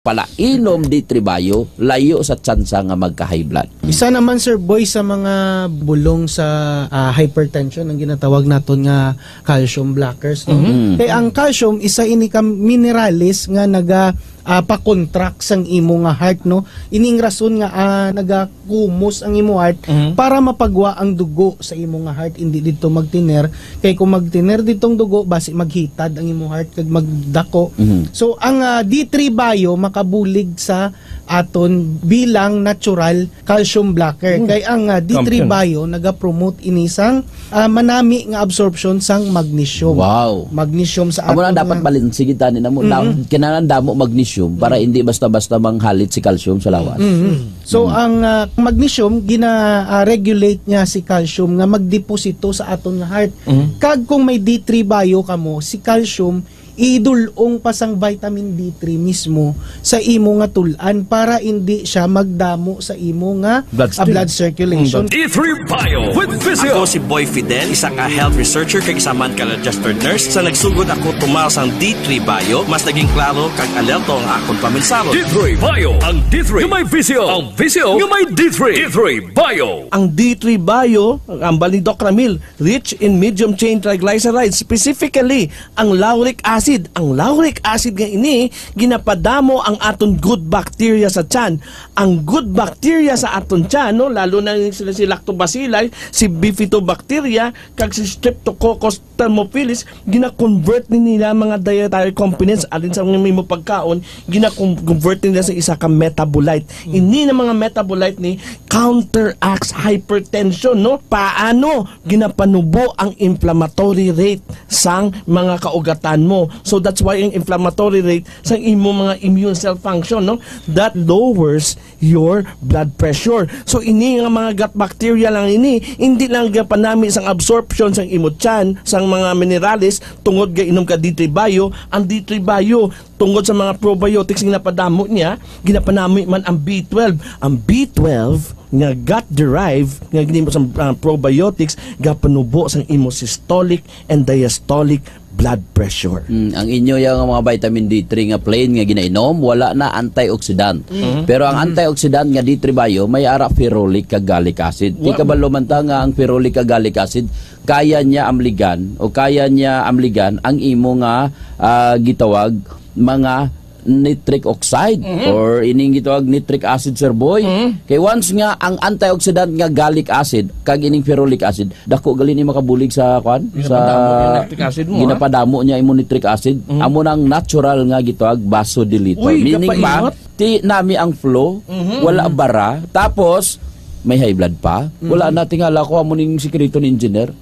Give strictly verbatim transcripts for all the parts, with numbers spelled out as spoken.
Pala, inom D three Bio, layo sa tsansa nga magka-high blood. Isa naman, Sir Boy, sa mga bulong sa, ah, hypertension ang ginatawag naton nga calcium blockers, no? Mhm. Kay ang calcium, isa ini ka minerales nga naga, ah, pa-contract sang imo nga heart, no? Ining rason nga, ah, nagakumos ang imo heart Mhm. para mapagwa ang dugo sa imo nga heart, hindi didto magtiner. Kay kung magtiner didtong dugo, basi maghitad ang imo heart kag magdako. Mhm. So, ang, ah, D three Bio makabulig sa aton bilang natural calcium blocker. Mm. Kay ang, ah, D three Champion. Bio nagapromote ini sang, ah, manami nga absorption sang magnesium. Wow. Magnesium sa Amo na aton dapat nga balanse kita ni namo. Mm-hmm. Daw, kinahanglan damo magnesium para Mm. hindi basta-basta manghalit si calcium sa lawas. Mm-hmm. So, Mm. ang, ah, magnesium gina, ah, regulate niya si calcium nga magdeposito sa aton nga heart. Mm-hmm. Kag kung may D three Bio kamo, si calcium idul-ong pa sang vitamin D three mismo sa imo nga tul-an para indi siya magdamo sa imo nga, Bloodstream. ah, blood circulation. Mm, D three Bio with Visio. Ako si Boy Fidel, isa ka health researcher kag isa man ka registered nurse. Sa nagsugod ako tumaw sang D three Bio, mas naging klaro kag alerto ang akon paminsaro. D three Bio, ang D three nga may visyo, ang visyo nga may D three. D three Bio. Ang D three Bio, ang ambal ni Doc Ramil, rich in medium chain triglycerides, specifically ang lauric acid. Ang lauric acid nga ini ginapadamo ang aton good bacteria sa tiyan. Ang good bacteria sa aton tiyan, no, lalo na sila si lactobacilli, si bifidobacteria, kag si Streptococcus thermophilus, gina-convert ni nila mga dietary components alin sa mga imo pagkaon, gina-convert nila sa isa ka metabolite. Mm. Ini na mga metabolite ni counteracts hypertension, no? Paano ginapanubo ang inflammatory rate sang mga kaugatan mo? So that's why ang inflammatory rate sang imo mga immune cell function, no? That lowers your blood pressure. So ini nga mga gut bacteria lang ini, hindi lang gapanami sang absorption sang imo tiyan sang mga minerales tungod ga inom ka D three Bio, ang D three Bio tungod sa mga probiotics nga napadamo niya, ginapanami man ang B twelve. Ang B twelve nga gut-derived nga ginimo sa, ah, probiotics gapanubo sang imo systolic and diastolic blood pressure. Mm, ang inyo yang mga vitamin D three nga plain nga ginainom, wala na antioxidant. Mm. Pero ang Mm. antioxidant nga D three Bio, may ara ferulic kag gallic acid. Wa- Ikabalo man ta nga ang ferulic kag gallic acid, kaya niya amligan o kaya niya amligan ang imo nga, ah, gitawag mga nitric oxide Mhm. or ining gitawag nitric acid, Sir Boy. Mhm. Kay once nga ang antioxidant nga gallic acid kag ining ferulic acid, dako gali ni makabulig sa, kwan? Sa Ginapadamo yung lactic acid mo, ha? Ginapadamo niya imo nitric acid. Mhm. Amo nang natural nga gitawag vasodilator. Uy, Meaning ba, kapaingot. Ti nami ang flow, Mhm, wala mhm. bara, tapos may high blood pa. Mhm. Wala na, tingala ko, amo ning sikreto ni engineer.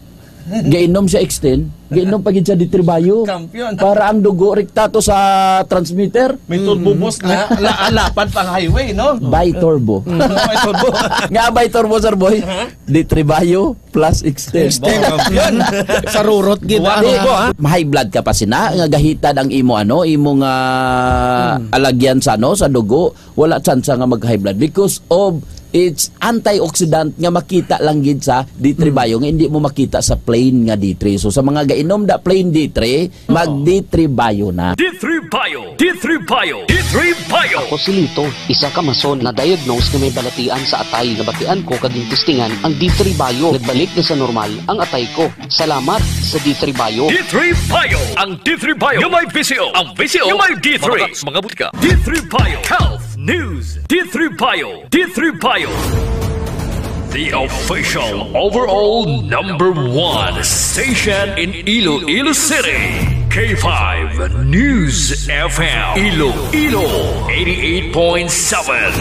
Gainom siya Extend, gainom pa gid siya D three Bio. Kampiyon. Para ang dugo rekta to sa transmitter. May turbo Mm. boost na, la-, lapad pang highway, no? Bi-turbo. Mm, may turbo. Nga bi-turbo, Sir Boy. Aha. D three Bio plus Extend. Extend. Kampiyon. Sa rurot gid, Buwan ah. turbo, ha? Ma-high blood ka pa sina, nga gahitad ang imo, ano, imo nga Mm. alagyan sa, ano, sa dugo. Wala tsansa nga mag-high blood because of its antioxidant nga makita lang gid sa D three Mm. Bio nga hindi mo makita sa plain nga D three. So, sa mga gainom da plain D three, Oo. mag D three Bio na. D three Bio, D three Bio, D three Bio. Ako si Lito, isa ka mason na diagnose nga may balatian sa atay. Nabatian ko kag gintistingan ang D three Bio. Nagbalik na sa normal ang atay ko. Salamat sa D three Bio. D three Bio. Ang D three Bio nga may visyo. Ang visyo nga may D three. Mga butika, mga butika. D three Bio. Health News. D three Bio. D three Bio. The official overall number one station in Iloilo City. K five News F M. Iloilo, eighty-eight point seven.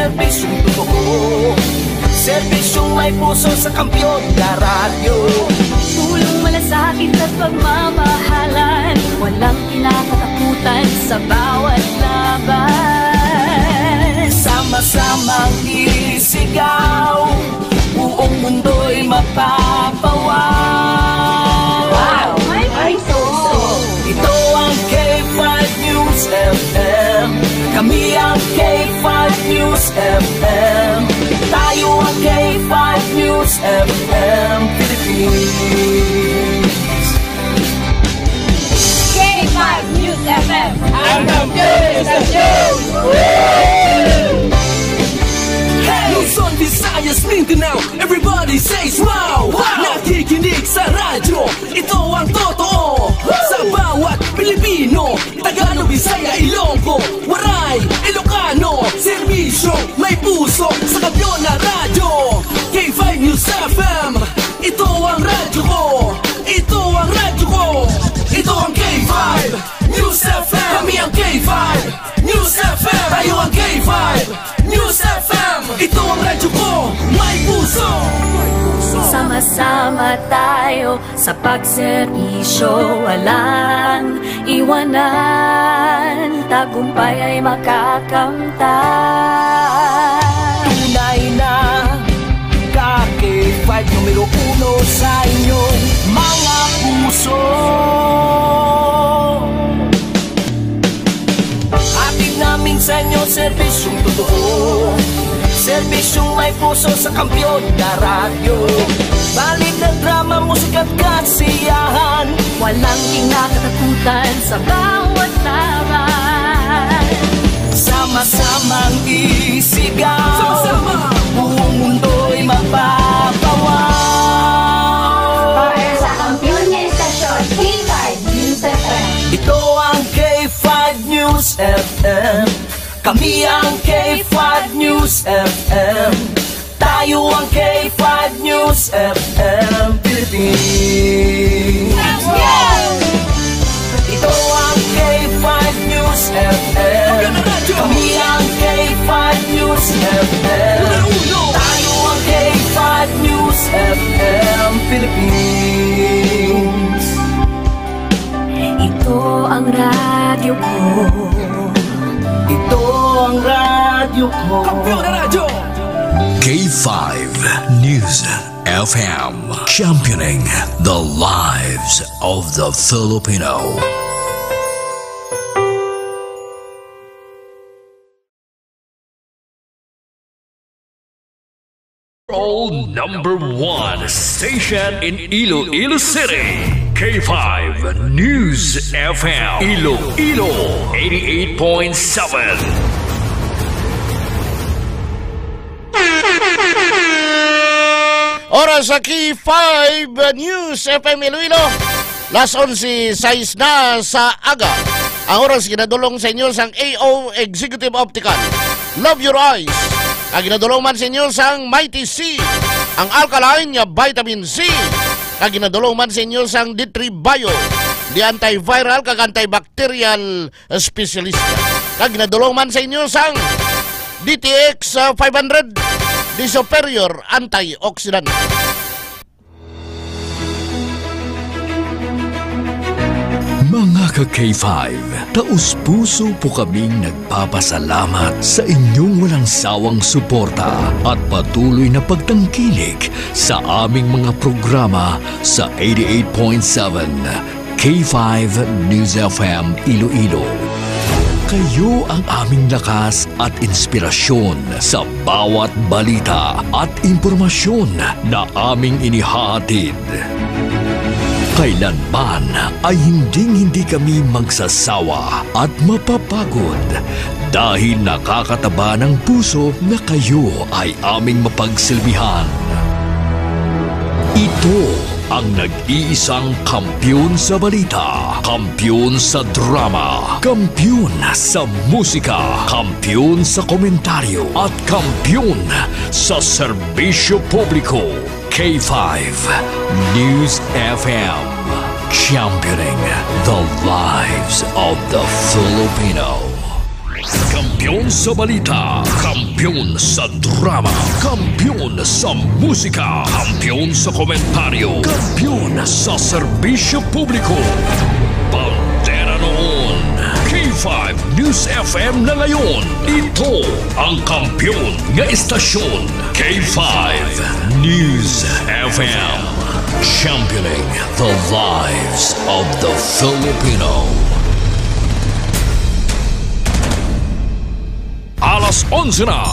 Serbisyong totoo, serbisyong may puso sa Kampiyon na Radyo. Pulong malasakit at pagmamahalan, walang kinakatakutan sa bawat laban. Sama-samang isigaw, buong mundo'y mapapawaw. Wow! May puso! Ito ang K five News F M. Kami ang K five News F M. Tayo ang K five News F M Philippines. K five News F M. Ang kampiyon sa show! Luzon, Visayas, Mindanao, everybody says wow! Wow! Nakikinig sa radyo, ito ang totoo. Sa bawat Pilipino, Tagalog, Bisaya, Ilonggo, Waray, Ilocano, serbisyo, may puso, sa Kampiyon na Radyo. K five News F M, ito ang radyo ko. Ito ang radyo ko. Ito ang K five News F M. Kami ang K five News F M. Tayo ang K five News F M. Ito ang radyo ko. May puso. Sama-sama tayo sa pagserbisyo, walang iwanan, tagumpay ay makakamtan. Tunay na ka K five numero uno sa inyong mga puso. Hatid namin sa inyo serbisyong totoo, serbisyong may puso sa Kampiyon na Radyo. Balita, drama, musika at kasiyahan, walang kinakatakutan sa bawat laban. Sama-samang isigaw, sama-sama, buong mundo'y mapapawaw. Para sa kampiyon nga istasyon, K five News F M. Ito ang K five News F M. Kami ang K five News F M. Tayo ang K five News F M Philippines. Ito ang K five News F M. Kami ang K five News F M. Tayo ang K five News F M Philippines. Ito ang radyo ko. Ito ang radyo ko. Kampiyon na radyo. K five News F M, championing the lives of the Filipino. All number one station in Iloilo City, K five News F M, Iloilo, eighty-eight point seven. Oras sa K five News F M Iloilo. Las onse sais na sa aga. Ang oras ginadulong sa inyo sang A O Executive Optical. Love your eyes. Ang ginadulong man sa inyo sang Mighty C, ang alkaline nga vitamin C. Ang ginadulong man sa inyo sang D three Bio, the antiviral kag antibacterial specialist. Ang ginadulong man sa inyo sang D T X, ah, five hundred, the superior antioxidant. Mga ka K five, taos-puso po kaming nagpapasalamat sa inyong walang sawang suporta at patuloy na pagtangkilik sa aming mga programa sa eighty-eight point seven K five News F M Iloilo. Kayo ang aming lakas at inspirasyon sa bawat balita at impormasyon na aming inihahatid. Kailanman ay hinding-hindi kami magsasawa at mapapagod dahil nakakataba ng puso na kayo ay aming mapagsilbihan. Ito ang nag-iisang kampiyon sa balita, kampiyon sa drama, kampiyon sa musika, kampiyon sa komentaryo, at kampiyon sa serbisyo publiko. K five News F M, championing the lives of the Filipino. Kampiyon sa balita, kampiyon sa drama, kampiyon sa musika, kampiyon sa komentaryo, kampiyon sa serbisyo publiko. Bandera noon, K five News F M na ngayon. Ito ang kampiyon nga estasyon, K five News F M. Championing the lives of the Filipino. Alas onse na.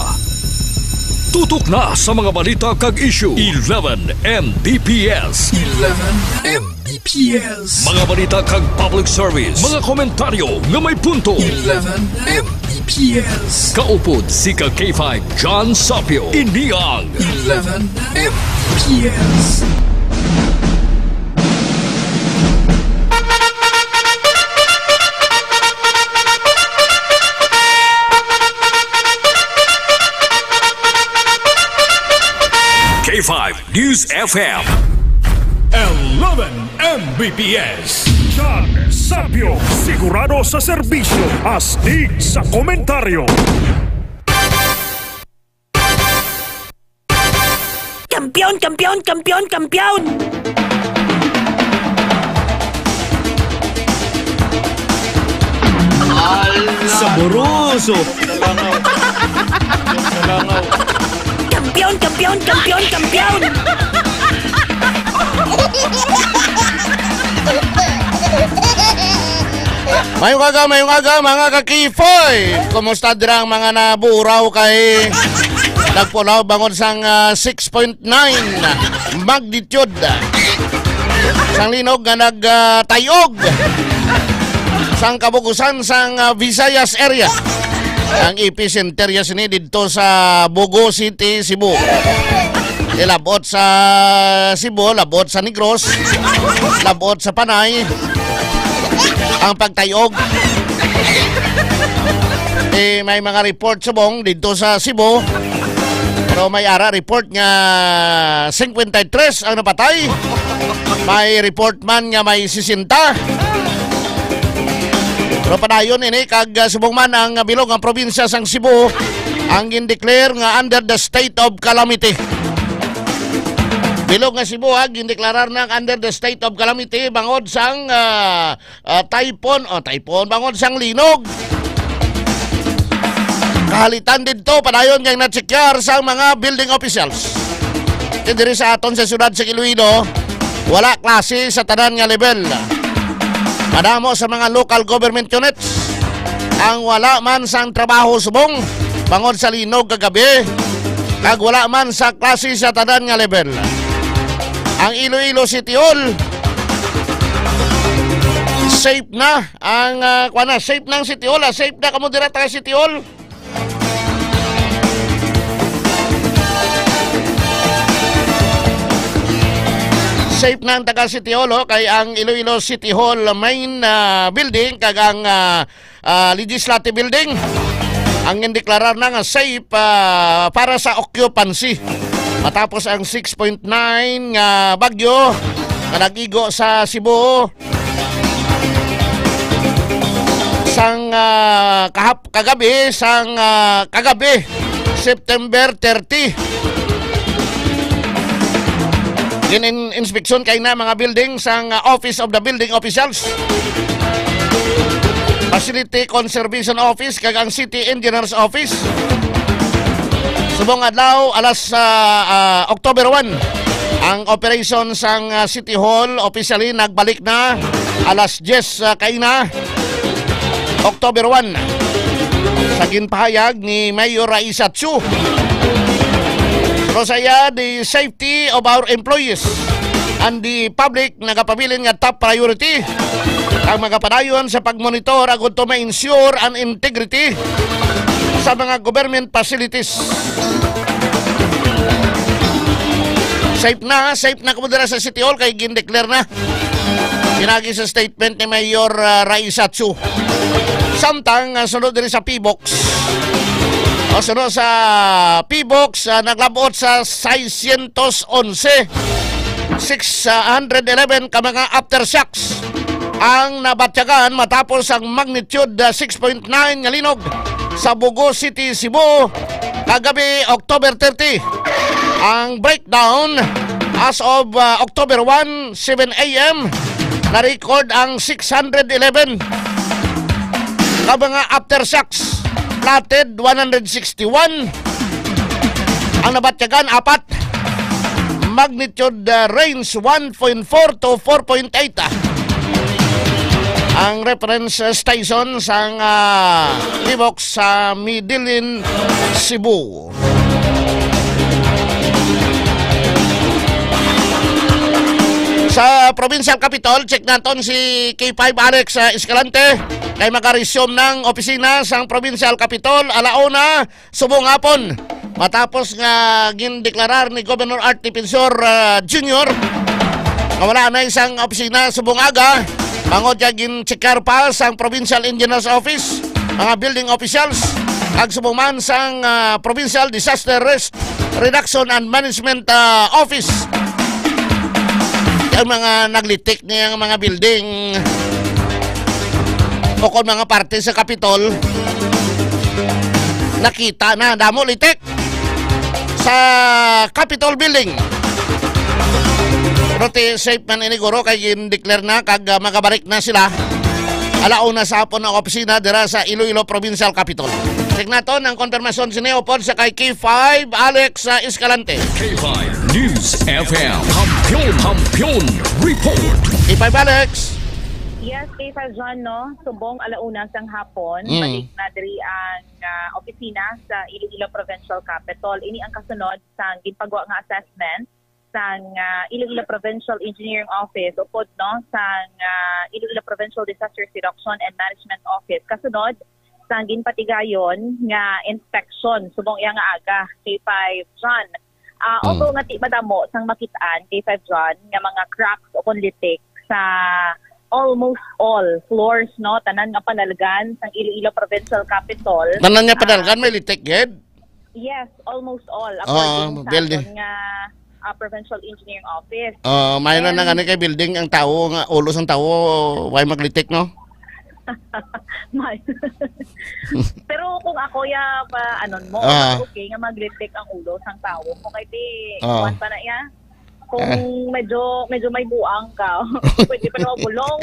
Tutok na sa mga balita kag issue. Eleven M B P S. Eleven M B P S. Mga balita kag public service. Mga komentaryo nga may punto. Eleven M B P S. Kaupod si ka K five John Sapio. Ini ang Eleven M B P S. K five News F M. Eleven M B P S. John Sapio, sigurado sa serbisyo, astig sa komentaryo. Kampiyon, kampiyon, kampiyon, kampiyon! Saboroso! Nalangaw. Nalangaw. Kampiyon, kampiyon, kampiyon, kampiyon! Mayong aga, mayong aga, mga kakifoy! Kumusta dira ang mga naburaw kay nagpulaw bangod sang, ah, six point nine magnitude sang linog nga nag, ah, tayog sang kabugusan sang, ah, Visayas area? Ang epicenter ya sini didto sa Bogo City, Cebu. Ilabot sa Cebu, labot sa Negros, labot sa Panay ang pagtayog. Eh, may mga report subong didto sa Cebu. Pero may ara report nga cincuenta y tres ang napatay. May report man nga may sesenta. Pero padayon ini kag, ah, subong man ang bilog nga probinsya sang Cebu ang gindeclare nga under the state of calamity. Bilog nga Cebu, ha, gindeklarar na under the state of calamity bangod sang, ah, ah, typhoon, o typhoon, bangod sang linog. Kahalitan didto, padayon nga natsikar sang mga building officials. Ti diri sa aton sa siyudad sa Iloilo, wala klase sa tanan nga level. Madamo sa mga local government units ang wala man sang trabaho subong bangod sa linog kagabi, kag wala man sa klase sa tanan nga level. Ang Iloilo City Hall, safe na ang, ah, kuwan na, safe na ang City Hall, ah. Safe na kamo dira, taga City Hall. Safe na ang taga City Hall, oh, kay ang Iloilo City Hall main, ah, building kag ang, ah, ah, Legislative Building ang gindeklarar na nga safe, ah, para sa occupancy matapos ang six point nine nga bagyo nga nag-igo sa Cebu sang, ah, kahap-, kagabi, sang, ah, kagabi, September thirty. Gin-inspeksyon kay na mga building sang, ah, Office of the Building Officials, Facility Conservation Office, kag ang City Engineer's Office. Subong adlaw, alas, ah, ah, October one, ang operation sang, ah, City Hall officially nagbalik na alas diyes, ah, kaina, October one, sa ginpahayag ni Mayor Raisa Chu. Pero sa iya, the safety of our employees and the public nagapabilin nga top priority ang magapadayon sa pagmonitor agud to ma-ensure ang integrity sa mga government facilities. Safe na, safe na kamo dira sa City Hall kay gindeclare na. Pinagi sa statement ni Mayor, ah, Raisa Chu. Samtang, ah, sunod diri sa P BOX. O, sunod sa P BOX, ah, naglabot sa seiscientos onse, six hundred eleven ka mga aftershocks ang nabatyagan matapos ang magnitude, ah, six point nine nga linog sa Bogo City, Cebu, kagabi, October thirty. Ang breakdown, as of, ah, October one, seven a m, na-record ang six hundred eleven. Ka mga aftershocks, flatted, one hundred sixty-one. Ang nabatyagan, apat. Magnitude, ah, range, one point four to four point eight, ah. Ang reference, ah, station sang, ah, Livox sa Medellin, Cebu. Sa Provincial Capitol, check naton si K five Alex, ah, Escalante, kay maka-resume ng opisina sang Provincial Capitol, alauna, subong hapon. Matapos nga gindeklarar ni Governor Art Defensor, ah, Junior nga wala na isang opisina subong aga, bangod kay gin-checkar pa sang Provincial Engineers Office, mga building officials, kag subong man sang, ah, Provincial Disaster Risk Reduction and Management, ah, Office. Ang mga naglitik niya, ang mga building o kon mga parte sa Capitol, nakita na, damo litik sa Capitol Building. Pero ti, safe man ini, guro, kay gin-declare na kag, ah, magabalik na sila alauna sa hapon ang opisina dira sa Iloilo Provincial Capitol. Check naton ang konfirmasyon sini upod sa kay K five Alex, ah, Escalante. K five News F M. Kampiyon, Kampiyon Report. K five Alex. Yes, K five John, no? Subong alauna sang hapon, Mm. balik na diri ang, ah, opisina sa Iloilo Provincial Capitol. Ini ang kasunod sa ginpagwa nga assessment sang, ah, Iloilo Provincial Engineering Office, upod, no, sang, ah, Iloilo Provincial Disaster Reduction and Management Office. Kasunod sang ginpatigayon nga inspection subong iya nga aga, K five John. Ah, Mm. although nga ti madamo sang makit-an, K five John, nga mga cracks o kon litik sa almost all floors, no, tanan nga panalgan sang Iloilo Provincial Capitol. Tanan nga Ah, panalgan may litik gid? Yes, almost all, Oo, according sa building. aton nga, ah, Provincial Engineering Office. Oo, may na And nga ni kay building ang tawo nga ulo sang tawo, way maglitik, no? May. Pero kung ako, ya, pa, anon mo, Ah. okay nga maglitik ang ulo sang tawo. Kung kay di, Ah. kuwan pa na, ya. Kung Ah. medyo, medyo may buang ka, pwede pa naman bulong.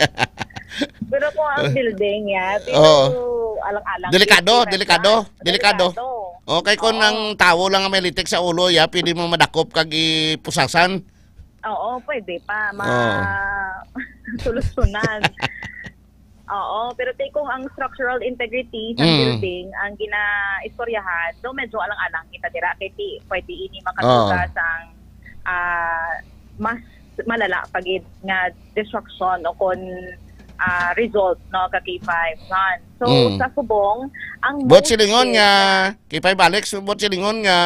Pero kung ang building, ya, pero Oo. alang-alang Delikado, safety na delikado, siya. delikado. Delikado. Okay, kung Oo. ang tawo lang ang may litik sa ulo, ya, pwede mo madakop kag ipusasan. Oo, pwede pa. Ma-, Oo. solusyonan. Oo, pero ti kung ang structural integrity sa Mm. building ang ginaistoryahan, do medyo alang-alang kita dira. Kay ti, pwede ini makatuga Oo. sang, ah, mas malala pa gid nga destruction o kon, ah, result, no, ka K five John. So, Mm. sa subong, ang Buot most silingon is nga, nga K five Alex, buot silingon nga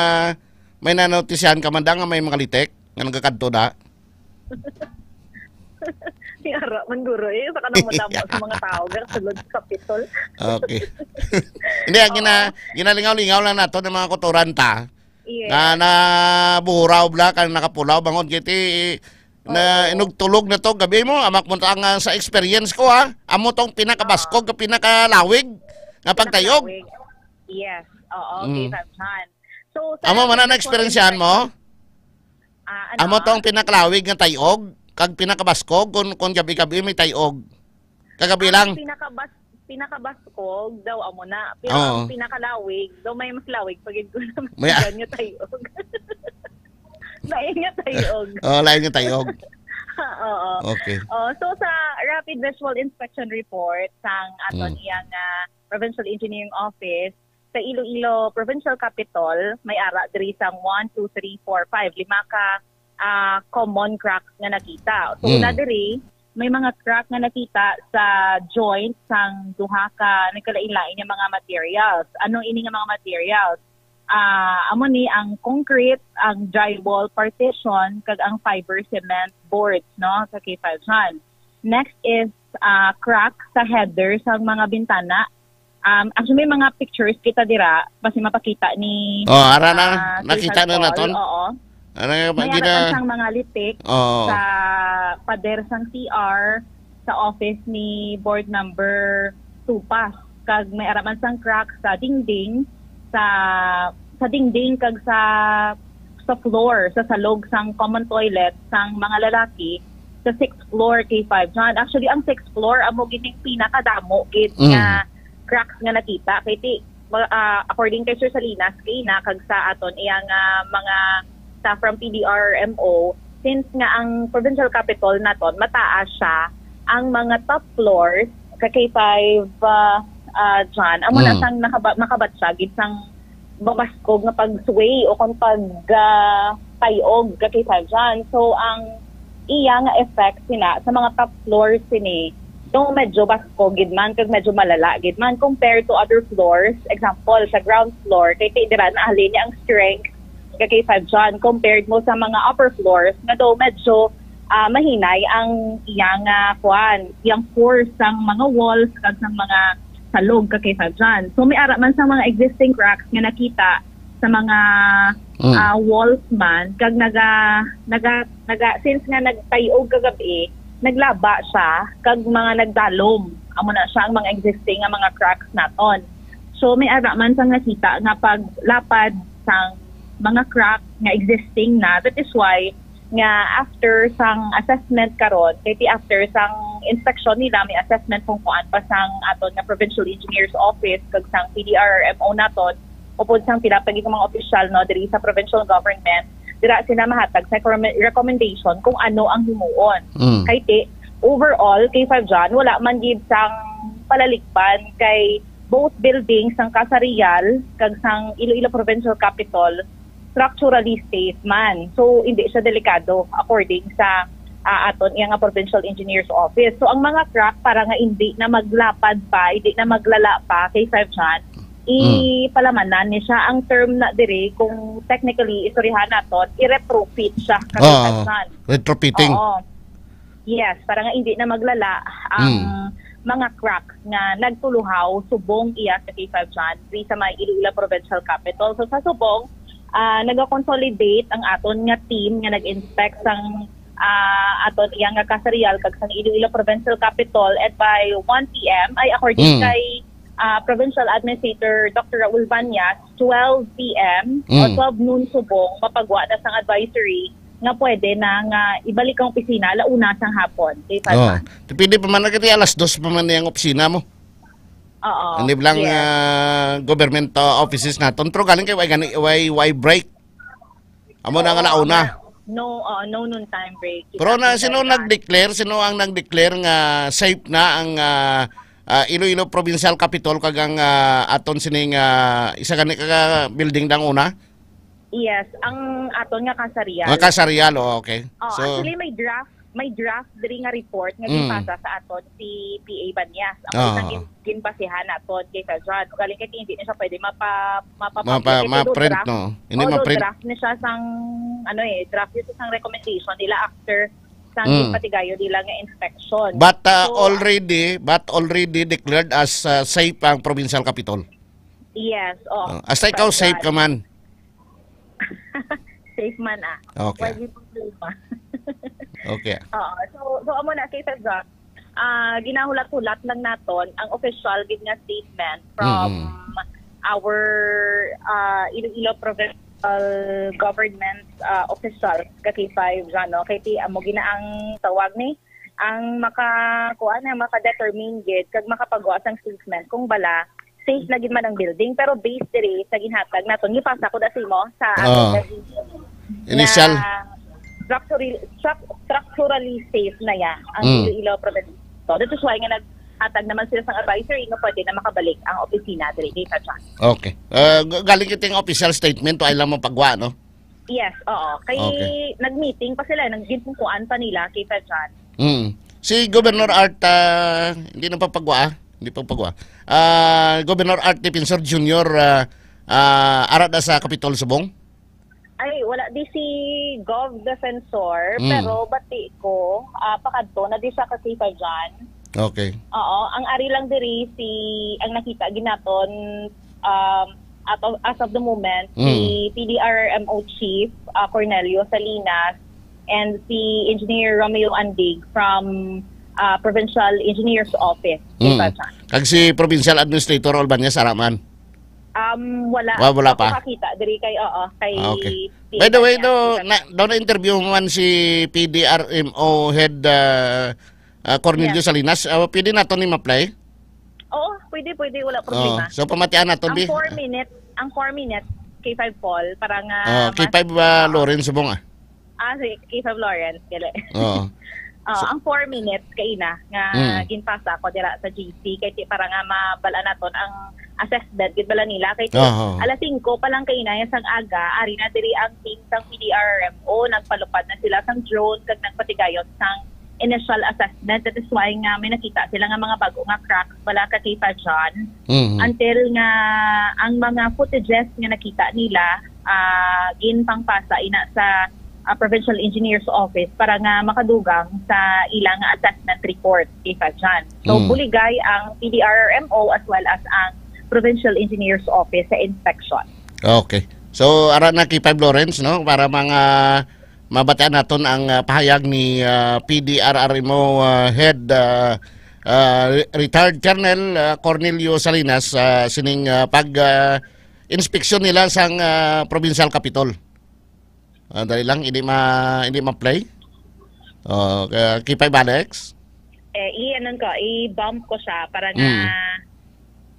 may nanotisyahan ka man da nga may mga litik nga nagakadto da? Ni ara man, guro, eh. Sa kanang madamo sa mga tao, garo sulod sa Kapitol. Okay. Hindi, ah, gina-, Oo. ginalingaw-lingaw lang nato ng mga kuturan ta. Yes. Na, na buhuraw bla, kan nakapulaw, bangod kiti, na Oo. inugtulog na to, gabi mo, amak mo ta nga sa experience ko, ha? Amo tong pinakabaskog, Oo. ka pinakalawig, nga pagtayog. Pinakalawig. Yes. Oo, Mm. K five John. So, sa Amo man ang experience naexperyensyahan mo? Ah, ano? Amo to ang pinakalawig nga tayog, kag pinakabaskog kung, kung gabi-gabi may tayog. Kagabi Ang lang. pinakabas-, pinakabaskog daw amo na. Pero Oo. ang pinakalawig, daw may mas lawig pag yun ko naman May nga tayog. Lain nga tayog. Oh, lain nga tayog. Oo. Okay. Oh, so sa rapid visual inspection report sang aton Mm. iyang, ah, Provincial Engineering Office, sa Iloilo Provincial Capitol, may ara diri sang one, two, three, four, five. Lima ka, ah, common cracks nga nakita. So, Mm. una diri, may mga crack nga nakita sa joint sang duha ka nagkalain-lain nga mga materials. Ano ini nga mga materials? Ah, amo ni ang concrete, ang drywall partition, kag ang fiber cement boards, no, sa K five John. Next is, ah, crack sa header sang mga bintana. Um, actually, may mga pictures kita dira, basi mapakita ni, Oh, ara na, ah, nakita Sir na Paul. naton. Oo. Ara nga, May gina- ara sang mga litik Oo. sa pader sang C R, sa office ni board number two pa. kag may ara man sang crack sa dingding, sa sa dingding kag sa sa floor, sa salog sang common toilet sang mga lalaki sa sixth floor, K five John. Actually, ang sixth floor amo gid ning pinakadamo gid Mm. nga cracks nga nakita. Kay ti, ma-, ah, according kay Sir Salinas, kay na kag sa aton iyang, ah, mga staff from P D R M O, since nga ang provincial capitol naton mataas siya, ang mga top floors ka K five, ah, ah, John, amo na Mm. sang nakaba-, makabatyag gid sang mabaskog nga pag-sway o kung pag, ah, payog ka K five John. So, ang iya nga effect sina sa mga top floors sini, though medyo baskog gid man, kag medyo malala gid man compared to other floors. Example, sa ground floor, kay ti-, dira na halin niya ang strength ka K five John compared mo sa mga upper floors, nga daw medyo, ah, mahinay ang iyang, ah, kuan, iyang force sang mga walls kag sang mga salog ka K five John. So, may ara man sang mga existing cracks nga nakita sa mga, Mm. ah, walls man, kag naga, naga, naga, since nga nagpayog kagabi, naglaba siya kag mga nagdalom. Amo na siya ang mga existing nga mga cracks naton. So, may ara man sang nakita nga paglapad sang mga crack nga existing na. That is why nga after sang assessment karon, kay ti after sang inspection nila, may assessment kung kuan pa sang aton nga Provincial Engineers Office kag sang P D R M O naton, upod sang pila pa gid nga mga opisyal, no, diri sa provincial government, dira sila mahatag sa recommend-, recommendation kung ano ang himuon. Mm. Kay ti, overall, K five John, wala man gid sang palaligban kay both buildings sang Casa Real kag sang Iloilo Provincial Capitol structurally safe man. So, hindi siya delikado according sa, ah, aton iya nga Provincial Engineers Office. So, ang mga crack para nga hindi na maglapad pa, hindi na maglala pa kay five John, Mm. ipalamanan ni siya. Ang term na diri, kung technically istoryahan naton, i-retrofit siya kay Oo. five John. Retrofitting. Oo. Yes, para nga hindi na maglala ang Mm. mga crack nga nagtuluhaw subong iya sa K five John diri sa may Iloilo Provincial Capitol. So, sa subong, ah, nagakonsolidate ang aton nga team nga nag-inspect sang, ah, aton iya nga Casa Real kag sang Iloilo Provincial Capitol, and by one P M, ay, according Mm. kay, ah, Provincial Administrator Doctor Raul Banyas, twelve P M o Mm. twelve noon subong, mapagwa na sang advisory nga pwede na nga ibalik ang opisina alauna sang hapon. Kay Oh. Pwede pa man na kay alas dos pa man ang opisina mo. Oo. Hindi lang, Yes. ah, government, ah, offices naton. Pero galing kay way gani, way, way break. Amo na nga Oo, alauna. No, oo, no noon time break. Pero na, Kita sino kita. nag-declare? Sino ang nag-declare nga safe na ang, ah, ah, Iloilo Provincial Capitol kag ang, ah, aton sining, ah, isa gani ka building dang una? Yes, ang aton nga Casa Real. Ang Casa Real, oh, okay. Oh, So, actually, may draft, may draft diri nga report nga Mm. ginpasa sa aton si P A Banyas. Ang Ah. isang gin-, ginbasihan naton kay Sir John. Galing kay hindi na siya pwede mapa-, mapa-, Mapa-, publish. Although ma-print, draft, no? Hindi although ma-print. draft na siya sang, ano eh, draft yun sa sang recommendation nila after sang Mm. ginpatigayon nila nga inspection. But, uh, So, already, but already declared as, uh, safe ang provincial capitol. Yes, oh. Oh, hasta ikaw, Sa safe ka man. Safe man, ah. Okay. Wala gyud problema. Okay. Oo. So, so, amo na, kay Sir John, ah, ginahulat-hulat lang naton ang official gid nga statement from Mm-mm. our, ah, Iloilo Provincial Government, ah, official ka K five, John, no? Kay ti, amo gina ang tawag ni, ang maka, kuan, ang maka-determine gid kag makapagawa sang statement kung bala safe na gid man ang building, pero based diri sa ginhatag naton, gipasa ko da sa imo sa aton Oo. nga Initial. nga structurally, struc-, structurally safe na ya ang Mm. Iloilo Province. So, that is why nga naghatag naman sila sang advisory nga pwede na makabalik ang opisina diri kay Sir John. Okay. Uh, g-, galing kita yung official statement, wa lang mapagwa, no? Yes, oo. Kay Okay. nag-meeting pa sila, nag-, ginpungkuan pa nila kay Sir John. Mm. Si Governor Art, ah, hindi na papagwa, ah. Hindi papagwa. Ah, Governor Art Defensor Junior, ah, ah, ara da sa Kapitol subong? Ay, wala di si Gov Defensor, Mm. pero bati ko, ah, pakadto na di siya kasi pa dyan. Okay. Oo, ang ari lang diri si, ang nakita ginaton, um, at of, as of the moment, si Mm. P D R M O Chief, ah, Cornelio Salinas, and si Engineer Romeo Andig from, ah, Provincial Engineer's Office, Mm. Kay Bajan. Kag si Provincial Administrator Olbañez, ara man? Um, wala. Wa-, wala Ako pa? Kakita diri kay, oo, kay Ah, okay. P A By the way, Bajan. do, na, daw na-interview mo man si P D R M O head, ah, ah, Cornelio Yes. Salinas. Ah, pwede nato ni ma-play? Oo, pwede, pwede. Wala problema. Oo. So, pamatian naton, Ang bi? four minutes, ang four minutes, K five Paul, para nga Oh, mas K five, ah, Oo. Lawrence subong, ah. Ah, si K five Lawrence, gali. Oo. Ah, So ang four minutes kaina nga Mm. ginpasa ko dira sa G C, kay ti-, para nga mabal-an naton ang assessment gid bala nila, kay ti-, Oo. alas singko pa lang kaina, ya sang aga, ari na diri ang team sang P D R M O, nagpalupad na sila sang drone kag nagpatigayon sang initial assessment. That is why nga may nakita sila nga mga bago nga cracks bala ka K five John. Mhm. Until nga ang mga footages nga nakita nila, ah, ginpangpasa ina sa, ah, Provincial Engineer's Office para nga makadugang sa ilang assessment report, K five John. So, Mm. buligay ang P D R M O as well as ang Provincial Engineer's Office sa inspection. Okay. So, ara na K five Lawrence, no? Para mga mabatian naton ang, ah, pahayag ni, ah, P D R R M O, ah, Head, ah, ah, re-, retired Colonel, ah, Cornelio Salinas, ah, sining, ah, pag, ah, inspeksyon nila sang, ah, Provincial Capitol. Ah, dali lang, hindi ma-, hindi ma-play. Oh, kaya K five Alex? Eh, i-, ano ko, i-bump ko siya para nga, Mm.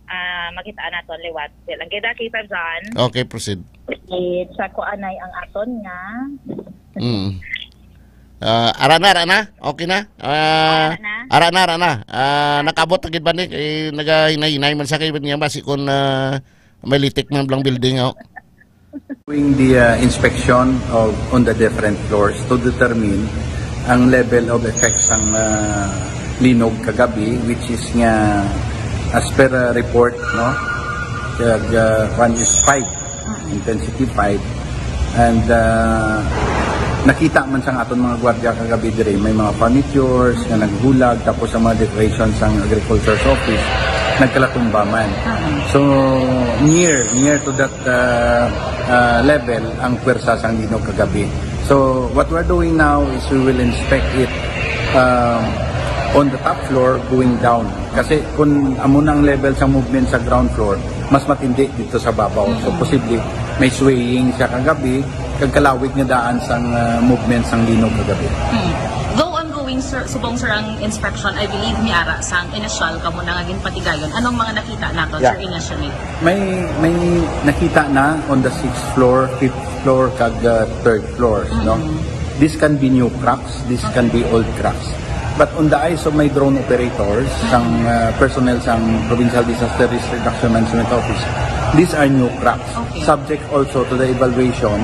ah, makitaan naton liwat. Dali lang, kaya K five John. Okay, proceed. Proceed. Sa kuanay ang aton nga Mm. Ah, ara na, ara na. Okay na. Ah, Ara na. ara na, ara na. Ah, nakabot na gid ba ni? Eh, nagahinay-hinay man sa kay niya ba si kun, ah, may litik man blang building, oh. Doing the, uh, inspection of, on the different floors to determine ang level of effects sang, uh, linog kagabi, which is nga as per, uh, report, no, kag, uh, kwan is five, intensity five. And, uh, nakita man sang aton mga gwardiya kagabi diri, may mga furnitures nga naghulag, tapos ang mga decorations sang agriculture's office nagkalatumba man. So, near, near to that, uh, uh, level ang pwersa sang linog kagabi. So, what we're doing now is we will inspect it, um, on the top floor going down. Kasi kung amo na ang level sa movement sa ground floor, mas matindi dito sa babaw. So, posible may swaying siya kagabi, kag kalawig nga daan sang, uh, movement sang linog kagabi. Mm. Though ongoing, sir, subong, sir, ang inspection, I believe, may ara sang initial kamo na nga ginpatigayon. Anong mga nakita nato, Yeah. sir, initially? May, may nakita na on the sixth floor, fifth floor, kag, uh, third floors, no? Mm-hmm. This can be new cracks, this can be old cracks. But on the eyes of my drone operators, sang, uh, personnel sang Provincial Disaster Risk Reduction Management Office, these are new cracks. Okay. Subject also to the evaluation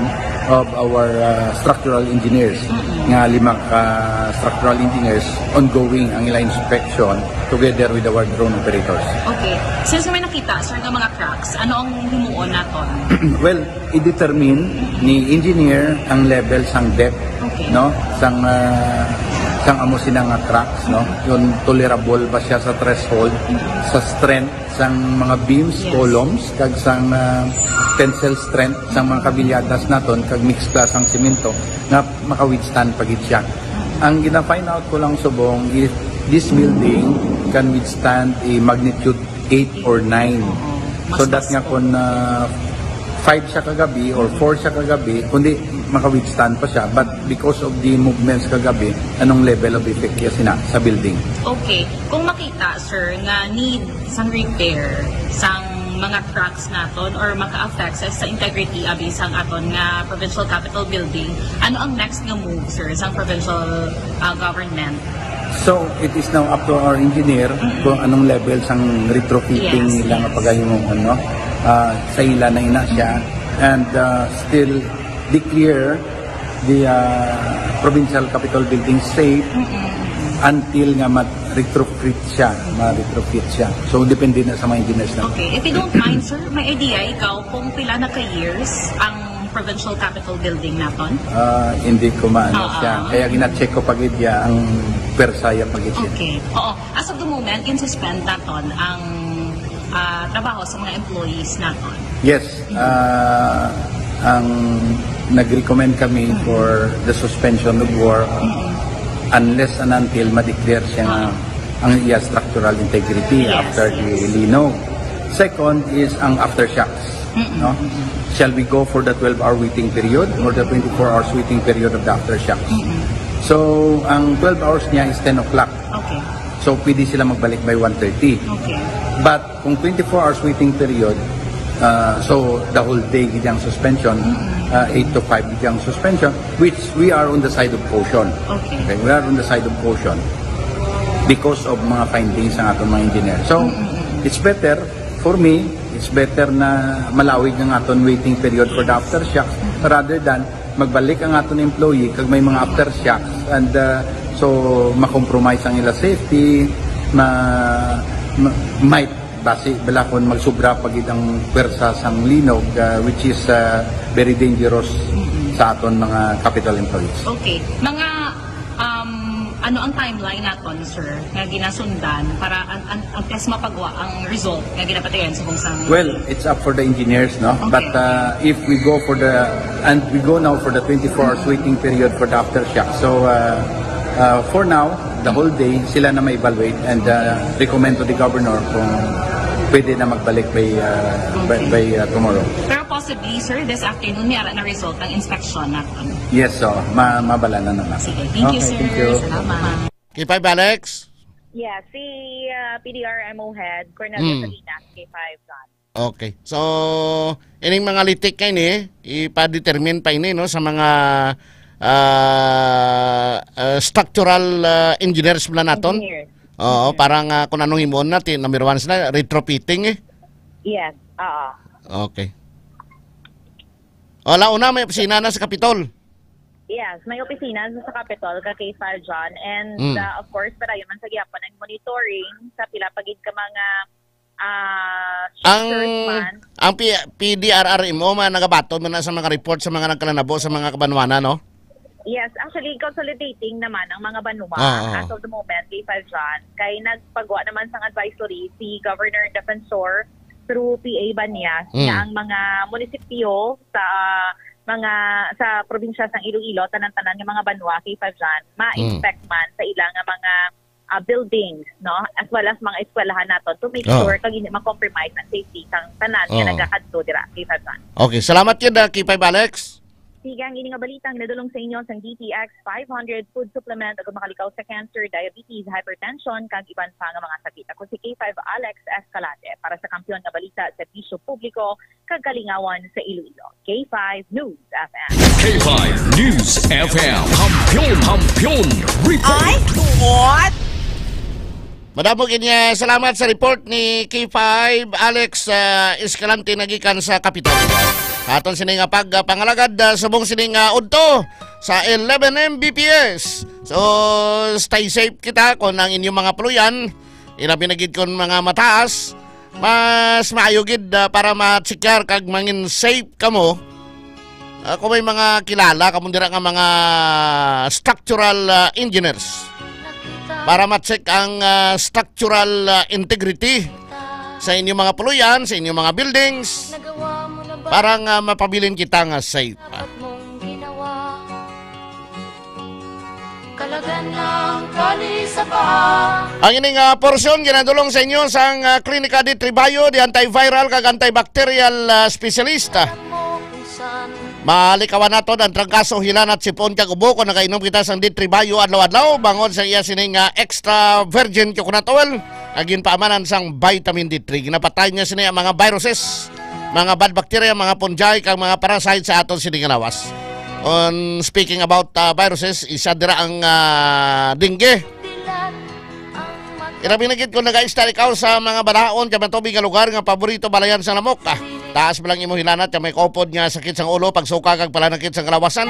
of our, uh, structural engineers. Mm-mm. Nga lima ka structural engineers, ongoing ang ila inspection together with our drone operators. Okay. Since may nakita, sir, nga mga cracks, ano ang himuon naton? Well, i-determine ni engineer ang level sang depth, Okay. no? Sang, ah, sang amo sina nga cracks, no? Yung tolerable ba siya sa threshold, sa strength sang mga beams, Yes. columns, kag sang, ah, tensile strength sang mga kabilyatas naton, kag mixed class sang semento, nga maka-withstand pa gid siya. Ang gina-find out ko lang subong if this building can withstand a magnitude eight or nine. Oo. Mas So that nga basko. kung, ah, five siya kagabi or four siya kagabi, kundi maka-withstand pa siya. But because of the movements kagabi, anong level of effect niya sina sa building? Okay. Kung makita, sir, nga need sang repair sang mga cracks naton or maka-affect sa, sa integrity abi sang aton nga provincial capitol building, ano ang next nga move, sir, sang provincial, ah, government? So, it is now up to our engineer Mm-mm. kung anong level sang retrofitting Yes, nila nga yes. pagahimuon, no? Ah, sa ila na ina siya. And, ah, still declare the, ah, provincial capitol building safe Mm-mm. until nga ma-retrofit siya, ma-retrofit siya. So, depende na sa mga engineers na. Okay. If you don't mind, sir, may idea ikaw kung pila na ka years ang provincial capitol building naton? Ah, hindi ko maano Oo. siya. Kaya gina-check ko pa gid ya ang pwersa ya pa gid siya. Okay. Oo. As of the moment, gin-suspend naton ang, ah, trabaho sa mga employees naton. Yes. Ah, ang nag-recommend kami Mm. for the suspension of work Mm-mm. Unless and until ma-declare siya nga ang iya structural integrity. Yes, after the, yes, linog. Second is ang aftershocks, mm-mm, no? Shall we go for the twelve-hour waiting period or the twenty-four hours waiting period of the aftershocks? Mm-mm. So, ang twelve hours niya is ten o'clock. Okay. So, pwede sila magbalik by one thirty. Okay. But kung twenty-four hours waiting period, uh, so the whole day gid ang suspension, mm-mm, uh, eight to five gid ang suspension, which we are on the side of caution. Okay. Okay, we are on the side of caution because of mga findings ng aton mga engineer. So, mm-mm, it's better for me, it's better na malawig ang aton waiting period for the aftershocks rather than magbalik ang aton employee kag may mga aftershocks and, uh, so ma-compromise ang ila safety, ma, ma, might basi bala kon magsubra pa gid ang pwersa sang linog, uh, which is, uh, very dangerous, mm-mm, sa aton mga capital employees. Okay. Mga, um, ano ang timeline naton, sir, nga ginasundan para an, an, antes mapagwa ang result nga ginapatayan sa bungsang? Well, it's up for the engineers, no? Okay. But, uh, if we go for the, and we go now for the twenty-four hours waiting period for the aftershock. So, uh, uh, for now, the whole day, sila na ma-evaluate and, uh, recommend to the governor kung pwede na magbalik by, uh, by, okay, by, uh, tomorrow. Pero possibly, sir, this afternoon, may ara na result ang inspection naton. Yes, so, ma-, mabala na naman. Sige, thank you, okay, sir. Thank you. Salamat. K five, Alex? Yeah, si, uh, P D R M O head, Colonel, hmm, Salinas, K five, John. Okay. So, ining mga litik kay ni, ipa-determine pa ini, no, sa mga, ah, ah, structural, ah, engineers man naton. Engineers. Oo, engineers, para nga kung anong himuon natin, number one sila, retrofitting eh. Yes, oo. Okay. O, launa, may opisina na sa Kapitol. Yes, may opisina sa, sa Kapitol, ka K five, John. And, mm, uh, of course, padayon man sa gihapon ang monitoring sa pila pa gid ka mga, ah, ang, structures man. Ang P-, P D R R M O man nagabaton man na sa mga report sa mga nagkalanabo sa mga kabanwanan, no? Yes, actually, consolidating naman ang mga banwa, ah, ah, as of the moment, K five, John. Kay nagpagwa naman sang advisory si Governor Defensor through P A Banyas, mm, nga ang mga munisipyo sa mga, sa probinsya sang Iloilo, tanan-tanan nga mga banwa, K five, John, ma-inspect, mm, man sa ila nga mga, ah, buildings, no? As well as mga eskwelahan naton to make, oh, sure kag hindi ma-compromise ang safety sang tanan nga, oh, nagakadto dira, K five, John. Okay, salamat gyud, ah, K five Alex. Sige, ang ini nga balita ang nadulong sa inyo sang D T X five hundred food supplement, ug makalikaw sa cancer, diabetes, hypertension, kag iban pa nga mga sakit. Ako si K five Alex Escalante para sa Kampiyon nga Balita, Serbisyo Publiko, kag Kalingawan sa Iloilo. K five News F M. K five News F M. Kampiyon, Kampiyon Report. Ay, tuot! Madamo gid nga salamat sa report ni K five Alex, ah, Escalante nagikan sa Kapitol. Aton sini nga pag, ah, pangalagad, ah, subong sini nga udto sa eleven M B P S. So, stay safe kita kung ang inyong mga puloy-an, ilabi na gid kung mga mataas, mas maayo gid, ah, para ma-check kag mangin safe kamo. Ah, kung may mga kilala kamo dira nga mga structural, ah, engineers, para ma-check ang, ah, structural, ah, integrity sa inyong mga puloy-an, sa inyong mga buildings, para nga mapabilin kita nga safe. Kalagan ng kalisapaan. Ang ining, ah, porsyon ginadulong sa inyo sang, ah, Klinika D three Bio, the antiviral kag antibacterial, ah, specialist. Malikawan naton ang trangkaso, hilanat, sipon kag ubo kung nakainom kita sang D three Bio adlaw-adlaw, bangod sa iya sining, ah, extra virgin coconut oil nga ginpaamanan sang vitamin D three. Ginapatay niya sini ang mga viruses, mga bad bacteria, mga fungi, kag mga parasite sa aton sini nga lawas. On speaking about, ah, viruses, isa dira ang, ah, dengue. Ilabi na gid kung nagaistar ikaw sa mga balahaon kag matubig nga lugar nga paborito balayan sa lamok. Ah, taas ba lang imo hilanat kag may kaupod nga sakit sang ulo, pagsuka kag palanakit sang kalawasan?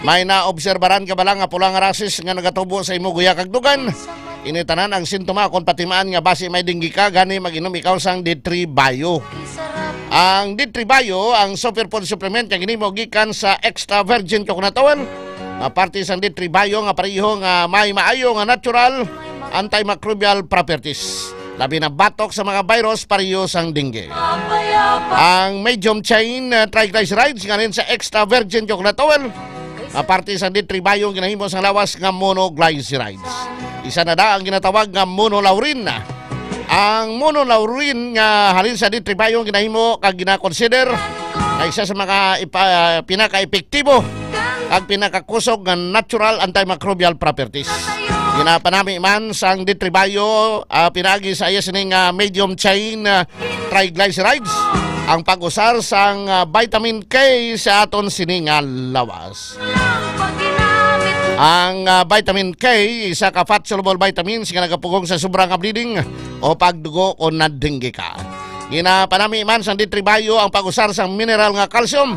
May naobserbaran ka ba lang nga pula nga rashes nga nagatubo sa imo guya kag dugan? Ini tanan ang sintoma kon patimaan nga basi may dengue ka, gani mag-inom ikaw sang D three Bio. Ang D three Bio, ang superfood supplement nga ginhimo gikan sa extra virgin coconut oil, nga parte sang D three Bio nga pareho nga may maayo nga natural antimicrobial properties. Labi na batok sa mga virus pareho sang dengue. Ang medium chain, uh, triglycerides nga rin sa extra virgin coconut oil, nga parte sang D three Bio ang ginahimo sang lawas nga monoglycerides. Isa na da ang ginatawag nga monolaurin. Ang monolaurin nga halin sa D three Bio ang ginahimo kag gina-consider nga isa sa mga ipa-, pinaka-epektibo kag pinakakusog nga natural antimicrobial properties. Ginapanami man sang D three Bio, ah, pinaagi sa iya sining, ah, medium chain, ah, triglycerides ang pag-usar sang, ah, vitamin K sa aton sini nga lawas. Ang, ah, vitamin K, isa ka fat-soluble vitamins nga nagapugong sa sobra nga bleeding o pagdugo kon na-dengue ka. Ginapanami man sang D three Bio ang pag-usar sang mineral nga calcium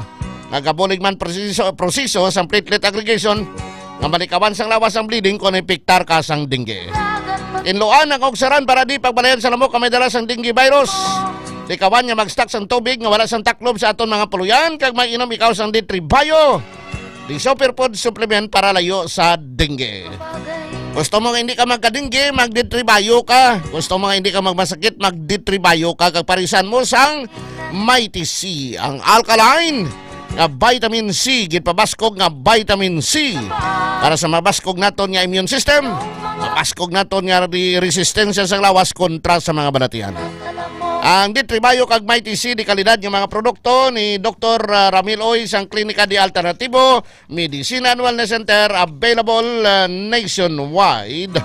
nga gabulig man proseso, proseso sang platelet aggregation nga malikawan sang lawas ang bleeding kon infektar ka sang dengue. Tinluan ang kaugsaran para di pagbalayan sa lamok nga may dala sang dengue virus. Likawan nga mag-stock sang tubig nga wala sang taklob sa aton mga puluyan kag mag-inom ikaw sang D three Bio, the superfood supplement para layo sa dengue. Gusto mo nga hindi ka magka-dengue, mag-D three Bio ka. Gusto mo nga hindi ka magmasakit, mag-D three Bio ka. Kag parisan mo sang Mighty C, ang alkaline nga vitamin C, ginpabaskog nga vitamin C para sa mabaskog naton nga immune system, mabaskog naton nga di resistensya sang lawas kontra sa mga balatian. Ang D three Bio kag Mighty C, di kalidad nga mga produkto ni Doktor, ah, Ramil Oy sang Klinika di Alternativo Medicine and Wellness Center, available, ah, nationwide.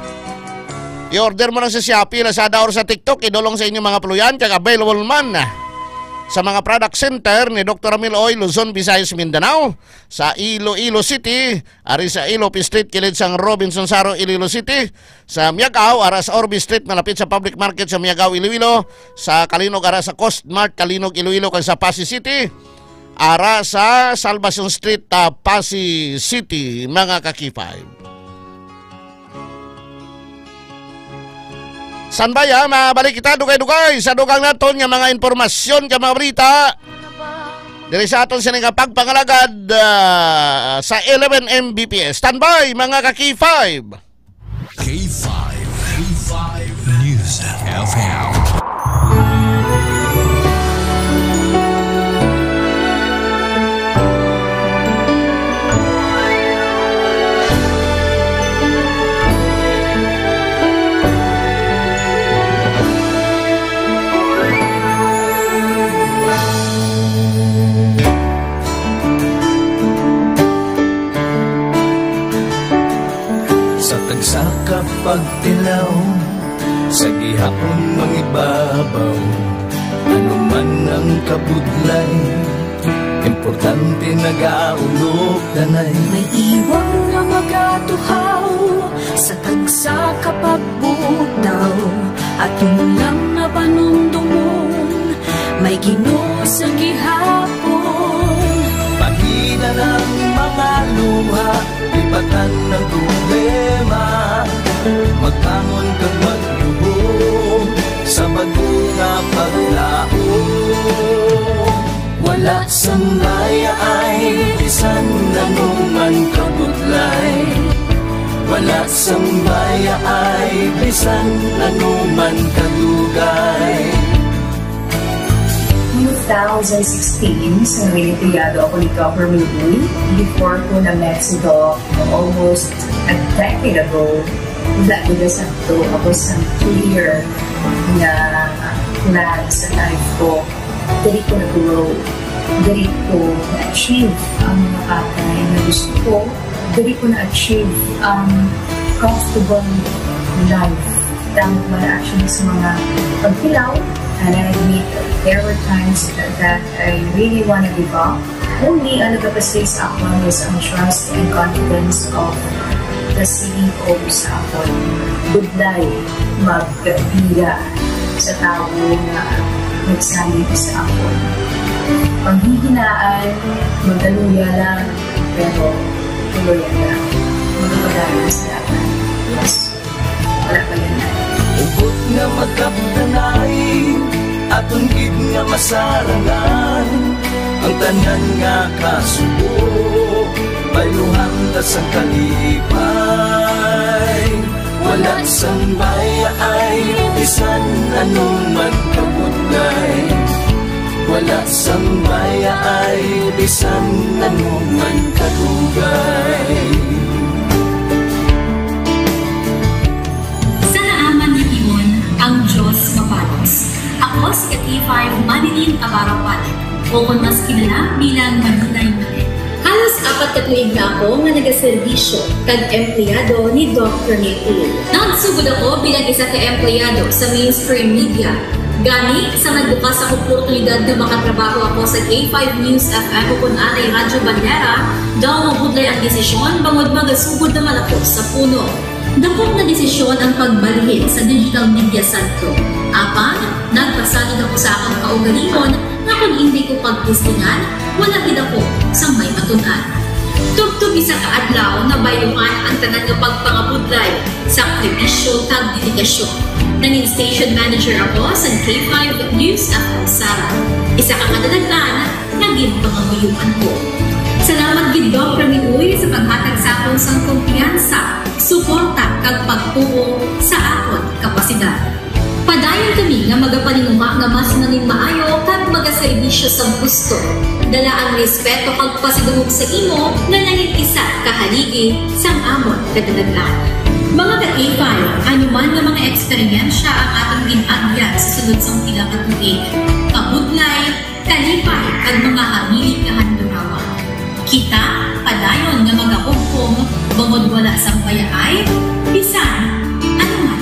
I-order mo lang sa Shopee, Lazada, or sa TikTok, idulong sa inyong mga puluyan, kag available man sa mga product center ni Doktor Ramil Oy, Luzon, Visayas, Mindanao, sa Iloilo City, ari sa Ilope Street, kilid sang Robinson Saro, Iloilo City, sa Miagao, ara sa Orbe Street, malapit sa public market sa Miagao, Iloilo, sa Calinog, ara sa Coast Mart, Calinog, Iloilo, kag sa Passi City, ara sa Salvacion Street, ah, Passi City, mga ka-K five. Standby, ha, mabalik kita dugay-dugay sa dugang naton nga mga impormasyon kag mga balita diri sa aton sini nga pagpangalagad, ah, sa eleven M B P S. Standby, mga ka-K five. K five, K five News F M. Sa tagsa ka pagtilaw, sa gihapon mangibabaw, ano man ang kabudlay, importante nagaulog tanay. May iwang nga magatuhaw sa tagsa ka pagbutaw, aton lang nga panumdomon, may Ginoo sa gihapon. Pahina ang mga luha, lipatan ang problema, magbangon kag magluhod sa bag-o nga paglaom. Wala sang bayaay bisan anuman kabudlay. Wala sang bayaay bisan anuman kadugay. Two thousand sixteen, sa Reynoleado ako ni Governor Lee, before ko na-met si Doc almost a decade ago, wala ko na sakto ako sa clear nga plan sa life ko. Diri ko na-grow. Diri ko na-achieve ang mga bagay na gusto ko. Diri ko na-achieve ang comfortable life. Tama man actually sa mga pagkilaw, and I admit there were times that I really wanna give up. Only ang nagapastig sa akon is ang trust and confidence of the C E O sa akon. Budlay magpila sa tawo nga nagsalig sa akon. Panghihinaan, magkaluya lang, pero tuloy lang. Magpapadayon sa dalan. Yes. Wala pa yan. Hugot nga magkapdanay, aton gid nga masarangan. Ang tanan nga kasubo, bayluhan ta sang kalipay. Wala sang bayaay, bisan anuman kabudlay. Wala sang bayaay bisan ano man kadugay. Sa naaman nga tion, ang Diyos mabalos. Ako si K five Manilin Abarapan, o kon mas kilala bilang Manilay Manilay. Halos apat ka tuig na ako nga nagaserbisyo kag empleyado ni Doc Ramil Uloy. Nagsugod ako bilang isa ka empleyado sa mainstream media. Gani, sa nagbukas ang oportunidad nga makatrabaho ako sa K five News F M o kon anay Radyo Bandera, daw mabudlay ang desisyon bangod magasugod naman ako sa puno. Dako nga desisyon ang pagbalhin sa digital media sentro. Apang, nagpasalig ako sa akon kaugalingon nga kon indi ko pagtistingan, wala gid ako sang may matun-an. Tubtob isa ka adlaw, nabayluhan ang tanan nga pagpangabudlay, sakripisyo, kag dedikasyon. Nangin station manager ako sa K five News F M Sara. Isa ka kadalaghan nga ginpangamuyoan ko. Salamat gid, Doc Ramil Uy, sa paghatag sa akon sang kumpiyansa, suporta, kag pagtuo sa akon kapasidad. Padayon kami nga magapaninguha nga mas nangin maayo kag magaserbisyo sa gusto. Dala ang respeto kag pasidungog sa imo nga nangin isa ka haligi sang amon kadalagan. Mga ka-K five, ano man nga mga eksperyensya ang aton gin-agyan sa sulod sang pila ka tuig, kabudlay, kalipay, kag mga hamilit nga handurawa. Kita padayon nga magahugpong bangod wala sang bayaay bisan ano man.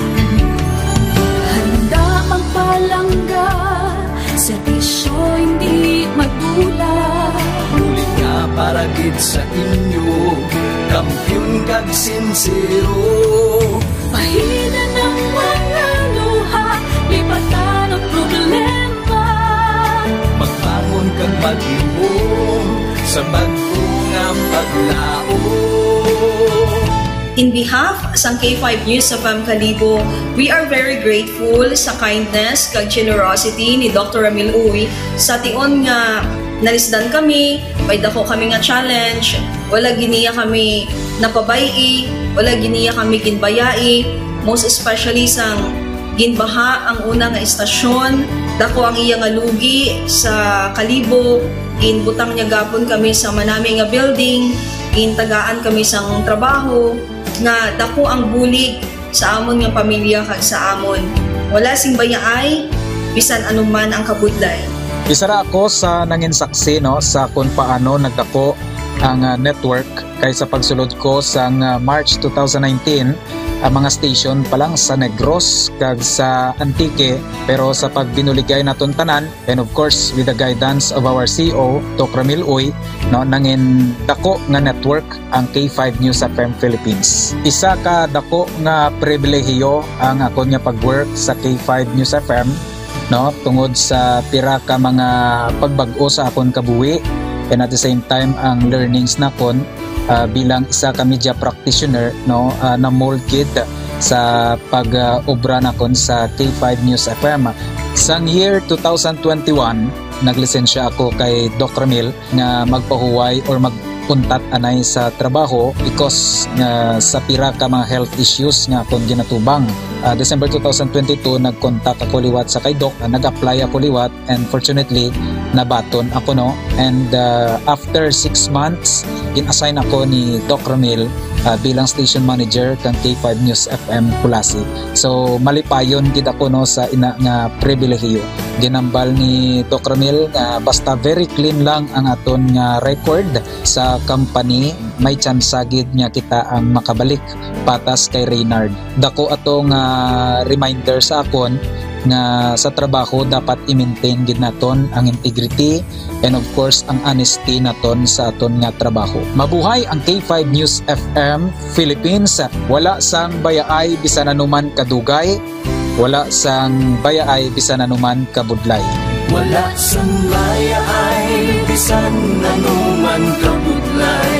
Handa magpalangga, serbisyo hindi madula. Bulig nga para gid sa inyo, kampiyon kag sinsero. Bahinan ang mga luha, lipatan ang problema. Magbangon kag maglihom sa bag-o nga paglaom. In behalf sang K five News F M Kalibo, we are very grateful sa kindness kag generosity ni Doctor Ramil Uy. Sa tion nga nalisdan kami, may dako kami nga challenge, wala gid niya kami napabay-i, wala gid niya kami ginbayai, most especially sang ginbaha ang una nga estasyon. Dako ang iya nga lugi sa Kalibo. Ginbutang niya gapon kami sa manami nga building, gintagaan kami sang trabaho, nga dako ang bulig sa amon nga pamilya kag sa amon. Wala sing bayaay bisan ano man ang kabudlay. Isa ra ako sa nangin saksi, no, sa kung paano nagdako ang, ah, network, kay sa pagsulod ko sang, ah, March two thousand nineteen, ang mga station pa lang sa Negros kag sa Antique, pero sa pagbinuligay naton tanan, and of course with the guidance of our C E O, Doc Ramil Uy, no, nangin dako nga network ang K five News F M Philippines. Isa ka dako nga pribilehiyo ang akon nga pag-work sa K five News F M, no, tungod sa pira ka mga pagbag-o sa akon kabuhi, and at the same time ang learnings nakon, ah, bilang isa ka media practitioner, no, ah, na-mold gid sa pag, ah, obra nakon sa K five News F M. Sang year two thousand twenty-one, naglisensya ako kay Doc Ramil nga magpahuway or mag-untat anay sa trabaho because nga sa pira ka mga health issues nga akon ginatubang. Ah, December two thousand twenty-two, nag-contact ako liwat sa kay Doc, ah, nag-apply ako liwat, and fortunately, nabaton ako, no. And, ah, after six months, gin-assign ako ni Doc Ramil, ah, bilang station manager kang K five News F M Culasi. So, malipayon gid ako, no, sa ina nga pribilehiyo. Ginambal ni Doc Ramil nga basta very clean lang ang aton nga record sa company, may tsansa gid nga kita ang makabalik patas kay Reynard. Dako ato nga reminder sa akon nga sa trabaho dapat i-maintain gid naton ang integrity and of course ang honesty naton sa aton nga trabaho. Mabuhay ang K five News F M Philippines. Wala sang bayaay bisan anuman kadugay, wala sang bayaay bisan anuman kabudlay. Wala sang bayaay bisan ano man kabudlay.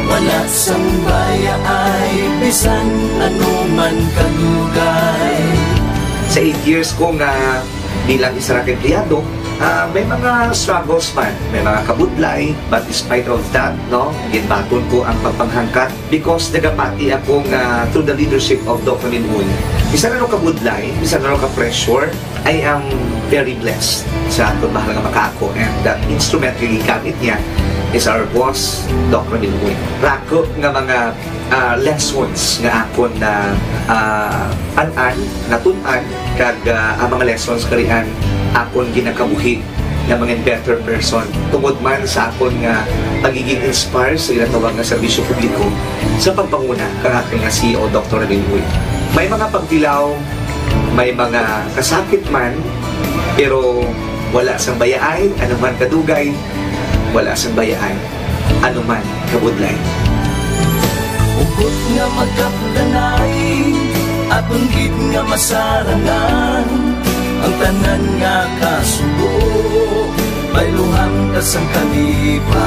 Wala sang bayaay bisan ano man kadugay. Sa eight years ko nga bilang isa ra ka empleyado, ah, may mga struggles man, may mga kabudlay, but despite of that, no, ginbaton ko ang pagpanghangkat because nagapati ako nga through the leadership of Doc Ramil Uy, Bisan ano ka budlay, bisan ano ka pressure, I am very blessed sa akon mahal nga makaako, and the instrument nga gigamit niya is our boss, Doc Ramil Uy. Rako nga mga, ah, lessons nga akon na, ah, an-an, natun-an, kag, ah, ang mga lessons karian akon ginakabuhi nga mga better person tungod man sa akon nga pagiging inspire sa ginatawag nga serbisyo publiko sa pagpanguna kang aton nga C E O, Doktor Ramil Uy. May mga pagtilaw, may mga kasakit man, pero wala sang bayaay, ano man kadugay, wala sang bayaay, ano man kabudlay. Hugot nga magkapdanay, aton gid nga masarangan ang tanan nga kasubo. Bayluhan ta sang kalipay.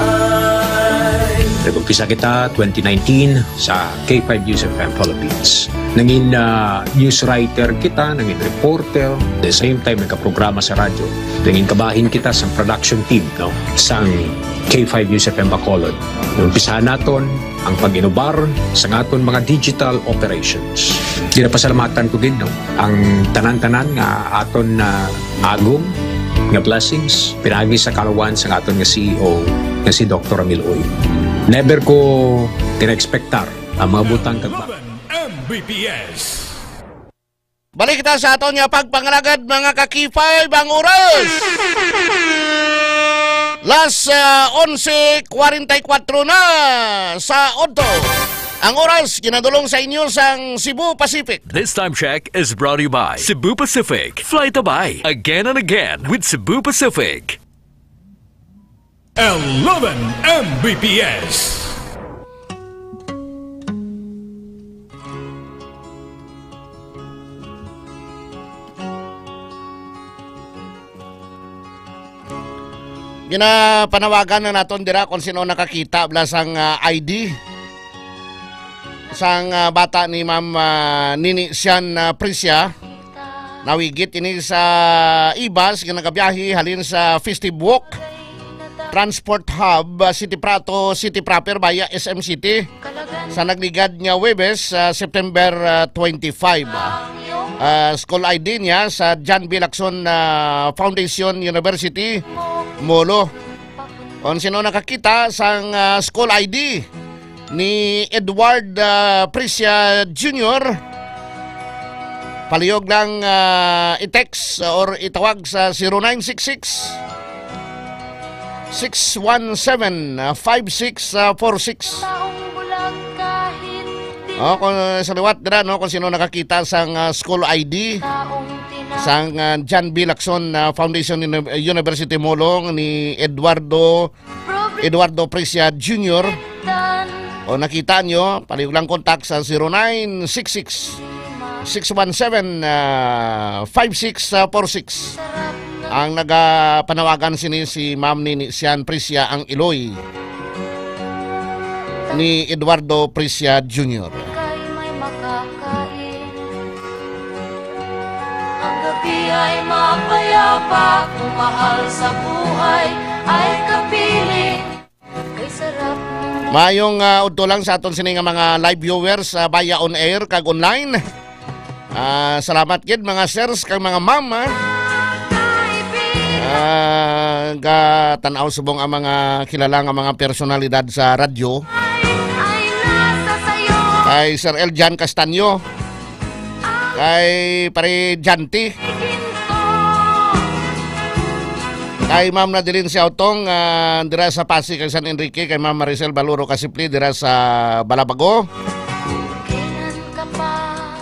Nag-umpisa kita twenty nineteen sa K five News F M Philippines. Nangin, ah, news writer kita, nangin reporter, the same time nagkaprograma sa radyo. Nangin kabahin kita sa production team, no, sang K five News F M Bacolod. Umpisahan naton ang pag-inubar sa aton mga digital operations. Ginapasalamatan ko gid, no, ang tanan-tanan nga aton na agom nga blessings pinaagi sa kalawan sa aton nga C E O nga si Doktor Ramil Uy. Never ko gina-expectar ang mga butang kag ba- Eleven M B P S. Balik kita sa aton nga pagpangalagad, mga ka-K five, ang oras. Las, ah, onse kwarenta y kuwatro na sa udto. Ang oras ginadulong sa inyo sang Cebu Pacific. This time check is brought to you by Cebu Pacific. Fly Tabay, again and again with Cebu Pacific. Eleven M B P S. Ginapanawagan na naton dira kung sino nakakita bala sang, ah, I D sang, ah, bata ni Ma'am, ah, Nini Sian, ah, Prisia. Nawigit ini sa ibas nga nagabiyahe halin sa Festive Walk, Transport Hub, ah, City Prato, City Proper via S M City sa nagligad nga Huwebes, ah, September, ah, twenty-five. Ah, school I D niya sa John B. Lacson, ah, Foundation University, Molo. Kung sino nakakita sang, ah, school I D ni Edward, ah, Prisia Junior, palihog lang, ah, i-text or itawag sa zero nine six six, six one seven, five six four six. Oh, kung sa liwat dira, no, kung sino nakakita sang, ah, school I D sang, ah, John B. Lacson, ah, Foundation Uni-, University Molo ni Eduardo, Eduardo Prisia Junior. O nakita nyo, palihog lang kontak sa zero nine six six, six one seven, ah, five six four six. Ang nagapanawagan sini si Ma'am Nini Sian Prisia, ang iloy ni Eduardo Prisia Junior. Kay may makakain. Ang gabi ay mapayapa, kung mahal sa buhay ay kapiling. Kay sarap ng Maayong, ah, udto lang sa aton sini nga mga live viewers, ah, via on air kag online. Ah, salamat gid, mga sirs kag mga ma'am, ah. Ah, gatan-aw subong ang mga kilala nga mga personalidad sa radyo. Kay Sir Eljan Castaño, kay Pare Janty, kay Ma'am Nadeline Siautong, ah, dira sa Pasig kag San Enrique, kay Ma'am Maricel Baluro Kasipli dira sa Balabago.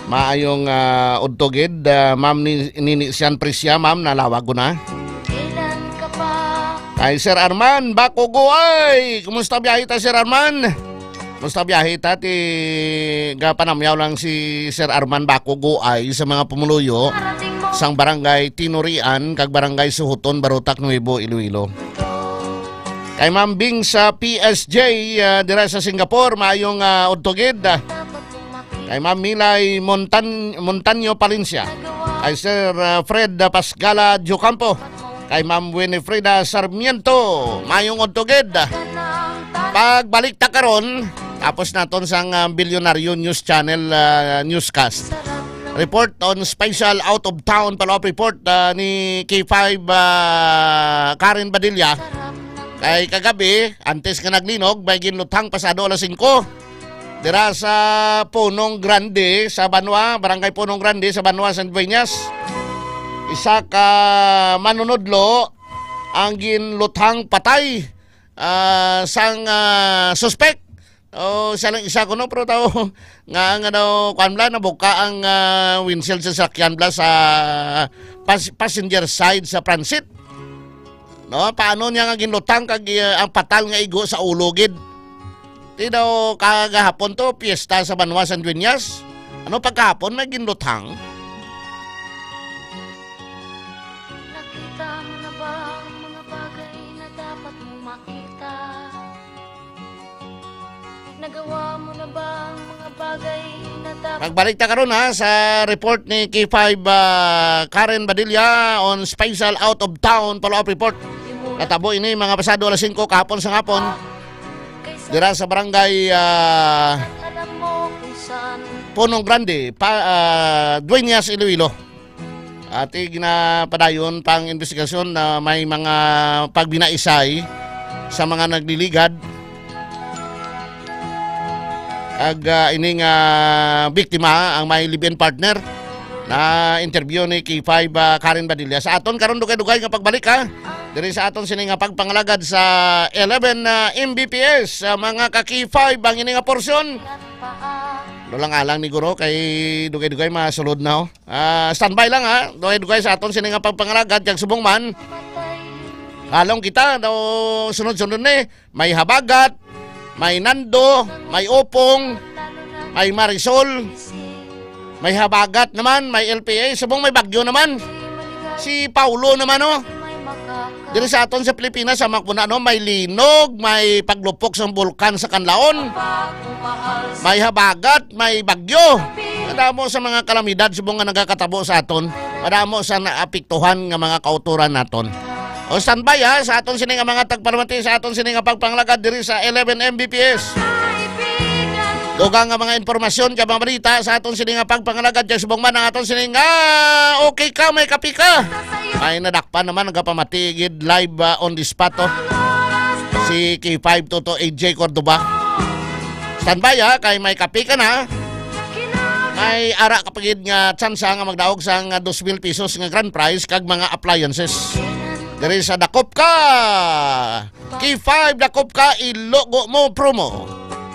Maayong, ah, udto gid, ah, Ma'am ni-, Nini Sian Prisia, Ma'am, nalawag ko na. Kay Sir Arman Bakugo, ay, kumusta biyahe ta, Sir Arman? Kumusta biyahe ta? Ti gapanamyaw lang si Sir Arman Bakugo ay sa mga pumuluyo sang Barangay Tinurian kag Barangay Suhuton, Barotac, Nuevo Iloilo. Kay Ma'am Bing sa P S J, ah, dira sa Singapore, maayong, ah, udto gid. Kay Ma'am Milay Montan-, Montaño Palencia. Kay Sir, ah, Fred, ah, Pasgala Diocampo. Kay Ma'am Winifreda Sarmiento, maayong udto gid. Pagbalik ta karon, tapos naton sang, ah, Bilyonaryo News Channel, ah, newscast. Report on special out-of-town follow-up report, ah, ni K five, ah, Karen Badilla. Kay kagabi, antes nga naglinog, may ginluthang pasado alas singko. Dira sa Punong Grande, sa Banwa, Barangay Punong Grande, sa Banwa, San Dueñas. Isa ka manunudlo ang ginluthang patay, ah, sang, ah, suspek. O, siya lang isa kuno, pero tao nga, nga daw, kuwan bala, nabuka ang, ah, windshield sa sakyan bala sa pas-, passenger side sa transit. No, paano niya nga ginluthang kag, ah, ang patal nga igo sa ulo gid? Ti daw kagahapon to, piyesta sa Banwa San Dueñas. Ano pagkahapon may ginluthang? Nakita mo na ba ang mga bagay na dapat mong makita? Nagawa mo na ba ang mga bagay na dapat Magbalik ta karon, ha, sa report ni K five, ah, Karen Badilla on special out of town follow-up report. Natabo ini mga pasado alas singko kahapon sa hapon. Dira sa barangay, ah, Punong Grande, pa, ah, Dueñas, Iloilo. Ati ginapadayon pang investigasyon na may mga pagbinaisay sa mga nagliligad. Kag, ah, ini nga biktima ang may live-in partner na interview ni K five, ah, Karen Badilla. Sa aton karon dugay-dugay nga pagbalik, ha. Diri sa aton sini nga pagpangalagad sa eleven, ah, M B P S, ah, mga ka K five, ang ini nga porsyon. Ano lang alang ni Guro kay dugay-dugay masulod na, oh. Ah, standby lang, ha. Dugay-dugay sa aton sini nga pagpangalagad kag subong man. Halong kita daw sunod-sunod ni. May habagat, may nando, may upong, may marisol, may habagat naman, may L P A, subong may bagyo naman. Si Paulo naman, oh. Diri sa aton sa Pilipinas, sa mga kuna, no, may linog, may paglupok sa bulkan sa Kanlaon, may habagat, may bagyo. Madamo sa mga kalamidad subong nga nagakatabo sa aton. Madamo sa naapektuhan nga mga kautoran naton. O, standby, ha, sa aton sini nga mga tagpalamati, sa aton sini nga pagpangalagad diri sa eleven M B P S. Dugang nga mga impormasyon kag mga balita sa aton sini nga pagpangalagad kag subong man ang aton sini nga okay ka, may kapi ka. Ay, nadakpan naman, nagapamati gid live, ah, on the spot, oh. Si K five Toto A J Cordoba. Standby, ha, kay may kapi ka na. May ara ka pa gid nga tsansa nga magdaog sang dos mil pesos nga grand prize kag mga appliances. Diri sa Dakop Ka! K five Dakop Ka, ilogo mo promo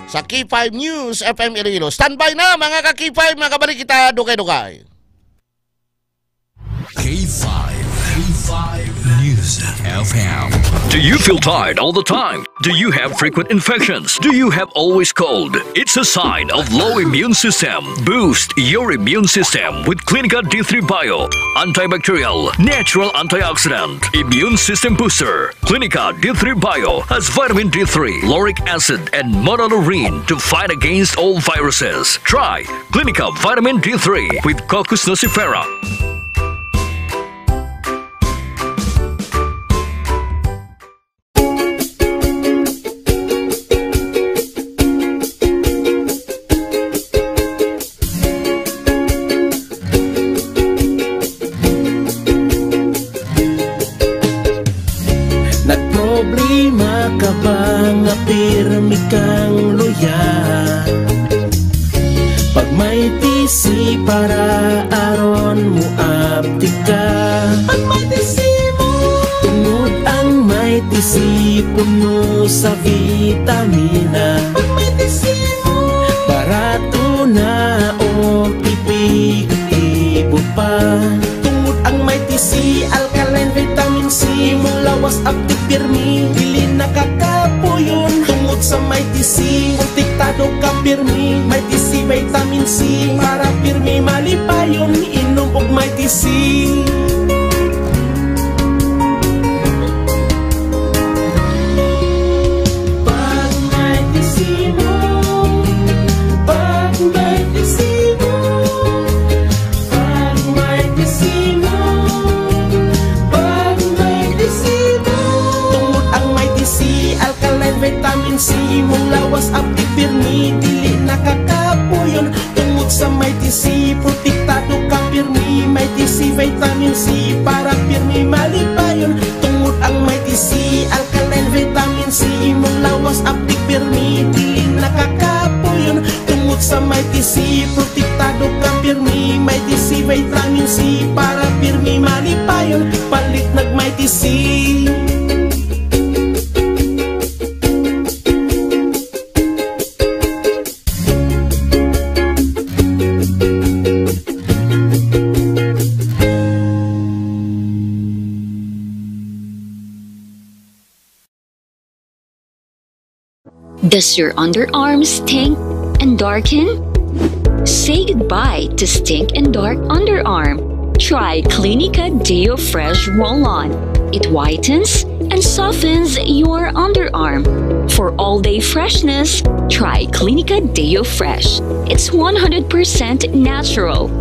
sa K five News F M Iloilo. Standby na, mga ka K five, makabalik kita dugay-dugay. K five, K five News F M. Do you feel tired all the time? Do you have frequent infections? Do you have always cold? It's a sign of low immune system. Boost your immune system with Clinica D three Bio. Antibacterial, natural antioxidant, immune system booster. Clinica D three Bio has vitamin D three, lauric acid, and monolaurin to fight against all viruses. Try Clinica Vitamin D three with Cocos nucifera. Nagproblema ka ba nga pirmi kang luya? Pag may T C para aron mo aptik ka. Pag may T C mo. Tungod ang may T C puno sa vitamina. Pag may T C mo. Barato na o epektibo pa. Tungod ang may T C, alkaline vitamin C, imong lawas aptik pirmi, dili nakakapuyon. Tungod sa may T C, protektado ka pirmi. May T C vitamin C, para pirmi malipayon. Inom og may T C. Pag may T C mo, pag may T C mo, pag may T C mo, pag may T C mo. Tungod ang may T C, alkaline vitamin C, imong lawas aptik pirmi, dili nakakapuyon. Tungod sa may T C, protektado C para pirmi malipayon. Tungod ang Mighty C, alkaline vitamin C, imong lawas aptik pirmi, dili nakakapuyon. Tungod sa Mighty C, protektado ka pirmi. Mighty C vitamin C para pirmi malipayon. Palit nag Mighty C. Does your underarm stink and darken? Say goodbye to stink and dark underarm. Try Clinica Deo Fresh Roll-On. It whitens and softens your underarm. For all-day freshness, try Clinica Deo Fresh. It's one hundred percent natural.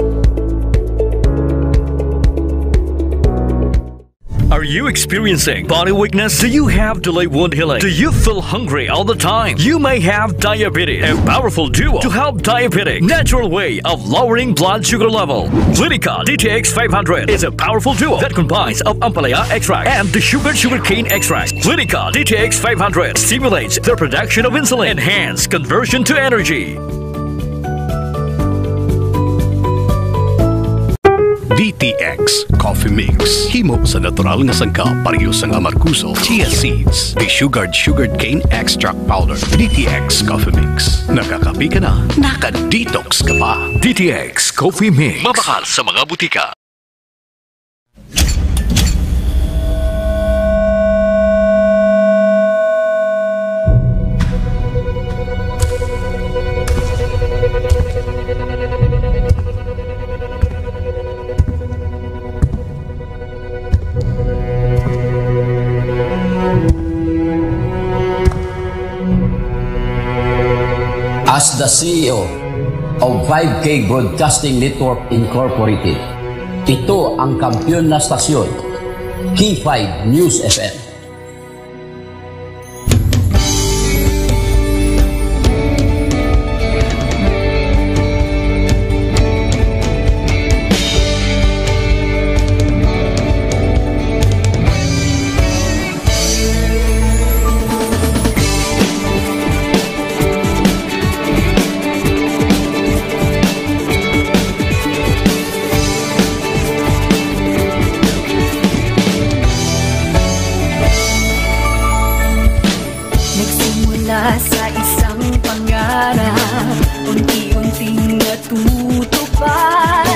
Are you experiencing body weakness? Do you have delayed wound healing? Do you feel hungry all the time? You may have diabetes. A powerful duo to help diabetic natural way of lowering blood sugar level. Clinica D T X five hundred is a powerful duo that combines of ampalaya extract and the sugar sugarcane extract. Clinica D T X five hundred stimulates the production of insulin, enhance conversion to energy. D T X Coffee Mix. Himo sa natural nga sangkap, pareho sang amargoso, chia seeds, desugared sugarcane extract powder. D T X Coffee Mix. Nakakape ka na, naka-detox ka pa. D T X Coffee Mix. Mabakal sa mga butika. As the C E O of five K Broadcasting Network Incorporated, ito ang kampiyon na stasyon, K five News F M. Nagsimula sa isang pangarap, unti-unting natutupad.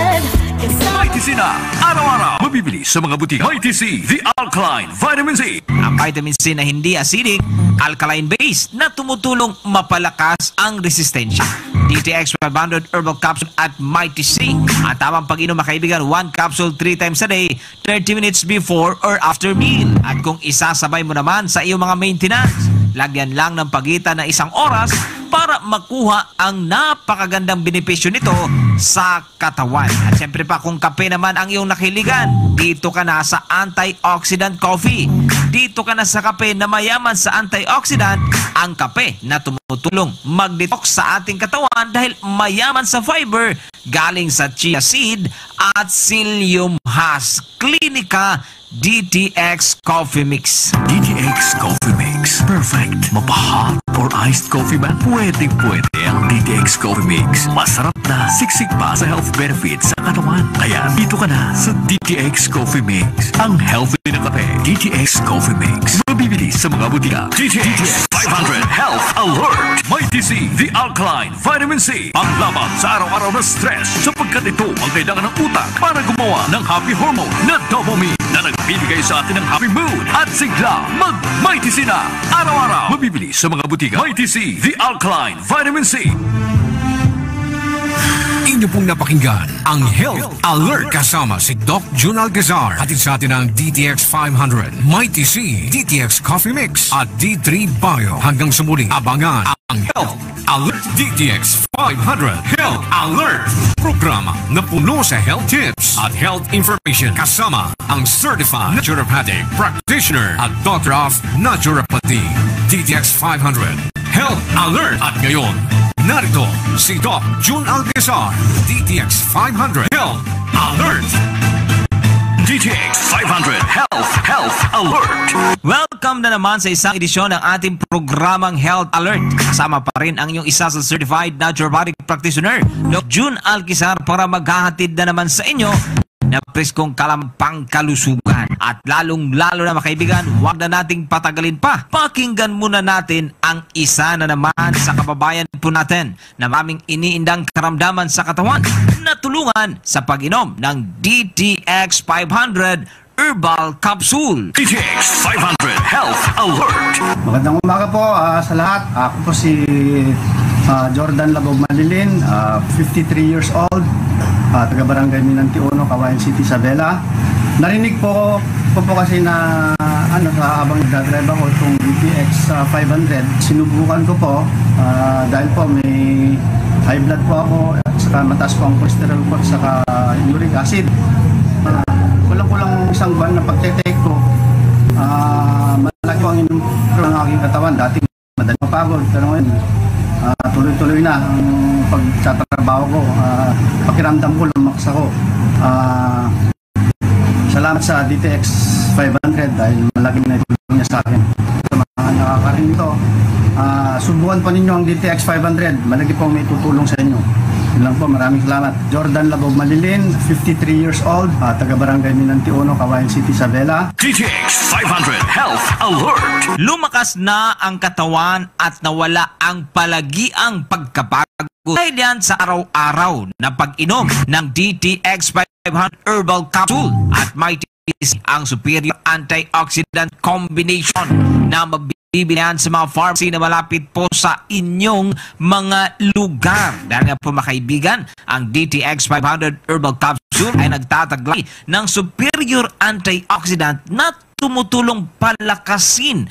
Kasama Mighty C na araw-araw mabibili sa mga butika. Mighty C, the alkaline vitamin C. Ang vitamin C na hindi acidic, alkaline base na tumutulong mapalakas ang resistensya. D T X five hundred Herbal Capsule at Mighty C. Ang tamang pag-inom, mga kaibigan, one capsule three times a day, thirty minutes before or after meal. At kung isasabay mo naman sa iyong mga maintenance, lagyan lang ng pagitan na isang oras para makuha ang napakagandang benepisyo nito sa katawan. At siyempre pa, kung kape naman ang iyong nakahiligan, dito ka na sa antioxidant coffee. Dito ka na sa kape na mayaman sa antioxidant, ang kape na tumutulong mag-detox sa ating katawan dahil mayaman sa fiber galing sa chia seed at psyllium husk. Clinica D T X Coffee Mix. D T X Coffee Mix. Perfect. Mapa-hot or iced coffee ba? Pwedeng-pwede ang D T X Coffee Mix. Masarap na, siksik pa sa health benefits sa katawan. Kaya dito ka na sa D T X Coffee Mix. Ang healthy na kape, D T X Coffee Mix. Mabibili sa mga butika. D T X five hundred Health Alert. Mighty C, the alkaline vitamin C. Panglaban sa araw-araw na stress, sapagkat ito ang kailangan ng utak para gumawa ng happy hormone na dopamine na nagbibigay sa atin ng happy mood at sigla. Mag Mighty C na araw-araw. Mabibili sa mga butika. Mighty C, the alkaline vitamin C. Inyo pong napakinggan ang Health Alert kasama si Doc Jun Alcazar. Hatid sa atin ng D T X five hundred, Mighty C, D T X Coffee Mix, at D three Bio. Hanggang sa muli, abangan ang Health Alert. D T X five hundred Health Alert, programa na puno sa health tips at health information, kasama ang certified naturopathic practitioner at doctor of naturopathy. D T X five hundred Health Alert. At ngayon, narito si Doc Jun Alcazar. D T X five hundred Health Alert. D Alert. Welcome na naman sa isang edisyon ng ating programang Health Alert. Kasama pa rin ang inyong isa sa certified naturopathic practitioner, Doc Jun Alquizar, para maghahatid na naman sa inyo na preskong kalampang kalusugan. At lalong-lalo na, mga kaibigan, wag na nating patagalin pa. Pakinggan muna natin ang isa na naman sa kababayan po natin na maraming iniindang karamdaman sa katawan na tulungan sa pag-inom ng D T X five hundred Herbal Capsule. D T X five hundred Health Alert. Magandang umaga po, ah, sa lahat. Ako po si, ah, Jordan Labog Malilin, ah, fifty-three years old, ah, taga Barangay Minantiuno, Cauayan City, Isabela. Narinig po ko po kasi na, ano, sa habang nagdadrive ako itong D T X, ah, five hundred, sinubukan ko po, ah, dahil po may high blood po ako at saka mataas po ang cholesterol ko at saka uric acid. Ah, kulang-kulang isang buwan na pagte-take ko, ah, malaki ang improve ng aking katawan. Dati madali mapagod, pero ngayon, ah, tuloy-tuloy na ang pagtatrabaho ko. Ah, pakiramdam ko, lumakas ako. Ah, salamat sa D T X five hundred dahil malaking naitulong niya sa akin. Sa mga nakakarinig nito, ah, subukan pa ninyo ang D T X five hundred. Malaki pong may tutulong sa inyo. Yun lang po, maraming salamat. Jordan Labog Malilin, fifty-three years old, ah, taga Barangay Minantiuno, Cauayan City, Isabela. D T X five hundred Health Alert. Lumakas na ang katawan at nawala ang palagiang pagkapagod dahil yan sa araw-araw na pag-inom ng D T X five hundred Herbal Capsule at may ang superior antioxidant combination na mabibili yan sa mga pharmacy na malapit po sa inyong mga lugar. Dahil nga po, mga kaibigan, ang D T X five hundred Herbal Capsule ay nagtataglay ng superior antioxidant na tumutulong palakasin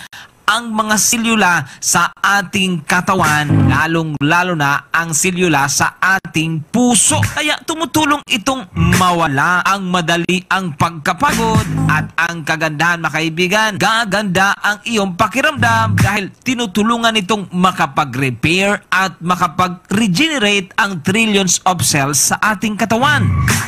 ang mga selula sa ating katawan, lalong-lalo na ang selula sa ating puso. Kaya tumutulong itong mawala ang madali ang pagkapagod at ang kagandahan, mga kaibigan, gaganda ang iyong pakiramdam dahil tinutulungan itong makapag-repair at makapag-regenerate ang trillions of cells sa ating katawan.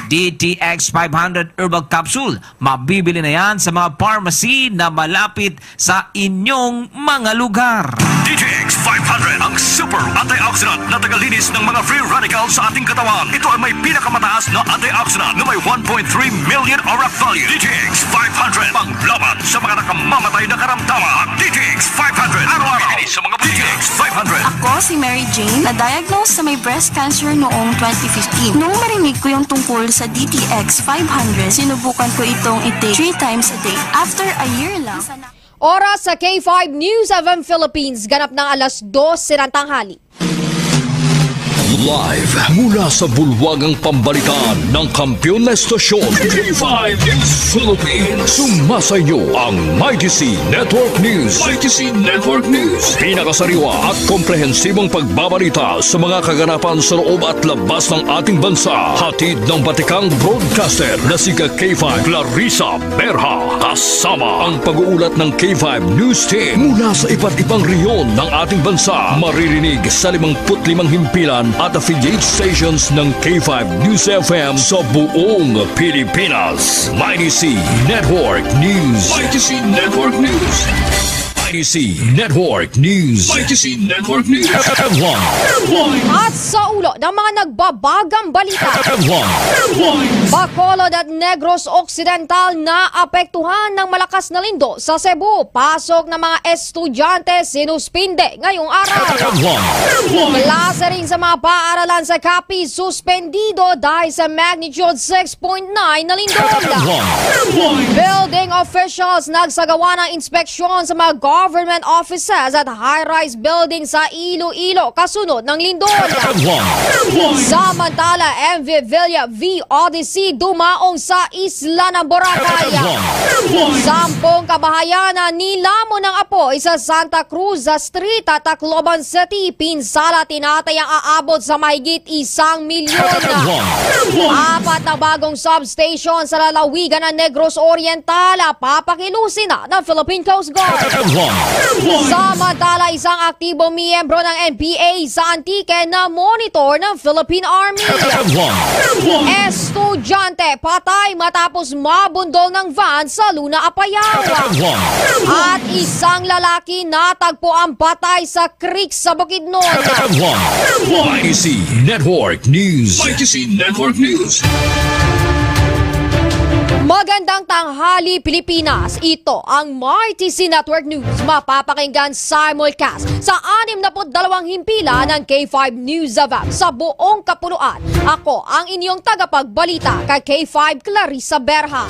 D T X five hundred Herbal Capsule, mabibili na yan sa mga pharmacy na malapit sa inyong mga lugar. D T X five hundred, ang super antioxidant na tagalinis ng mga free radicals sa ating katawan. Ito ay may pinakamataas na antioxidant na may one point three million ORAC value. D T X five hundred, panglaban sa mga nakamamatay na karamdaman. D T X five hundred, araw-araw. Sa mga D T X five hundred. Ako si Mary Jane, na-diagnose sa may breast cancer noong twenty fifteen. Nung marinig ko yung tungkol sa D T X five hundred, sinubukan ko itong i-take three times a day. After a year lang, Oras sa K five News F M Philippines, ganap ng alas dose ng tanghali. Live mula sa bulwagang pambalitaan ng kampiyon na estasyon, K five News Philippines. Sumasa inyo ang Mighty C Network News. Mighty C Network News. Pinakasariwa at komprehensibong pagbabalita sa mga kaganapan sa loob at labas ng ating bansa. Hatid ng batikang broadcaster na si K five Clarissa Berha, kasama ang pag-uulat ng K five News Team mula sa iba't ibang rehiyon ng ating bansa. Maririnig sa limangput limang himpilan at affiliate stations ng K five News F M sa buong Pilipinas. Mighty C Network News. Mighty C Network News. Mighty C Network News. Mighty C Network News. Headline. Headline. At sa ulo ng mga nagbabagang balita, Headline. Headline. Bacolod at Negros Occidental naapektuhan ng malakas na lindo sa Cebu. Pasok ng mga estudyante sinuspinde ngayong araw. Headline. Headline. Klase rin sa mga paaralan sa Capiz suspendido dahil sa magnitude six point nine na lindol. Headline. Headline. Building officials nagsagawa ng inspeksyon sa mga government offices at high-rise building sa Iloilo kasunod ng lindol. Headline. Samantala, M V Villa V Odyssey dumaong sa isla ng Boracay. Headline. Sampung kabahayan na nilamon ng apoy sa Santa Cruz Street, Tacloban City. Pinsala tinatayang aabot sa mahigit isang milyon. Headline. Apat na bagong substation sa lalawigan ng Negros Oriental, papakilusin na ng Philippine Coast Guard. Headline. Samantala, isang aktibo miyembro ng N P A sa Antique na monitor ng Philippine Army. Headline. Estudyante Estudyante patay matapos mabundol ng van sa Luna, Apayao. At isang lalaki natagpo ang patay sa creek sa Bukidnon. Y T C Network News. Y T C Network News. Magandang tanghali, Pilipinas. Ito ang Y T C Network News. Mapapakinggan simulcast sa anim na put dalawang himpilan ng K five News F M sa buong kapuluan. Ako ang inyong tagapagbalita, ka K five Clarissa Berha.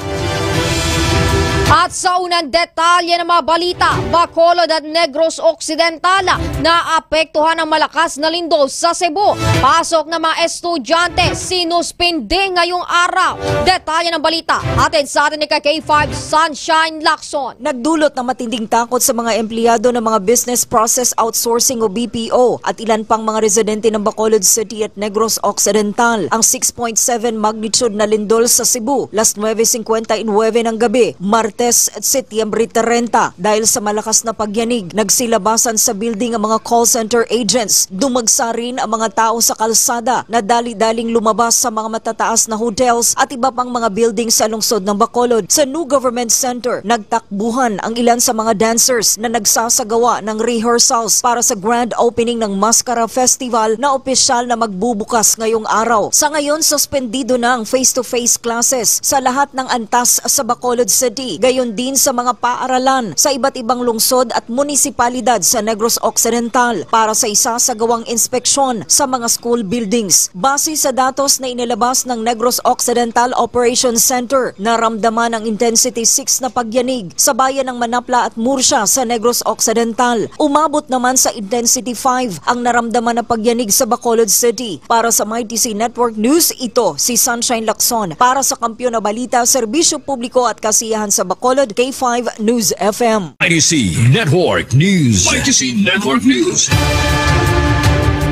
At sa unang detalye ng mga balita, Bacolod at Negros Occidental naapektuhan ng malakas na lindol sa Cebu. Pasok ng mga estudyante sinuspindi ngayong araw. Detalye ng balita, hatid sa atin ni ka K five Sunshine Lacson. Nagdulot ng matinding takot sa mga empleyado ng mga business process outsourcing o B P O at ilan pang mga residente ng Bacolod City at Negros Occidental ang six point seven magnitude na lindol sa Cebu, las nuebe cincuenta y nueve ng gabi, Martes, Setyembre treinta. Dahil sa malakas na pagyanig, nagsilabasan sa building ang mga call center agents. Dumagsa rin ang mga tao sa kalsada na dali-daling lumabas sa mga matataas na hotels at iba pang mga building sa lungsod ng Bacolod. Sa New Government Center, nagtak buhan ang ilan sa mga dancers na nagsasagawa ng rehearsals para sa grand opening ng Mascara Festival na opisyal na magbubukas ngayong araw. Sa ngayon, suspendido na ang face-to-face classes sa lahat ng antas sa Bacolod City, gayon din sa mga paaralan sa iba't ibang lungsod at munisipalidad sa Negros Occidental para sa isasagawang inspeksyon sa mga school buildings. Base sa datos na inilabas ng Negros Occidental Operations Center, naramdaman ang Intensity six na pagyanig sa bayan ng Manapla at Murcia sa Negros Occidental. Umabot naman sa Intensity five ang naramdaman na pagyanig sa Bacolod City. Para sa Mighty C Network News, ito si Sunshine Lacson. Para sa Kampiyon na Balita, Serbisyo Publiko at Kasiyahan sa Bacolod, K five News F M. Mighty C Network News. Mighty C Network News.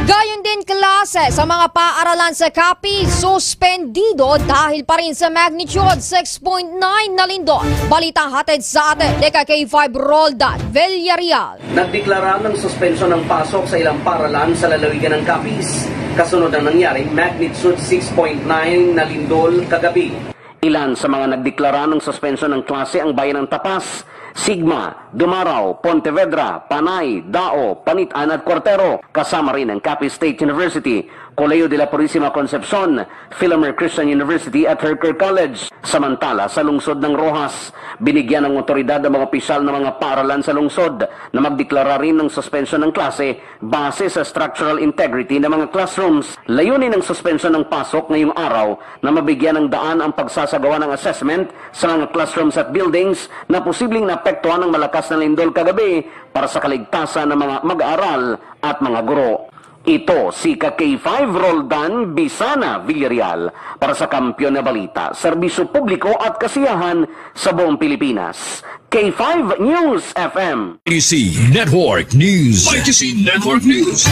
Gayon din, klase sa mga paaralan sa Capiz suspendido dahil pa rin sa magnitude six point nine na lindol. Balitang hatid sa atin ni ka K five Roldan Villarreal. Nagdeklara ng suspensyon ng pasok sa ilang paaralan sa lalawigan ng Capiz, kasunod ng nangyaring magnitude six point nine na lindol kagabi. Ilan sa mga nagdeklara ng suspensyon ng klase ang bayan ng Tapas, Sigma, Dumarao, Pontevedra, Panay, Dao, Panit-an at Cortero, kasama rin ang Capiz State University, Colegio de la Purisima Concepcion, Filomer Christian University at Herker College. Samantala, sa lungsod ng Roxas, binigyan ng otoridad ang mga opisyal ng mga paaralan sa lungsod na magdeklara rin ng suspensyon ng klase base sa structural integrity ng mga classrooms. Layunin ng suspensyon ng pasok ngayong araw na mabigyan ng daan ang pagsasagawa ng assessment sa mga classrooms at buildings na posibleng naapektuhan ng malakas na lindol kagabi para sa kaligtasan ng mga mag-aaral at mga guro. Ito si ka K five Roldan Bisana Villarreal para sa Kampiyon na Balita, Serbisyo Publiko at Kasiyahan sa buong Pilipinas. K five News F M. Y T C Network News. Y T C Network News.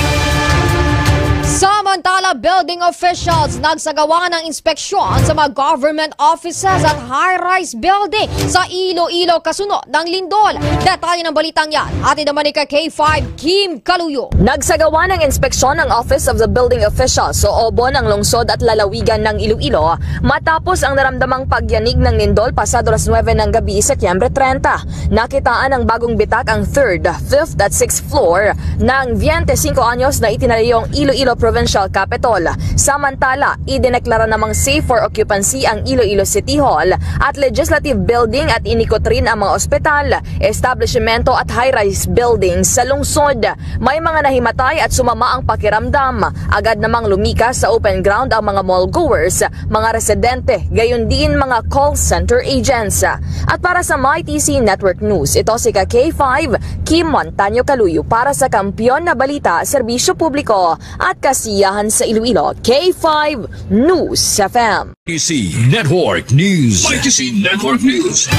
Samantala, building officials nagsagawa ng inspeksyon sa mga government offices at high-rise building sa Iloilo kasunod ng lindol. Detalye ng balitang yan, hatid naman ni ka K five Kim Kaluyo. Nagsagawa ng inspeksyon ng Office of the Building Officials o obo ng lungsod at lalawigan ng Iloilo matapos ang naramdamang pagyanig ng lindol pasado alas nuebe ng gabi, Setyembre treinta. Nakitaan ng bagong bitak ang third, fifth at sixth floor ng veinte y cinco anyos na itinayong Iloilo Provincial Capitol. Samantala, idineklara namang safe for occupancy ang Iloilo City Hall at Legislative Building at inikot rin ang mga ospital, establishmento at high-rise buildings sa lungsod. May mga nahimatay at sumama ang pakiramdam. Agad namang lumikas sa open ground ang mga mall goers, mga residente, gayon din mga call center agents. At para sa My T C Network News, ito si ka K five, Kim Montaño Caluyo para sa Kampiyon na Balita, Serbisyo Publiko at Kasiyahan sa Iloilo, K five News F M. Y T C Network News. Y T C Network News.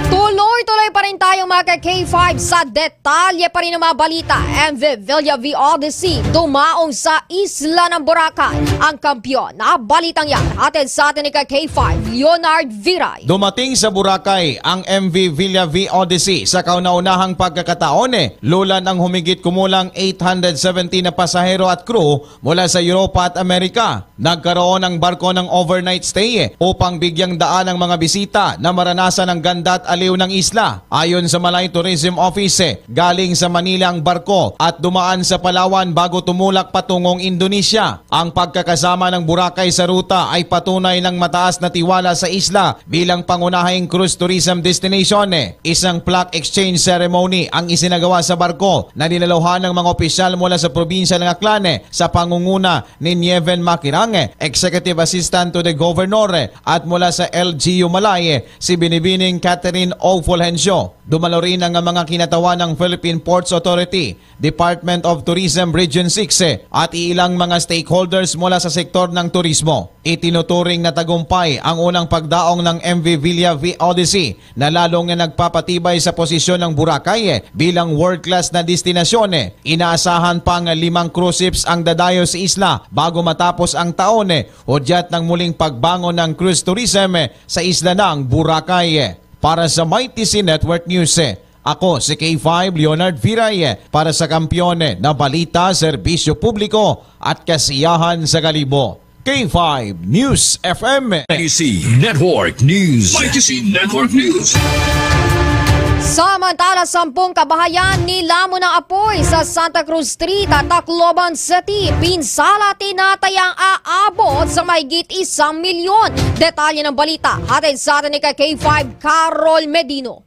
Tuloy Tuloy pa rin tayo, mga ka-K five, sa detalye pa rin ng mga balita. M V Villa V Odyssey dumaong sa isla ng Boracay. Ang kampiyon na balitang yan, hatid sa atin ni ka-K five, Leonard Viray. Dumating sa Boracay ang M V Villa V Odyssey sa kauna-unahang pagkakataon, eh. Lulan ang humigit kumulang eight hundred seventy na pasahero at crew mula sa Europa at Amerika. Nagkaroon ang barko ng overnight stay upang bigyang daan ang mga bisita na maranasan ang ganda at aliw ng isla. Ayon sa Malay Tourism Office, galing sa Manila ang barko at dumaan sa Palawan bago tumulak patungong Indonesia. Ang pagkakasama ng Boracay sa ruta ay patunay ng mataas na tiwala sa isla bilang pangunahing cruise tourism destination. Isang plaque exchange ceremony ang isinagawa sa barko na dinaluhan ng mga opisyal mula sa probinsya ng Aklan sa pangunguna ni Nieven Makirang, Executive Assistant to the Governor, at mula sa L G U Malay, si Binibining Catherine O Fulgencio. Dumalo rin ang mga kinatawan ng Philippine Ports Authority, Department of Tourism Region six, at ilang mga stakeholders mula sa sektor ng turismo. Itinuturing na tagumpay ang unang pagdaong ng M V Villa V Odyssey na lalong nagpapatibay sa posisyon ng Boracay bilang world-class na destinasyon. Inaasahan pang limang cruise ships ang dadayo sa isla bago matapos ang taon, hudyat ng muling pagbangon ng cruise tourism sa isla ng Boracay. Para sa Mighty C Network News, ako si K five Leonard Viray para sa Kampiyon na Balita, Serbisyo Publiko at Kasiyahan sa Kalibo. K five News F M. Mighty C Network News. Mighty C Network News. Samantala, sampung kabahayan nilamon ang apoy sa Santa Cruz Street, Tacloban City. Pinsala tinatayang aabot sa mahigit isang milyon. Detalye ng balita, hatid sa atin ni ka K five Carol Medino.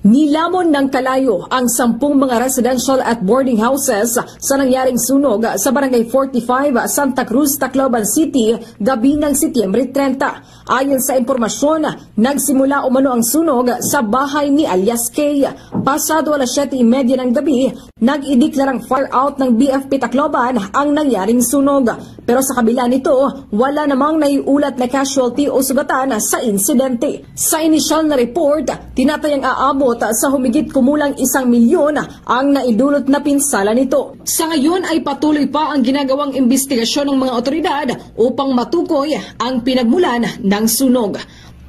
Nilamon ng kalayo ang sampung mga residential at boarding houses sa nangyaring sunog sa Barangay forty-five, Santa Cruz, Tacloban City, gabi ng Setyembre treinta. Ayon sa impormasyon, nagsimula umano ang sunog sa bahay ni alias K. Pasado alas siyete y media ng gabi, nag-ideklarang fire out ng B F P Tacloban ang nangyaring sunog. Pero sa kabila nito, wala namang naiulat na casualty o sugatan sa insidente. Sa inisyal na report, tinatayang aabot sa humigit kumulang isang milyon ang naidulot na pinsala nito. Sa ngayon ay patuloy pa ang ginagawang imbestigasyon ng mga otoridad upang matukoy ang pinagmulan ng sunog.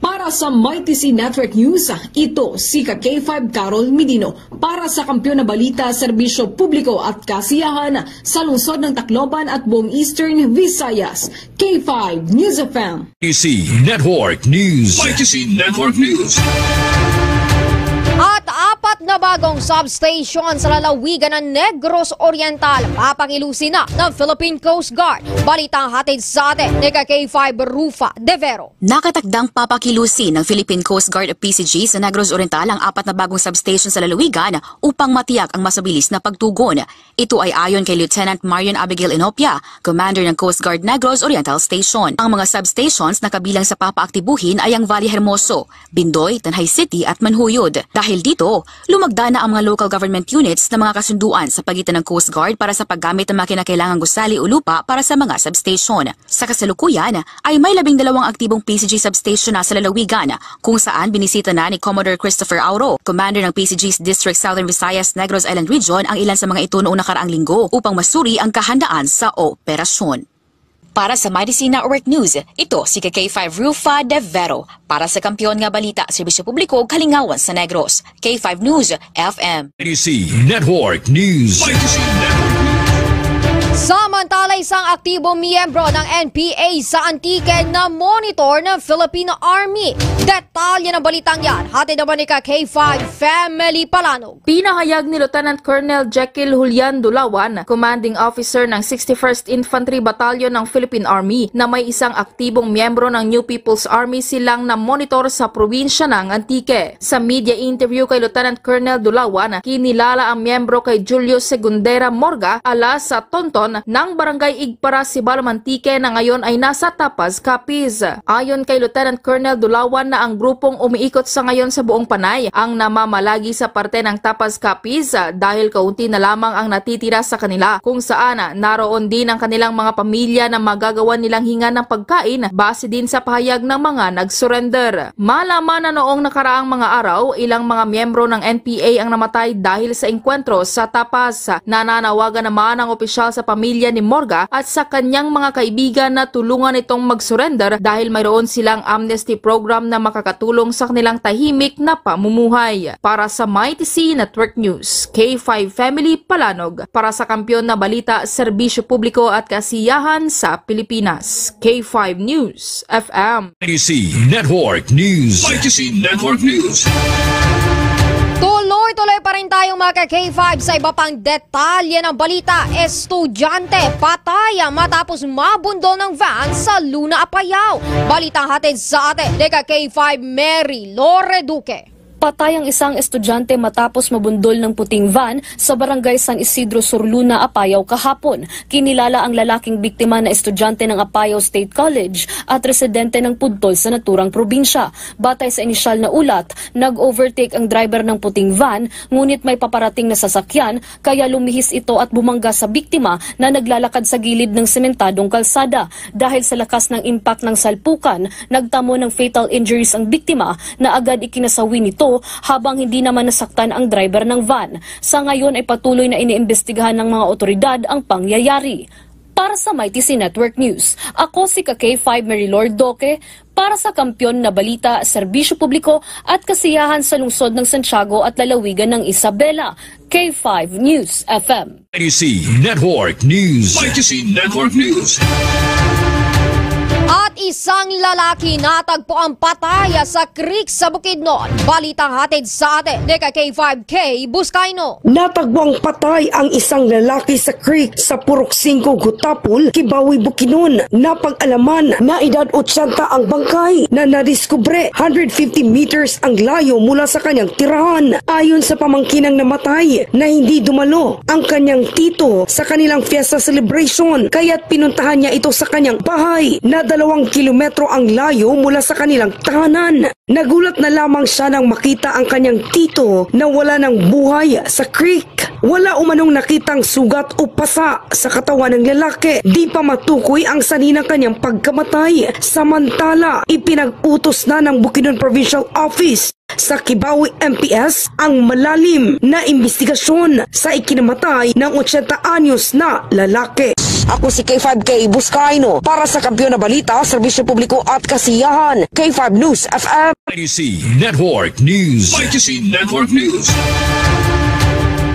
Para sa Mighty C Network News, ito si ka K five Carol Medino. Para sa Kampiyon na Balita, Serbisyo Publiko at Kasiyahan sa lungsod ng Tacloban at buong Eastern Visayas, K five News F M. Mighty C Network News. Mighty C Network News. At apat na bagong substation sa lalawigan ng Negros Oriental, papakilusin na ng Philippine Coast Guard. Balita hatid sa atin ni ka K five Rufa De Vero. Nakatakdang papakilusin ng Philippine Coast Guard, P C G, sa Negros Oriental ang apat na bagong substation sa lalawigan upang matiyak ang mas mabilis na pagtugon. Ito ay ayon kay Lieutenant Marion Abigail Inopia, Commander ng Coast Guard Negros Oriental Station. Ang mga substations na kabilang sa papaaktibuhin ay ang Valle Hermoso, Bindoy, Tanjay City, at Manjuyod. Dahil dito, lumagda na ang mga local government units ng mga kasunduan sa pagitan ng Coast Guard para sa paggamit ng mga kinakailangang gusali o lupa para sa mga substation. Sa kasalukuyan, ay may labing dalawang aktibong P C G substation na sa lalawigan, kung saan binisita na ni Commodore Christopher Auro, commander ng P C G's District Southern Visayas Negros Island Region, ang ilan sa mga ito noong nakaraang linggo upang masuri ang kahandaan sa operasyon. Para sa Mighty C Network News, ito si K five Rufa De Vero. Para sa Kampiyon nga Balita, Serbisyo Publiko ug Kalingawan sa Negros, K five News F M. Mighty C Network News. Samantala, isang aktibong miyembro ng N P A sa Antique na monitor ng Philippine Army. Detalye ng balitang yan, hatid naman ni ka K five Family Palanog. Pinahayag ni Lieutenant Colonel Jekyll Julian Dulawan, commanding officer ng sixty-first Infantry Battalion ng Philippine Army, na may isang aktibong miyembro ng New People's Army silang na monitor sa probinsya ng Antique. Sa media interview kay Lieutenant Colonel Dulawan, kinilala ang miyembro kay Julio Segundera Morga, alias Tonton, ng Barangay Igpara, Sibalom, Antique na ngayon ay nasa Tapaz, Capiz. Ayon kay Lieutenant Colonel Dulawan na ang grupong umiikot sa ngayon sa buong Panay ang namamalagi sa parte ng Tapaz, Capiz dahil kaunti na lamang ang natitira sa kanila, kung saan naroon din ang kanilang mga pamilya na magagawan nilang hingan ng pagkain base din sa pahayag ng mga nag-surrender. Malaman na noong nakaraang mga araw, ilang mga miyembro ng N P A ang namatay dahil sa engkwentro sa Tapaz. Nananawagan naman ang opisyal sa pamilya ni Morga at sa kanyang mga kaibigan na tulungan itong mag-surrender dahil mayroon silang amnesty program na makakatulong sa kanilang tahimik na pamumuhay. Para sa Mighty C Network News, K five Family Palanog. Para sa Kampiyon na Balita, Serbisyo Publiko at Kasiyahan sa Pilipinas, K five News F M. Mighty C Network News. Mighty C Network News. Tuloy-tuloy pa rin tayong mga ka-K five sa iba pang detalye ng balita. Estudyante patay matapos mabundol ng van sa Luna, Apayao. Balita hatid sa atin ni ka-K five Mary Lore Duque. Patay ang isang estudyante matapos mabundol ng puting van sa Barangay San Isidro Sur, Luna, Apayao kahapon. Kinilala ang lalaking biktima na estudyante ng Apayao State College at residente ng Pudtol sa naturang probinsya. Batay sa inisyal na ulat, nag-overtake ang driver ng puting van, ngunit may paparating na sasakyan, kaya lumihis ito at bumangga sa biktima na naglalakad sa gilid ng sementadong kalsada. Dahil sa lakas ng impact ng salpukan, nagtamo ng fatal injuries ang biktima na agad ikinasawi nito, habang hindi naman nasaktan ang driver ng van. Sa ngayon ay patuloy na iniimbestigahan ng mga otoridad ang pangyayari. Para sa Mighty C Network News, ako si ka-K five Mary Lord Duque, para sa Kampiyon na Balita, Serbisyo Publiko at Kasiyahan sa Lungsod ng Santiago at Lalawigan ng Isabela, K five News F M. Mighty C Network News. Mighty C Network News. At isang lalaki natagpo ang patay sa creek sa Bukidnon. Balitang hatid sa atin ni ka-K five Kay Buscaino. Natagpo ang patay ang isang lalaki sa creek sa Purok Singko, Gutapol, Kibawi, Bukidnon. Napag-alaman na edad otsenta ang bangkay na nadiskubre hundred fifty meters ang layo mula sa kanyang tirahan. Ayon sa pamangkin ng namatay na hindi dumalo ang kanyang tito sa kanilang fiesta celebration, kaya't pinuntahan niya ito sa kanyang bahay na dalawang kilometro ang layo mula sa kanilang tahanan. Nagulat na lamang siya nang makita ang kanyang tito na wala ng buhay sa creek. Wala umanong nakitang sugat o pasa sa katawan ng lalaki. Di pa matukoy ang sanhi ng kanyang pagkamatay. Samantala, ipinag-utos na ng Bukidnon Provincial Office sa Kibawi M P S ang malalim na imbestigasyon sa ikinamatay ng otsenta anyos na lalaki. Ako si K five Kay Buscaino para sa Kampiyon na Balita, Serbisyo Publiko at Kasiyahan, K five News F M. Mighty C Network News. Mighty C Network News.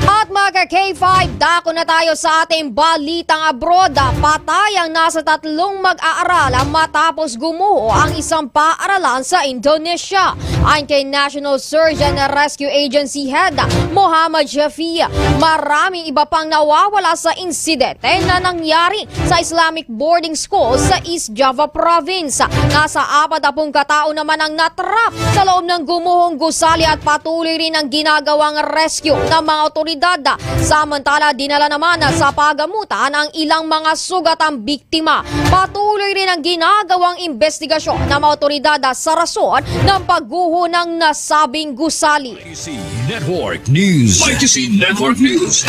At mga ka-K five, dako na tayo sa ating balitang abroad. Patay ang nasa tatlong mag-aaral matapos gumuho ang isang paaralan sa Indonesia. Ayon kay National Search and Rescue Agency Head Muhammad Shafi, maraming iba pang nawawala sa insidente na nangyari sa Islamic boarding school sa East Java Province. Nasa apat na pung katao naman ang natrap sa loob ng gumuhong gusali at patuloy rin ang ginagawang rescue ng mga otoridad. Samantala, dinala naman sa pagamutan ang ilang mga sugatang biktima. Patuloy rin ang ginagawang investigasyon ng mga otoridad sa rason ng pagguho ng nasabing gusali. Mighty C Network News. Mighty C Network News.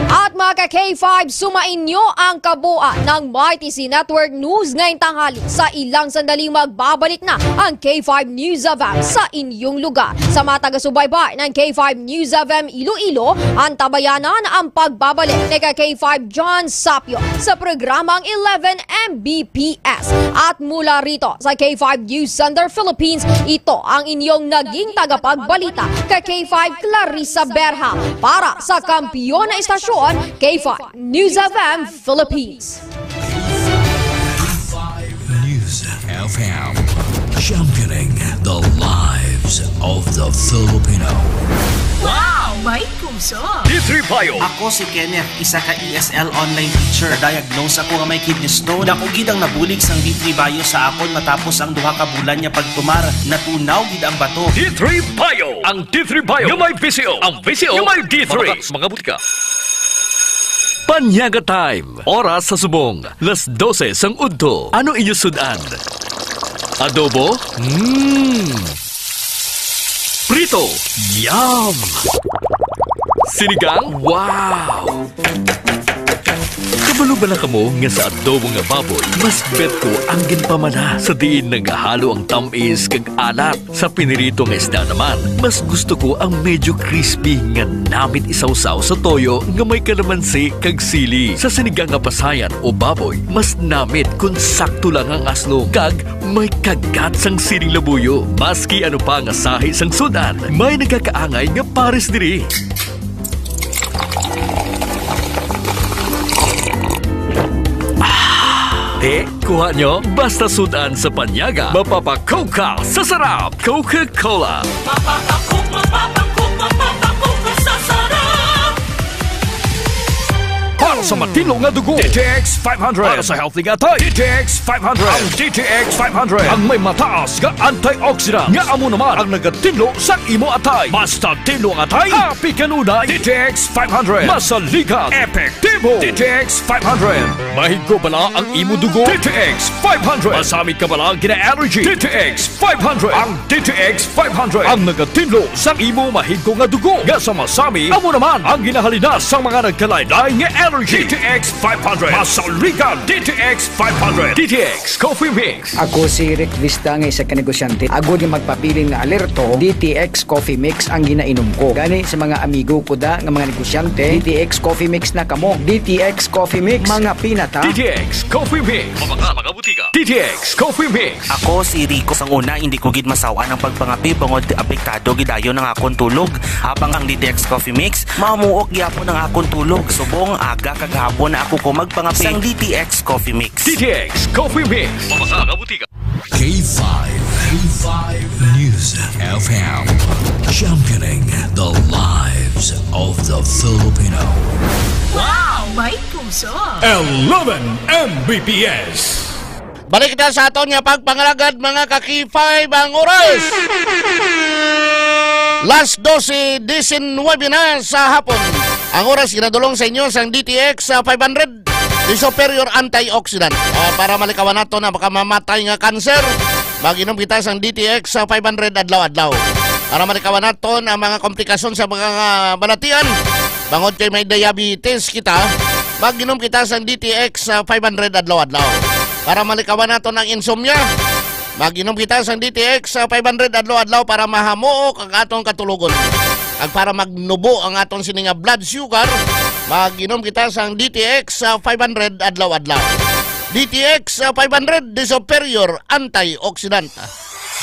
At mga ka-K five, sumainyo ang kabuuan ng Mighty C Network News ngayong tanghali. Sa ilang sandali, magbabalik na ang K five News F M sa inyong lugar. Sa mga taga-subaybay ng K five News F M Iloilo, antabayanan ang pagbabalik ni ka-K five John Sapio sa programang eleven M B P S. At mula rito sa K five News Center Philippines, ito ang inyong naging tagapagbalita, ka-K five Clarissa Berha, para sa Kampiyon na Istasyon, K five News F M Philippines. News F M, championing the lives of the Filipino. Wow! May puso! D three Bio. Ako si Kenneth, isa ka E S L online teacher. Diagnose ako nga may kidney stone. Dako gid ang nabulig sang D three Bio sa akon matapos ang duha ka bulan nga pagtumar. Natunaw gid ang bato. D three Bio. Ang D three Bio nga may V C O. Ang V C O nga may D three. Mga butika. Panyaga Time. Oras sa subong, las dose sang udto. Ano inyo sud-an? Adobo? Mm. Prito? Yum! Sinigang? Wow! Kabalo bala kamo nga sa adobo nga baboy, mas bet ko ang ginpamana sa diin nagahalo ang tamis kag alat. Sa pinirito nga isda naman, mas gusto ko ang medyo crispy nga namit isawsaw sa toyo nga may kalamansi kag sili. Sa sinigang nga pasayan o baboy, mas namit kon sakto lang ang aslom kag may kagat sang siling labuyo. Maski ano pa nga sahi sang sud-an, may nagakaangay nga pares diri. Ah, te, kuha nyo? Basta sud-an sa panyaga, mapapakoka sa sarap. Coca-Cola. Mapapakoka, mapapakoka, mapapakoka sa sarap. Para sa matinlo nga dugo, D T X five hundred. Para sa healthy nga atay, D T X five hundred. Ang D T X five hundred ang may mataas nga antioxidant nga amo naman ang nagatinlo sa imo atay. Basta tinlo ang atay, happy kanunay. D T X five hundred. Masaligan, epektibo. D T X five hundred. Mahigo bala ang imo dugo? D T X five hundred. Masami ka bala gina-allergy? D T X five hundred. Ang D T X five hundred ang nagatinlo sa imo mahigo nga dugo nga sa masami, amo naman ang ginahalina sa mga nagkalain-lain nga allergy. D T X five hundred. Masaligan, D T X five hundred. D T X Coffee Mix. Ako si Rick Vista nga isa ka negosyante. Agod nga magpabilin nga alerto, D T X Coffee Mix ang ginainom ko. Gani sa mga amigo ko da nga mga negosyante, D T X Coffee Mix na kamo. D T X Coffee Mix, mga pinata. D T X Coffee Mix. Mabakal, mga butika. D T X Coffee Mix. Ako si Rico. Sang una, hindi ko gid masawan ang pagpangape bangod apektado gid dayon ang akon tulog. Habang ang D T X Coffee Mix, mamuok gyapon ang akon tulog. Subong aga kag hapon na ako ko magpangape sang D T X Coffee Mix. D T X Coffee Mix. Mabakal, mga butika. K five, K five News F M, championing the lives of the Filipino. Wow! May puso! Eleven M B P S. Balik kita sa aton nga pagpangalagad, mga ka-K five, ang oras. Las dose diecinuebe na sa hapon. Ang oras ginadulong sa inyo sang D T X sa five hundred. Di superior antioxidant. Ah, para malikawan naton ang makamamatay nga cancer, mag-inom kita sang D T X sa five hundred adlaw-adlaw. Para malikawan naton ang mga komplikasyon sa mga, ah, balatian, bangod kay may diabetes kita, mag-inom kita sang D T X sa five hundred adlaw-adlaw. Para malikawan naton ang insomnia, mag-inom kita sang D T X sa five hundred adlaw-adlaw para mahamuok ang atong katulogon. Kag para magnubo ang aton sini nga blood sugar, mag-inom kita sang D T X sa five hundred adlaw-adlaw. D T X sa five hundred, the superior antioxidant.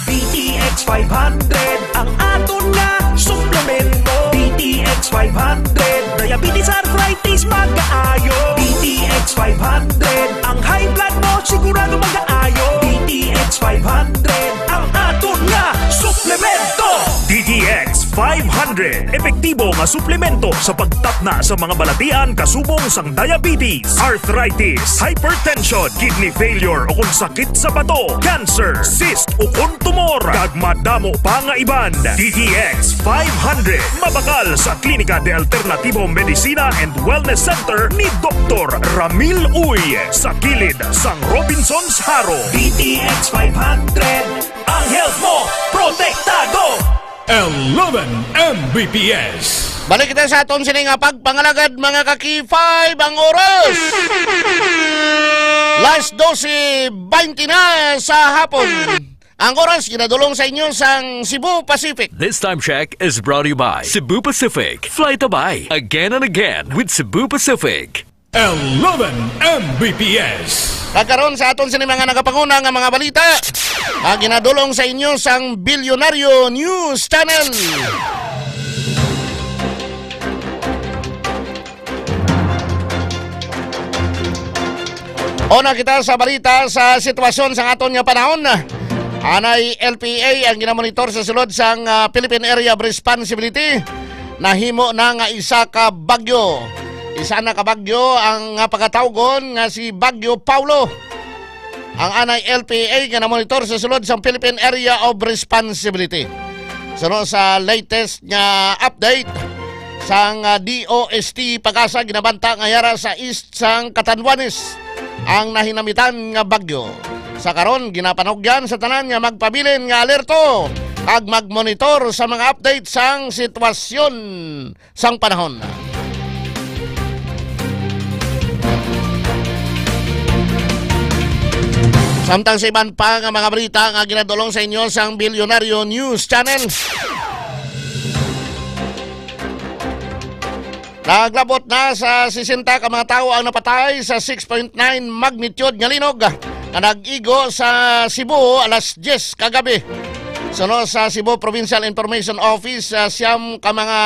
D T X five hundred ang aton nga suplemento. D T X five hundred, diabetes, arthritis, magaayo. D T X five hundred, ang high blood mo sigurado magaayo. D T X five hundred ang aton nga suplemento. D T X five hundred, epektibo nga suplemento sa pagtapna sa mga balatian kasubong sang diabetes, arthritis, hypertension, kidney failure o kon sakit sa bato, cancer, cyst o kon tumor, kag madamo pa nga iban. D T X five hundred, mabakal sa Klinika de Alternativo Medicina and Wellness Center ni Doktor Ramil Uy, sa kilid sang Robinsons Jaro. D T X five hundred, ang health mo protektado. Eleven M B P S. Balik kita sa aton sini nga pagpangalagad, mga ka-K five. Ang oras, las dose baynte na sa hapon. Ang oras ginadulong sa inyo sang Cebu Pacific. This time check is brought to you by Cebu Pacific. Fly Tabay again and again with Cebu Pacific. Eleven M B P S. Kag karon sa aton sini mga nagapanguna nga mga balita, ang ginadulong sa inyo sang Bilyonaryo News Channel. Una kita sa balita sa sitwasyon sa aton nga panahon. Anay L P A ang ginamonitor sa sulod sang, ah, Philippine Area of Responsibility. Nahimo na nga isa ka bagyo. Isa na ka bagyo ang, ah, pagatawgon nga si Bagyo Paulo. Ang anay L P A nga namonitor sa sulod sang Philippine Area of Responsibility. Suno sa latest nga update, sang, ah, D O S T PAGASA ginabanta nga yara sa east sang Catanduanes ang nahinamitan nga bagyo. Sa karon, ginapanugyan sa tanan nga magpabilin nga alerto kag magmonitor sa mga update sang sitwasyon sang panahon. Samtang sa iban pa nga mga balita nga ginadulong sa inyo sang Bilyonaryo News Channel. Naglabot na sa sesenta ka mga tawo ang napatay sa six point nine magnitude nga linog nga nag-igo sa Cebu alas diyes kagabi. Suno sa Cebu Provincial Information Office, ah, siyam ka mga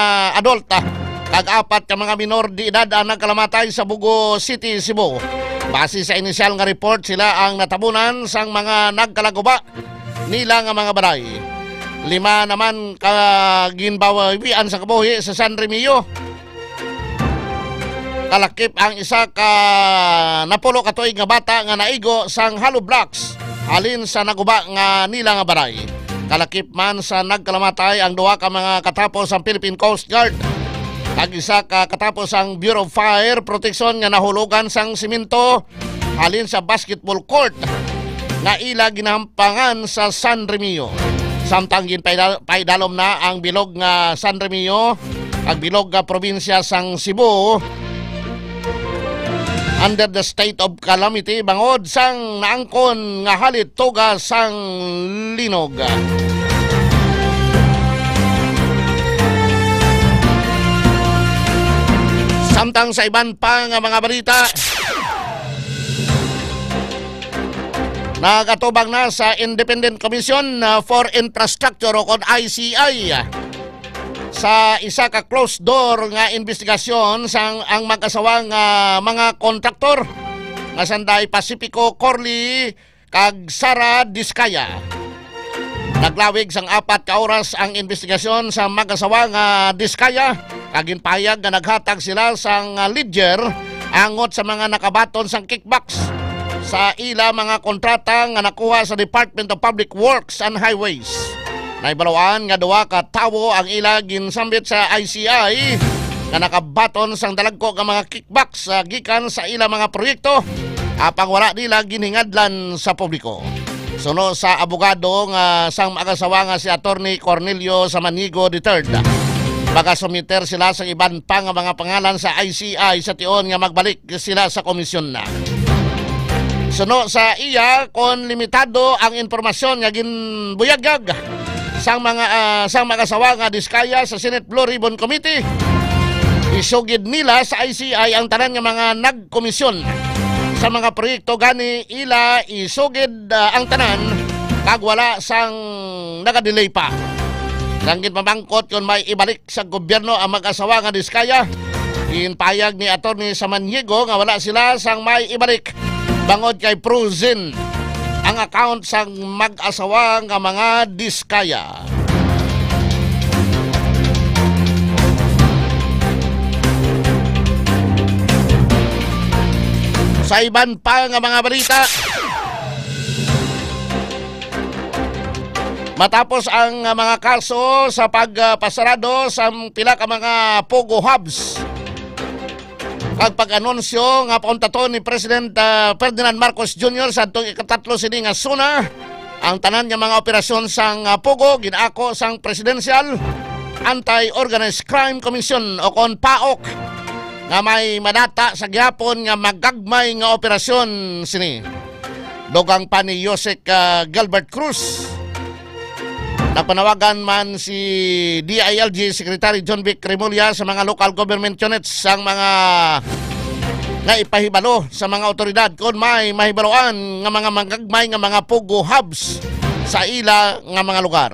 adult, ah, kag apat ka mga minor de edad ang nagkalamatay sa Bogo City, Cebu. Base sa inisyal nga report, sila ang natabunan sang mga nagkalaguba nila nga mga balay. Lima naman ka ginbawian sa kabuhi sa San Remigio. Kalakip ang isa ka napulo ka tuig nga bata nga naigo sang hollow blocks halin sa naguba nga nila nga balay. Kalakip man sa nagkalamatay ang duha ka mga katapos sang Philippine Coast Guard kag isa ka katapos ang Bureau of Fire Protection nga nahulogan sang simento halin sa basketball court nga ila ginahampangan sa San Remigio. Samtang ginpaidal-, paidalom na ang bilog nga San Remigio kag bilog nga probinsya sang Cebu under the state of calamity bangod sang naangkon nga halit tuga sang linog. Samtang sa iban pa nga mga balita, nagatubang na sa Independent Commission, uh, for Infrastructure o kon I C I sa isa ka closed door nga investigasyon sang ang mag-asawa nga mga kontraktor nga sanday Pacifico Corley kag Sara Discaya. Naglawig sang apat ka oras ang investigasyon sa mag-asawa nga Discaya, kag ginpahayag nga naghatag sila sang, ah, ledger angot sa mga nakabaton sang kickbacks sa ila mga kontrata nga nakuha sa Department of Public Works and Highways. Nahibaluan nga duha ka tawo ang ila ginsambit sa I C I nga nakabaton sang dalagko nga mga kickbacks, ah, gikan sa ila mga proyekto, apang wala nila ginhingadlan sa publiko. Suno sa abogado nga sang mag-asawa nga si Attorney Cornelio Samaniego the third, magasumiter sila sa iban pa nga mga pangalan sa I C I sa tion nga magbalik sila sa komisyon na. Suno sa iya, kon limitado ang impormasyon nga ginbuyagyag sang mga, ah, sang mag-asawa nga Discaya sa Senate Blue Ribbon Committee, isugid nila sa I C I ang tanan nga mga nagkomisyon sa mga proyekto, gani ila isugid, ah, ang tanan kag wala sang nagadelay pa. Sang ginpamangkot kon may ibalik sa gobyerno ang mag-asawa nga Discaya, ginpahayag ni Attorney Samaniego nga wala sila sang may ibalik bangod kay frozen ang account sang mag-asawa nga mga Discaya. Sa iban pa nga mga balita, matapos ang, ah, mga kaso sa pagpasarado sa pila ka mga POGO hubs, ang pag-anunsyo nga pauntaton ni President, ah, Ferdinand Marcos Junior sa atong ikatatlo sini nga SONA, ang tanan nga mga operasyon sang, ah, POGO gin-ako sang Presidential Anti-Organized Crime Commission o kon PAOC, nga may madata sa gihapon nga magagmay nga operasyon sini. Dugang pa ni Yusek, ah, Gilbert Cruz, nagpanawagan man si D I L G Secretary John Vic Remulla sa mga local government units sang mga nga ipahibalo sa mga awtoridad kon may mahibaluan nga mga magagmay nga mga POGO hubs sa ila nga mga lugar.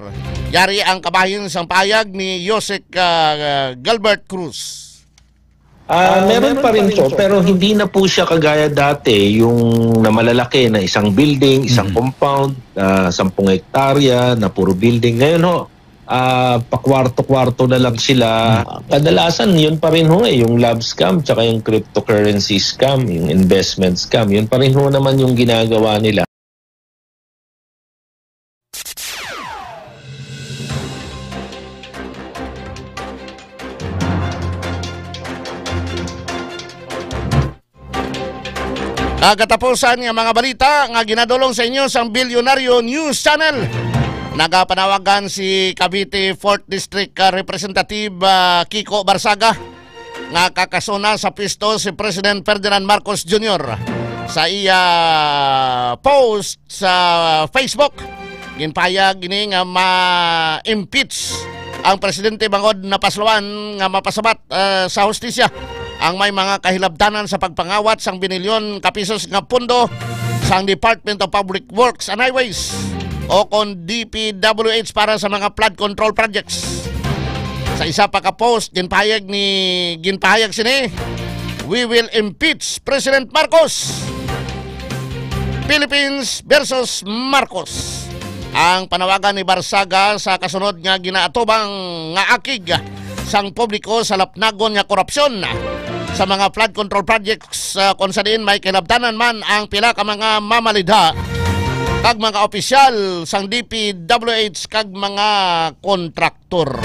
Yari ang kabahin sang pahayag ni Yusek, ah, Gilbert Cruz. Ah, meron pa rin po, pero hindi na po siya kagaya dati, yung na malalaki na isang building, isang Mhm. compound, ah, sampung hektarya na puro building. Ngayon ho, ah, pakwarto-kwarto na lang sila. Mhm. Kadalasan, yun pa rin ho eh, yung love scam, tsaka yung cryptocurrency scam, yung investment scam, yun pa rin ho naman yung ginagawa nila. Kagatapusan nga mga balita nga ginadulong sa inyo sang Bilyonaryo News Channel. Nagapanawagan si Cavite Fourth District, ah, Representative, ah, Kiko Barsaga nga kakasuna sa pwesto si President Ferdinand Marcos Junior. Sa iya post sa Facebook, ginpahayag ini nga ma-impeach ang presidente bangod napaslawan nga mapasabat, ah, sa hustisya ang may mga kahilabtanan sa pagpangawat sang binilyon ka pisos nga pondo sang Department of Public Works and Highways o kon D P W H para sa mga flood control projects. Sa isa pa ka post, ginpahayag ni, ginpahayag sini, "We will impeach President Marcos." Philippines versus Marcos. Ang panawagan ni Barsaga sa kasunod nga ginaatubang nga akig sang publiko sa lapnagon nga korupsyon sa mga flood control projects, ah, kung sa diin may kilabtanan man ang pila ka mga mamalidha kag mga opisyal sang D P W H kag mga kontraktor.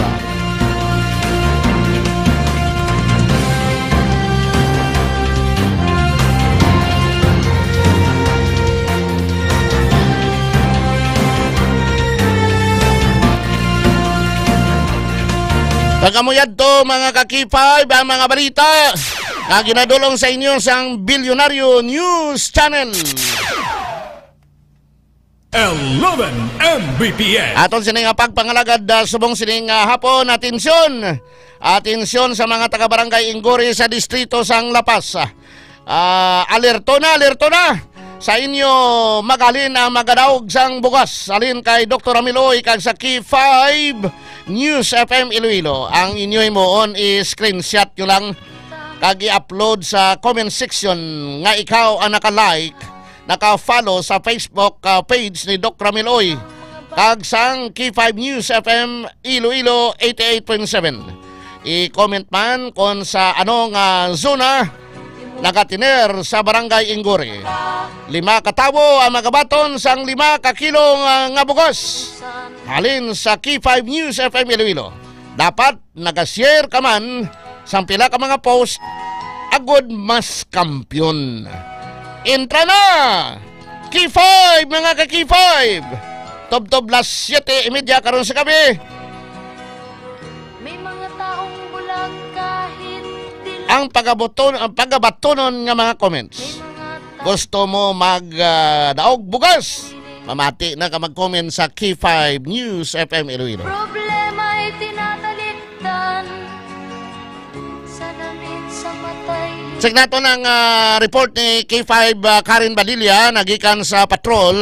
Pagkamuyad to, mga ka-K five, ang mga balita nga ginadulong sa inyo sang Bilyonaryo News Channel. Eleven M B P S. Aton sini nga pagpangalagad, ah, subong sini nga hapon, atensyon. Atensyon sa mga taga-barangay Inggori sa distrito sang La Paz. Ah, alerto na, alerto na. Sa inyo, maghalin ang magadaog sang bugas. Halin kay Doktor Amiloy kag sa K five News F M Iloilo. Ang inyo himuon, i-screenshot nyo lang kag i-upload sa comment section nga ikaw ang naka-like, naka-follow sa Facebook, ah, page ni Doc Ramil Uy kag sang K five News F M Iloilo eighty-eight point seven. I-comment man kon sa ano nga zona nagatiner sa Barangay Inggori. Lima ka tawo ang magabaton sang lima ka kilo nga, nga bugas halin sa K five News F M Iloilo. Dapat nagashare ka man sang pila ka mga post agod mas kampiyon. Entra na! K five, mga ka-K five! Tubtob las siyete y media karon sa gabi. May mga taong bulag kahit dilaw. Ang pagabuton, ang pagabatunon nga mga comments. May mga taong Gusto mo mag, ah, daog bugas? Mamati na ka mag-comment sa K five News F M Iloilo. Problema'y tinatalikdan. Sa damit, sa matay. Check nato ang, ah, report ni K five, ah, Karen Badilla, nagikan sa patrol.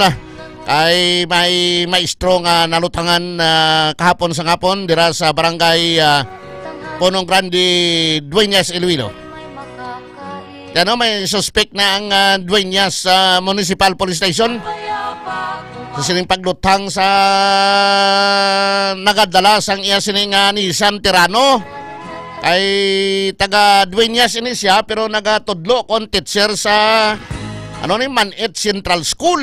Ay may maestro nga nalutangan, ah, kahapon sa hapon dira sa barangay, ah, Punong Grande, Dueñas, Iloilo. Kano may suspek na ang, ah, dueñas sa Municipal Police Station sa sining paglutang sa nagadala sang iya sining, ah, Nissan Terrano. Ay taga Dueñas ini siya, pero nagatudlo kon teacher sa, ano ni, Manit Central School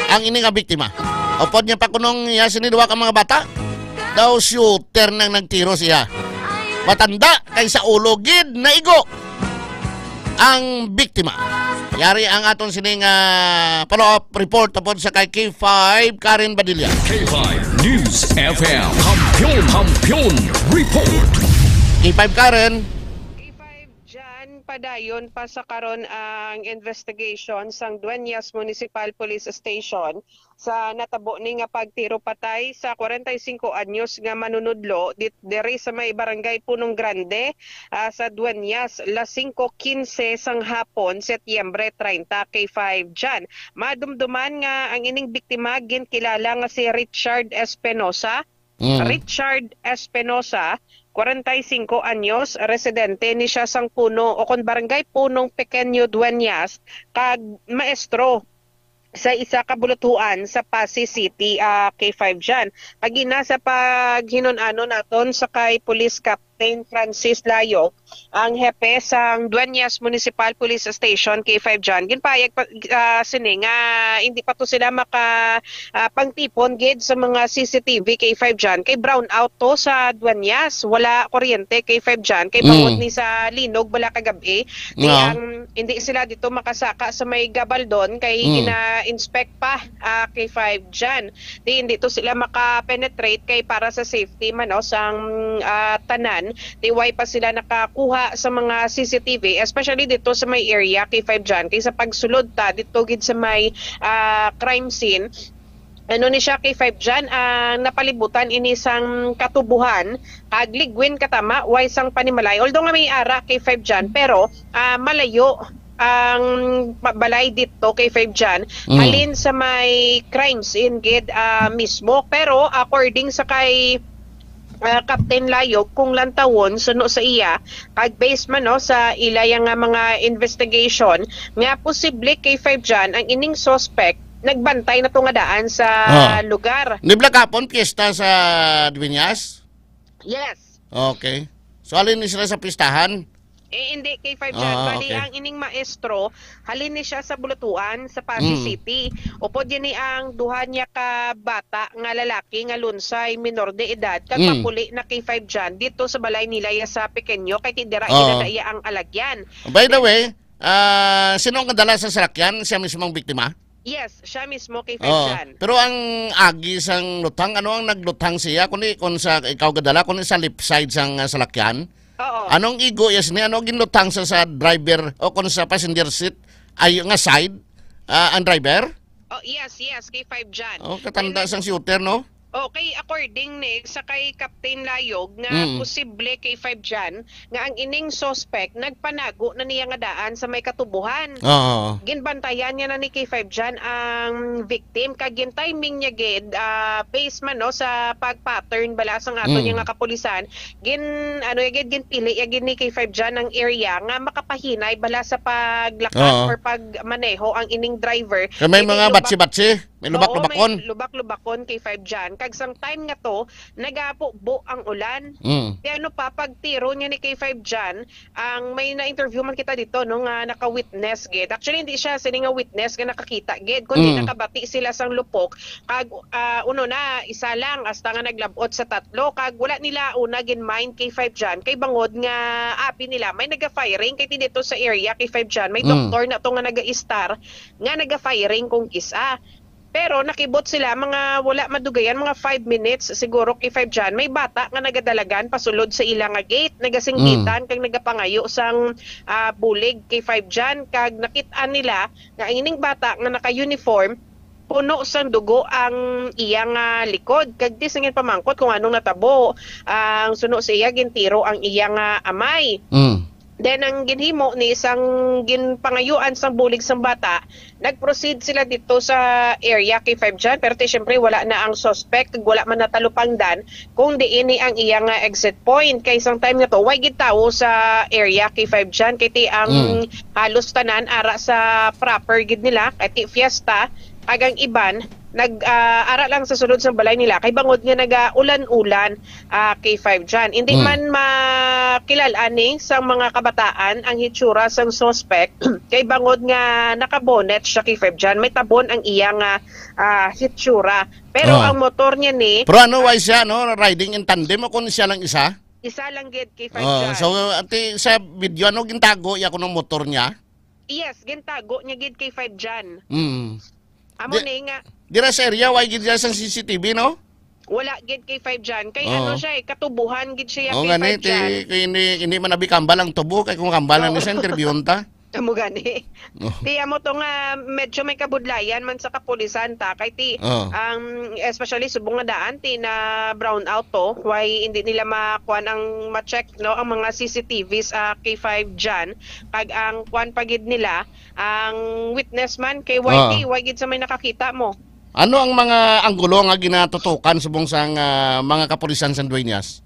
ang ini nga biktima. Upod niya pa kunong iya sini duha ka mga bata. Daw shooter nang nagtiro siya. Matanda kay sa ulo gid naigo ang biktima. Yari ang aton sining, ah, follow-up report upod sa kay K five Karen Badilla. K five News F M. Kampiyon, Kampiyon Report. K five Karen. K five Jan, padayon pa sa karon ang investigation sang Dueñas Municipal Police Station sa natabo ni nga pagtiro patay sa kwarenta y singko anyos nga manunudlo dit-, diri sa may barangay Punong Grande, ah, sa Dueñas, las singko quince sang hapon, Setyembre treinta, K five Jan. Madumduman nga ang ining biktima ginkilala nga si Richard Espinosa. Mm. Richard Espinosa, kwarenta y singko anyos, residente ni siya sang Puno o kon Barangay Punong Pequeño Dueñas, kag maestro sa isa ka buluthuan sa Passi City, ah, K five Jan. Pagina sa paghinun-anon naton sa kay Police Cap-, Captain Francis Layog, ang hepe sang Dueñas Municipal Police Station, K five John, ginpahayag pa, ah, sini nga hindi pa to sila maka, ah, pangtipon gid sa mga C C T V, K five John, kay brown out to sa Dueñas, wala kuryente, K five John, kay bangod Mm. ni sa linog bala kagab-i, di No. ang hindi sila dito makasaka sa may Gabaldon kay Mm. gina-inspect pa, ah, K five John. Di hindi to sila maka-penetrate kay para sa safety man, no, sang, ah, tanan. Di way pa sila nakakuha sa mga C C T V, especially dito sa may area, K five John, kay sa pagsulod ta dito gid sa may, ah, crime scene. Ano ni siya, K five John, ang napalibutan ini sang katubuhan, kag ligwin katama, way sang panimalay. Although nga may ara, K five John, pero, ah, malayo ang pa-, balay dito, K five John, Mm. halin sa may crime scene gid, ah, mismo. Pero according sa kay, ah, Captain Layog, kung lantawon, suno sa iya, kag based man, no, sa ila yang nga mga investigation, nga posible, K five John, ang ining suspect nagbantay na to nga daan sa Ah. lugar. Ni Black Hapon, piyesta sa Dueñas? Yes. Okay. So, halin ni sila sa pistahan? Eh, hindi, K five John. Ah, Bali, okay. ang ining maestro, halin ni siya sa Bulutuan, sa Passi Mm. City. Upod yan ni ang duha niya ka bata nga lalaki nga lunsay, minor de edad, kag Mm. mapuli na, K five John, dito sa balay nila ya sa Pequeño, kay ti dira Oh. ginadaya ang alagyan. By the way, ah, sino ang kadala sa salakyan? Siya mismo ang biktima? Yes, siya mismo, K five Oo. John. Pero ang agi sang luthang, ano ang nagluthang siya? Kundi kung sa ikaw gadala, kundi sa left side sang, ah, salakyan? Oo. Anong igo, yes, ni? Ano ginluthang sa, sa driver o kung sa passenger seat ay nga side, ah, ang driver? Oh, yes, yes, K five John. Oh, katanda May sang shooter, no? Okay, according ni sa kay Captain Layog nga Mm. posible, K five John, nga ang ining suspect nagpanago na niya nga daan sa may katubuhan. Oo. Ginbantayan niya na ni K five John ang victim, kag gin-timing niya gid, ah, based man, no, sa pag-pattern bala sang ato Mm. niya nga kapulisan, gin, ano, ya gid, ginpili ya gid ni K five John ang area nga makapahinay bala sa paglakad Oo. or pagmaneho ang ining driver. Kay may Kay may mga lubak batsi-batsi. May lubak-lubakon. Oo, may lubak-lubakon, K five John. Kag sang time nga to, nagabubo ang ulan. Mm. Kaya ano pa, pagtiro niya ni K five John, ang may na-interview man kita dito, no, nga naka-witness gid. Actually, hindi siya sini nga witness nga nakakita gid, kundi Mm. nakabati sila sang lupok. Kag, ah, uno na, isa lang, hasta nga naglabot sa tatlo. Kag wala nila una gin-mind, K five John, kay bangod nga abi nila, may naga-firing kay ti dito sa area, K five John, may Mm. doktor na to nga naga-istar nga naga-firing kung kis-a. Pero nakibot sila, mga wala madugayan, mga five minutes siguro, K five John, may bata nga nagadalagan pasulod sa ila nga gate, nagasinggitan Mm. kag nagapangayo sang, ah, bulig, K five John, kag nakit-an nila nga ang ining bata nga naka-uniform, puno sang dugo ang iya nga likod. Kag di singin pamangkot kung anong natabo. Ang suno sa iya, gintiro ang iya nga amay. Mm. Then, ang ginhimo ni isang ginpangayuan sang bulig sang bata, nag-proceed sila dito sa area, K five John, pero ti, syempre, wala na ang suspect, kag wala man natalupangdan kung diin ni ang iya nga exit point. Kay isang time nga to, way gid tawo sa area, K five John, kay ti ang Mm. halos tanan ara sa proper gid nila, kay ti fiesta, kag ang iban, nag, ah, ara lang sa sulod sang balay nila, kay bangod nga naga-ulan-ulan, ah, K five John. Hindi Mm. man makilal-an ni sang mga kabataan ang hitsura sang suspect, kay bangod nga naka-bonnet siya, K five John. May tabon ang iya nga, ah, hitsura. Pero Oh. ang motor niya ni Pero ano, why siya, no? Riding in tandem o kung siya lang isa? Isa lang gid, K five Oh, John. So, ati, sa video, ano, gintago ya kuno motor niya? Yes, gintago niya gid, K five John. Mm. Amo Di-, ni nga dira sa area, why gid dira sa C C T V, no? Wala gid, K five John. Kay Oo. ano siya eh, katubuhan gid siya, Oo, K five gani, ti, John. Kay hindi, hindi man abi kambal ang tubo, kay kung kambal na Oo. ni sa interviewon ta. Amo gani. Oh. Ti, amo to nga medyo may kabudlayan man sa kapulisan ta. Kay ti, Oh. ang, especially subong nga daan, ti na brown out to. Why hindi nila makuan ang ma-check, no, ang mga C C T V sa K five John? Kag ang kuan pa gid nila, ang witness man kay Y T, Ah. Why gid sa may nakakita mo? Ano ang mga anggulo nga ginatutukan subong sang, ah, mga kapulisan sa Dueñas?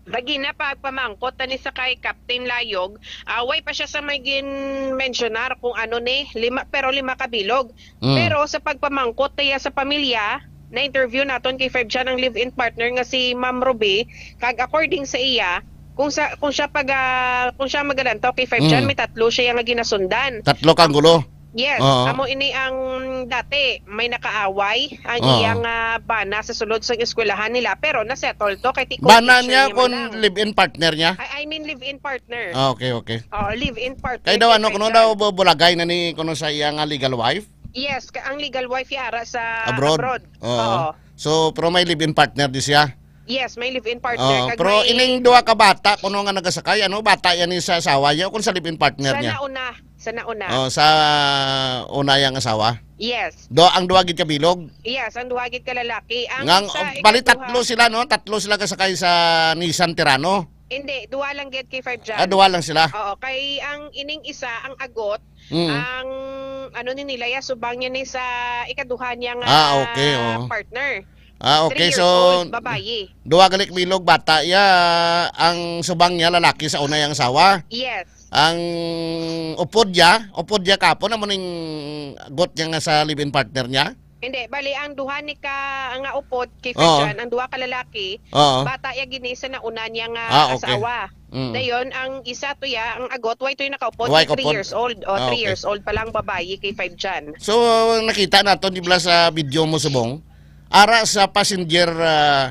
Lagi na pagpamangkot tani sa kay Captain Layog, ah, way pa siya sa may gin-mensionar kung ano ni, lima, pero lima ka bilog. Mm. Pero sa pagpamangkot niya sa pamilya, na-interview naton kay Five Chan ang live-in partner nga si Ma'am Ruby, kag according sa iya, Kung sa, kung siya pag, ah, kung siya magalantaw kay Five Jan, Mm. may tatlo siya nga ginasundan. Tatlo ka anggulo? Yes, Oo. amo ini ang dati, may nakaaway ang Oo. iyang, ah, bana sa sulod sang eskwelahan nila, pero na-settle to kay ti Bana co-teacher niya niya man kun lang. live-in partner niya? I, I mean live-in partner. Ah, okay, okay. Oh, live-in partner Kay daw kay ano, Five kuno Jan. daw bu-, bulagay na ni kuno sa iya nga legal wife? Yes, ka, ang legal wife yara sa Abroad? abroad. Oo. Oo. So, pero may live-in partner di siya? Yes, may live-in partner. Oh, Kag pero may ining duha ka bata, kuno nga nagasakay, ano, bata yan ni sa asawa niya o kung sa live-in partner Sa niya? nauna, sa nauna. Oh, sa una yang asawa? Yes. Do, ang duha gid ka bilog? Yes, ang duha gid ka lalaki. Ang Ngang, sa oh, bali ikaduha tatlo sila, no? Tatlo sila kasakay sa Nissan Terrano. Hindi, duha lang gid kay Five Jan. Ah, duha lang sila? Oo, kay ang ining isa, ang agot, Mm. ang ano ni nila, ya, subang niya ni sa ikaduha niya nga Ah, okay, oo. partner. Ah, okay. Three years So, old, babayi. duha galik bilog bata ya ang subang niya lalaki sa una yang asawa. Yes. Ang upod ya, upod ya kapon amo ning got niya nga sa live-in partner niya. Hindi, bali ang duha ni ka nga upod kay Oo. Five Jan, ang duha ka lalaki, Oo. bata ya gini sa nauna niya nga Ah, okay. asawa. Mm. Dayon, ang isa to ya, ang agot, way to yung nakaupod, Way kay three kaupod. years old. O, Ah, three okay. years old pa lang babayi kay Five Jan. So, nakita nato, di ba, sa video mo subong? Ara sa passenger, ah,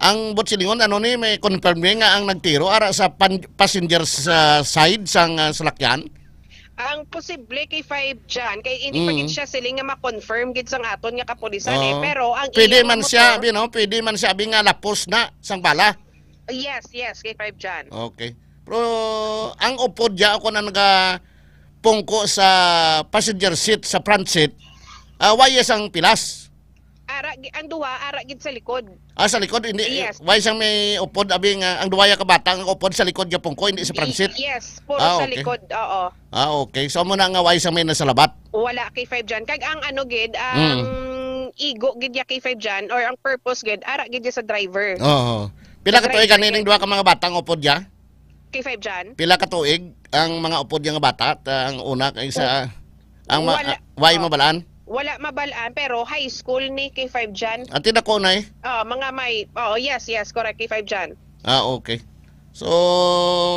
ang buot silingon, ano ni, may confirm ni nga ang nagtiro, ara sa pan-, passenger sa side sang, ah, salakyan? Ang posible kay Five Jan, kay hindi pa Mm. gid siya siling nga ma-confirm gid sang aton nga kapulisan, eh. Oo. Pero ang Pwede iyang man siya, motor abi, no? Pwede man siya, abi, nga lapos na sang bala. Yes, yes, kay Five Jan. Okay. Pero ang upod ya, ako na nagapungko sa passenger seat, sa front seat, ah, why yes ang pilas? Ara, gi-, ang duha, ara gid sa likod. Ah, sa likod, hindi. Yes. Why sang may upod, abi nga, ang duha ya ka bata nga upod sa likod ya pungko, hindi sa Y-, front seat? yes, puro Ah, sa okay. likod, oo. Ah, okay. So, amo na nga why sang may nasalabat? Wala kay Five Jan. Kag ang ano gid, ang Mm. igo gid ya kay Five Jan or ang purpose gid, ara gid ya sa driver. Oo. Pila Sa ka tuig driver ani ning gid. duha ka mga bata nga upod ya? Kay Five Jan? Pila ka tuig ang mga upod ya nga bata? Ta-, ang una kay sa, ang ma-, Wala. ah, why Oh. mabalaan? Wala mabalaan, pero high school ni kay Five Jan. Ati dako na eh. Oh, mga may, oh, yes, yes, correct, kay Five Jan. Ah, okay. So,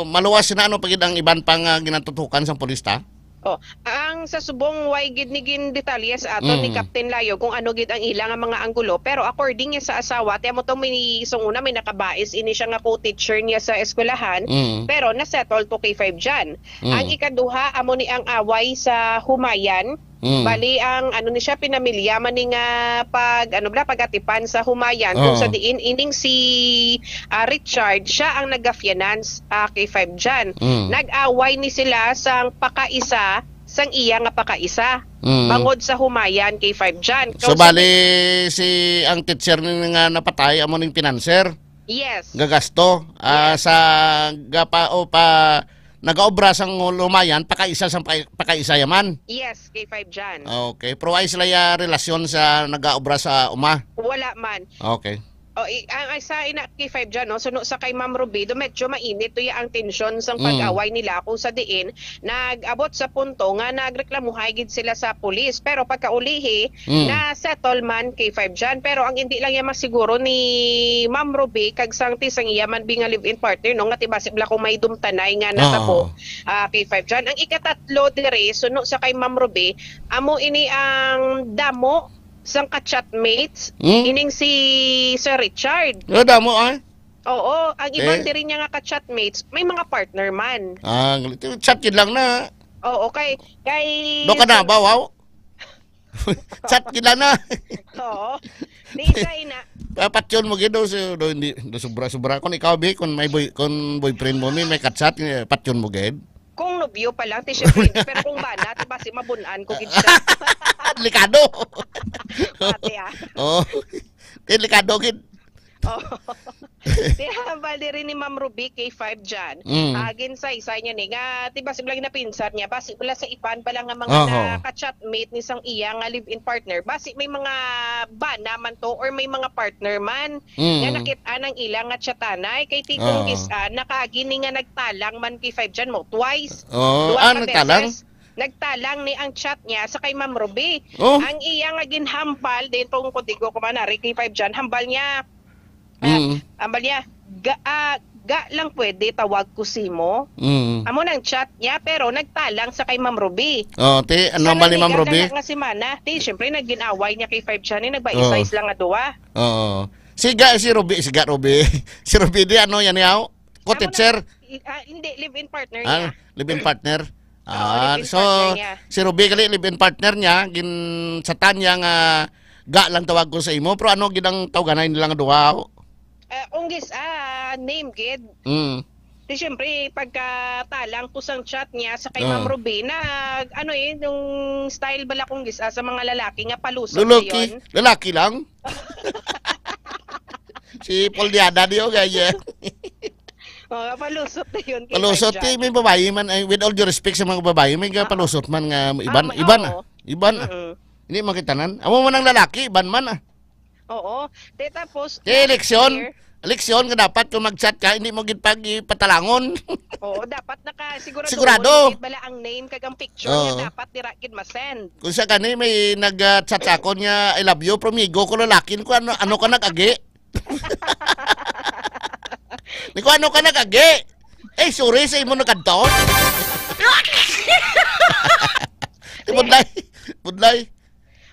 maluwas na ano pa gid ang iban pa nga ginatutukan sang pulis ta? Oh, ang sa subong, way gid ni gindetalye sa aton ni Mm. Captain Layo kung ano gid ang ila nga mga anggulo. Pero according niya sa asawa, ti amo to may, sa una may nakabais ini siya nga co-teacher niya sa eskwelahan, Mm. pero na-settle to kay Five Jan. Mm. Ang ikaduha, amo ni ang away sa Humayan. Mm. Bali, ang ano ni siya, pinamilya man ni nga pag, ano bala, pag-atipan sa Humayan, kung Oo. sa diin, ining si, ah, Richard, siya ang nag-finance, ah, kay Five Jan. Mm. Nag-away ni sila sang pakaisa, sang iya nga pakaisa. Mm. Bangod sa Humayan kay Five Jan. So, Kung sa bali, si, ang teacher ni nga napatay, amo ning financer? Yes. Gagasto, ah, Yes. sa gapa-, o pa, nagaobra sang Humayan, pakaisa sang pa-, pakaisa yaman. Yes, kay Five Jan. Okay. Pero ay sila ya relasyon sa nagaobra sa uma? Wala man. Okay. O, i-, ang, ang sa ina kay Five Jan, no, suno sa kay Ma'am Ruby, do medyo mainit to ya ang tensyon sang Mm. pag-away nila kung sa diin nag-abot sa punto nga nagreklamuhay gid sila sa pulis. Pero pagkaulihi, Mm. na-settle man kay Five Jan. Pero ang hindi lang ya masiguro ni Ma'am Ruby kag sang ti sang iya man bi nga live-in partner, no, nga ti basi bala kung may dumtanay nga natabo, Oo. ah, kay Five Jan. Ang ikatatlo diri, suno sa kay Ma'am Ruby, amo ini ang damo sang ka-chatmates, Hmm? ining si Sir Richard. Ano damo, ah? Oo, ang iban Eh? diri niya nga ka-chatmates, may mga partner man. Ah, chat gid lang na. Oo, kay, kay Do ka na, bawaw? Chat gid lang na. Oo. Di sa ina. Ah, patyon mo gid do, so, do, hindi, do, sobra-sobra. Kung ikaw, bi, kung may boy-, kung boyfriend mo, may, may ka-chat, eh, patyon mo gid. Kung nobyo pa lang, ti syempre hindi. Pero kung bana, ti basi mabun-an ko gid siya. Delikado. Ate, ah. Oh. Delikado gid. Oh. Ti hambal diri ni Ma'am Ruby kay Five Jan. Mm. Ah, ginsaysay niya ni nga, ti basi lang napinsar niya, basi wala sa iban pa lang nga mga Oho. naka-chatmate ni sang iya nga live-in partner. Basi may mga bana man to or may mga partner man Mm. nga nakit-an ang ila nga chatanay. Kay ti kung Oo. gis-, ah, nakaagi ni nga nagtalang man kay Five Jan mo twice. Oo. Duha Ah, ka nagtalang? beses. Nagtalang ni ang chat niya sa kay Ma'am Ruby. Oh. Ang iya nga ginhambal, din tong kodigo ko man, ari kay Five Jan, hambal niya, ah, Mm. hambal niya, ga-, ah, ga lang pwede tawag ko simo. Mm. Amo nang chat niya, pero nagtalang sa kay Ma'am Ruby. Oh, ti, ano Sa ba ni Ma'am naniga Ruby? Kana nga semana, ti, syempre, nagin-away niya kay Five Chan, eh, nagbaisay Oh. sila nga duwa. Oo. Siga, si Ruby, siga Ruby. Si Ruby di, ano yan, yaw? Amo na, Co-teacher? i-, ah, hindi, live-in partner Ah, niya. live-in partner. Oo, Ah, live-in so, partner niya. si Ruby gali, live-in partner niya, gin-chatan niya nga, "Ga lang tawag ko sa imo," pero ano gid ang tawganay nila nga duha? Eh, kung gis-, ah, name gid. Mm. Di syempre, pagkatalang ko sang chat niya sa kay Ah. Ma'am Ruby, na, ano eh, yung style bala kung gis-, ah, sa mga lalaki nga palusot Lalaki? yun. Lalaki lang? Si Paul Diada di, oh, kaya. Oh, palusot na yun kay Palusot, Five Chan. eh, may babae man, ay, with all due respect sa mga babae, may Ah. palusot man nga iban, Ah, iban, ah. oo. Iban, ah. Mm-mm. Hindi man kita nan. Amo man ang lalaki, iban man, ah. Oo. Te, tapos, Te, last eleksyon? year Eleksyon nga dapat kung mag-chat ka, hindi mo gid pag ipatalangon. Oo, dapat naka-, sigurado Sigurado. gid bala ang name kag ang picture Oo. nga dapat dira gid ma-send. Kung sa kani, may nag-chat sa akon nga, "I love you," pero migo ko lalaki, ko ano, ano ka nag-agi? Ni ko ano ka nag-agi? Eh, sorry sa imo nagkadto. Budlay. Budlay.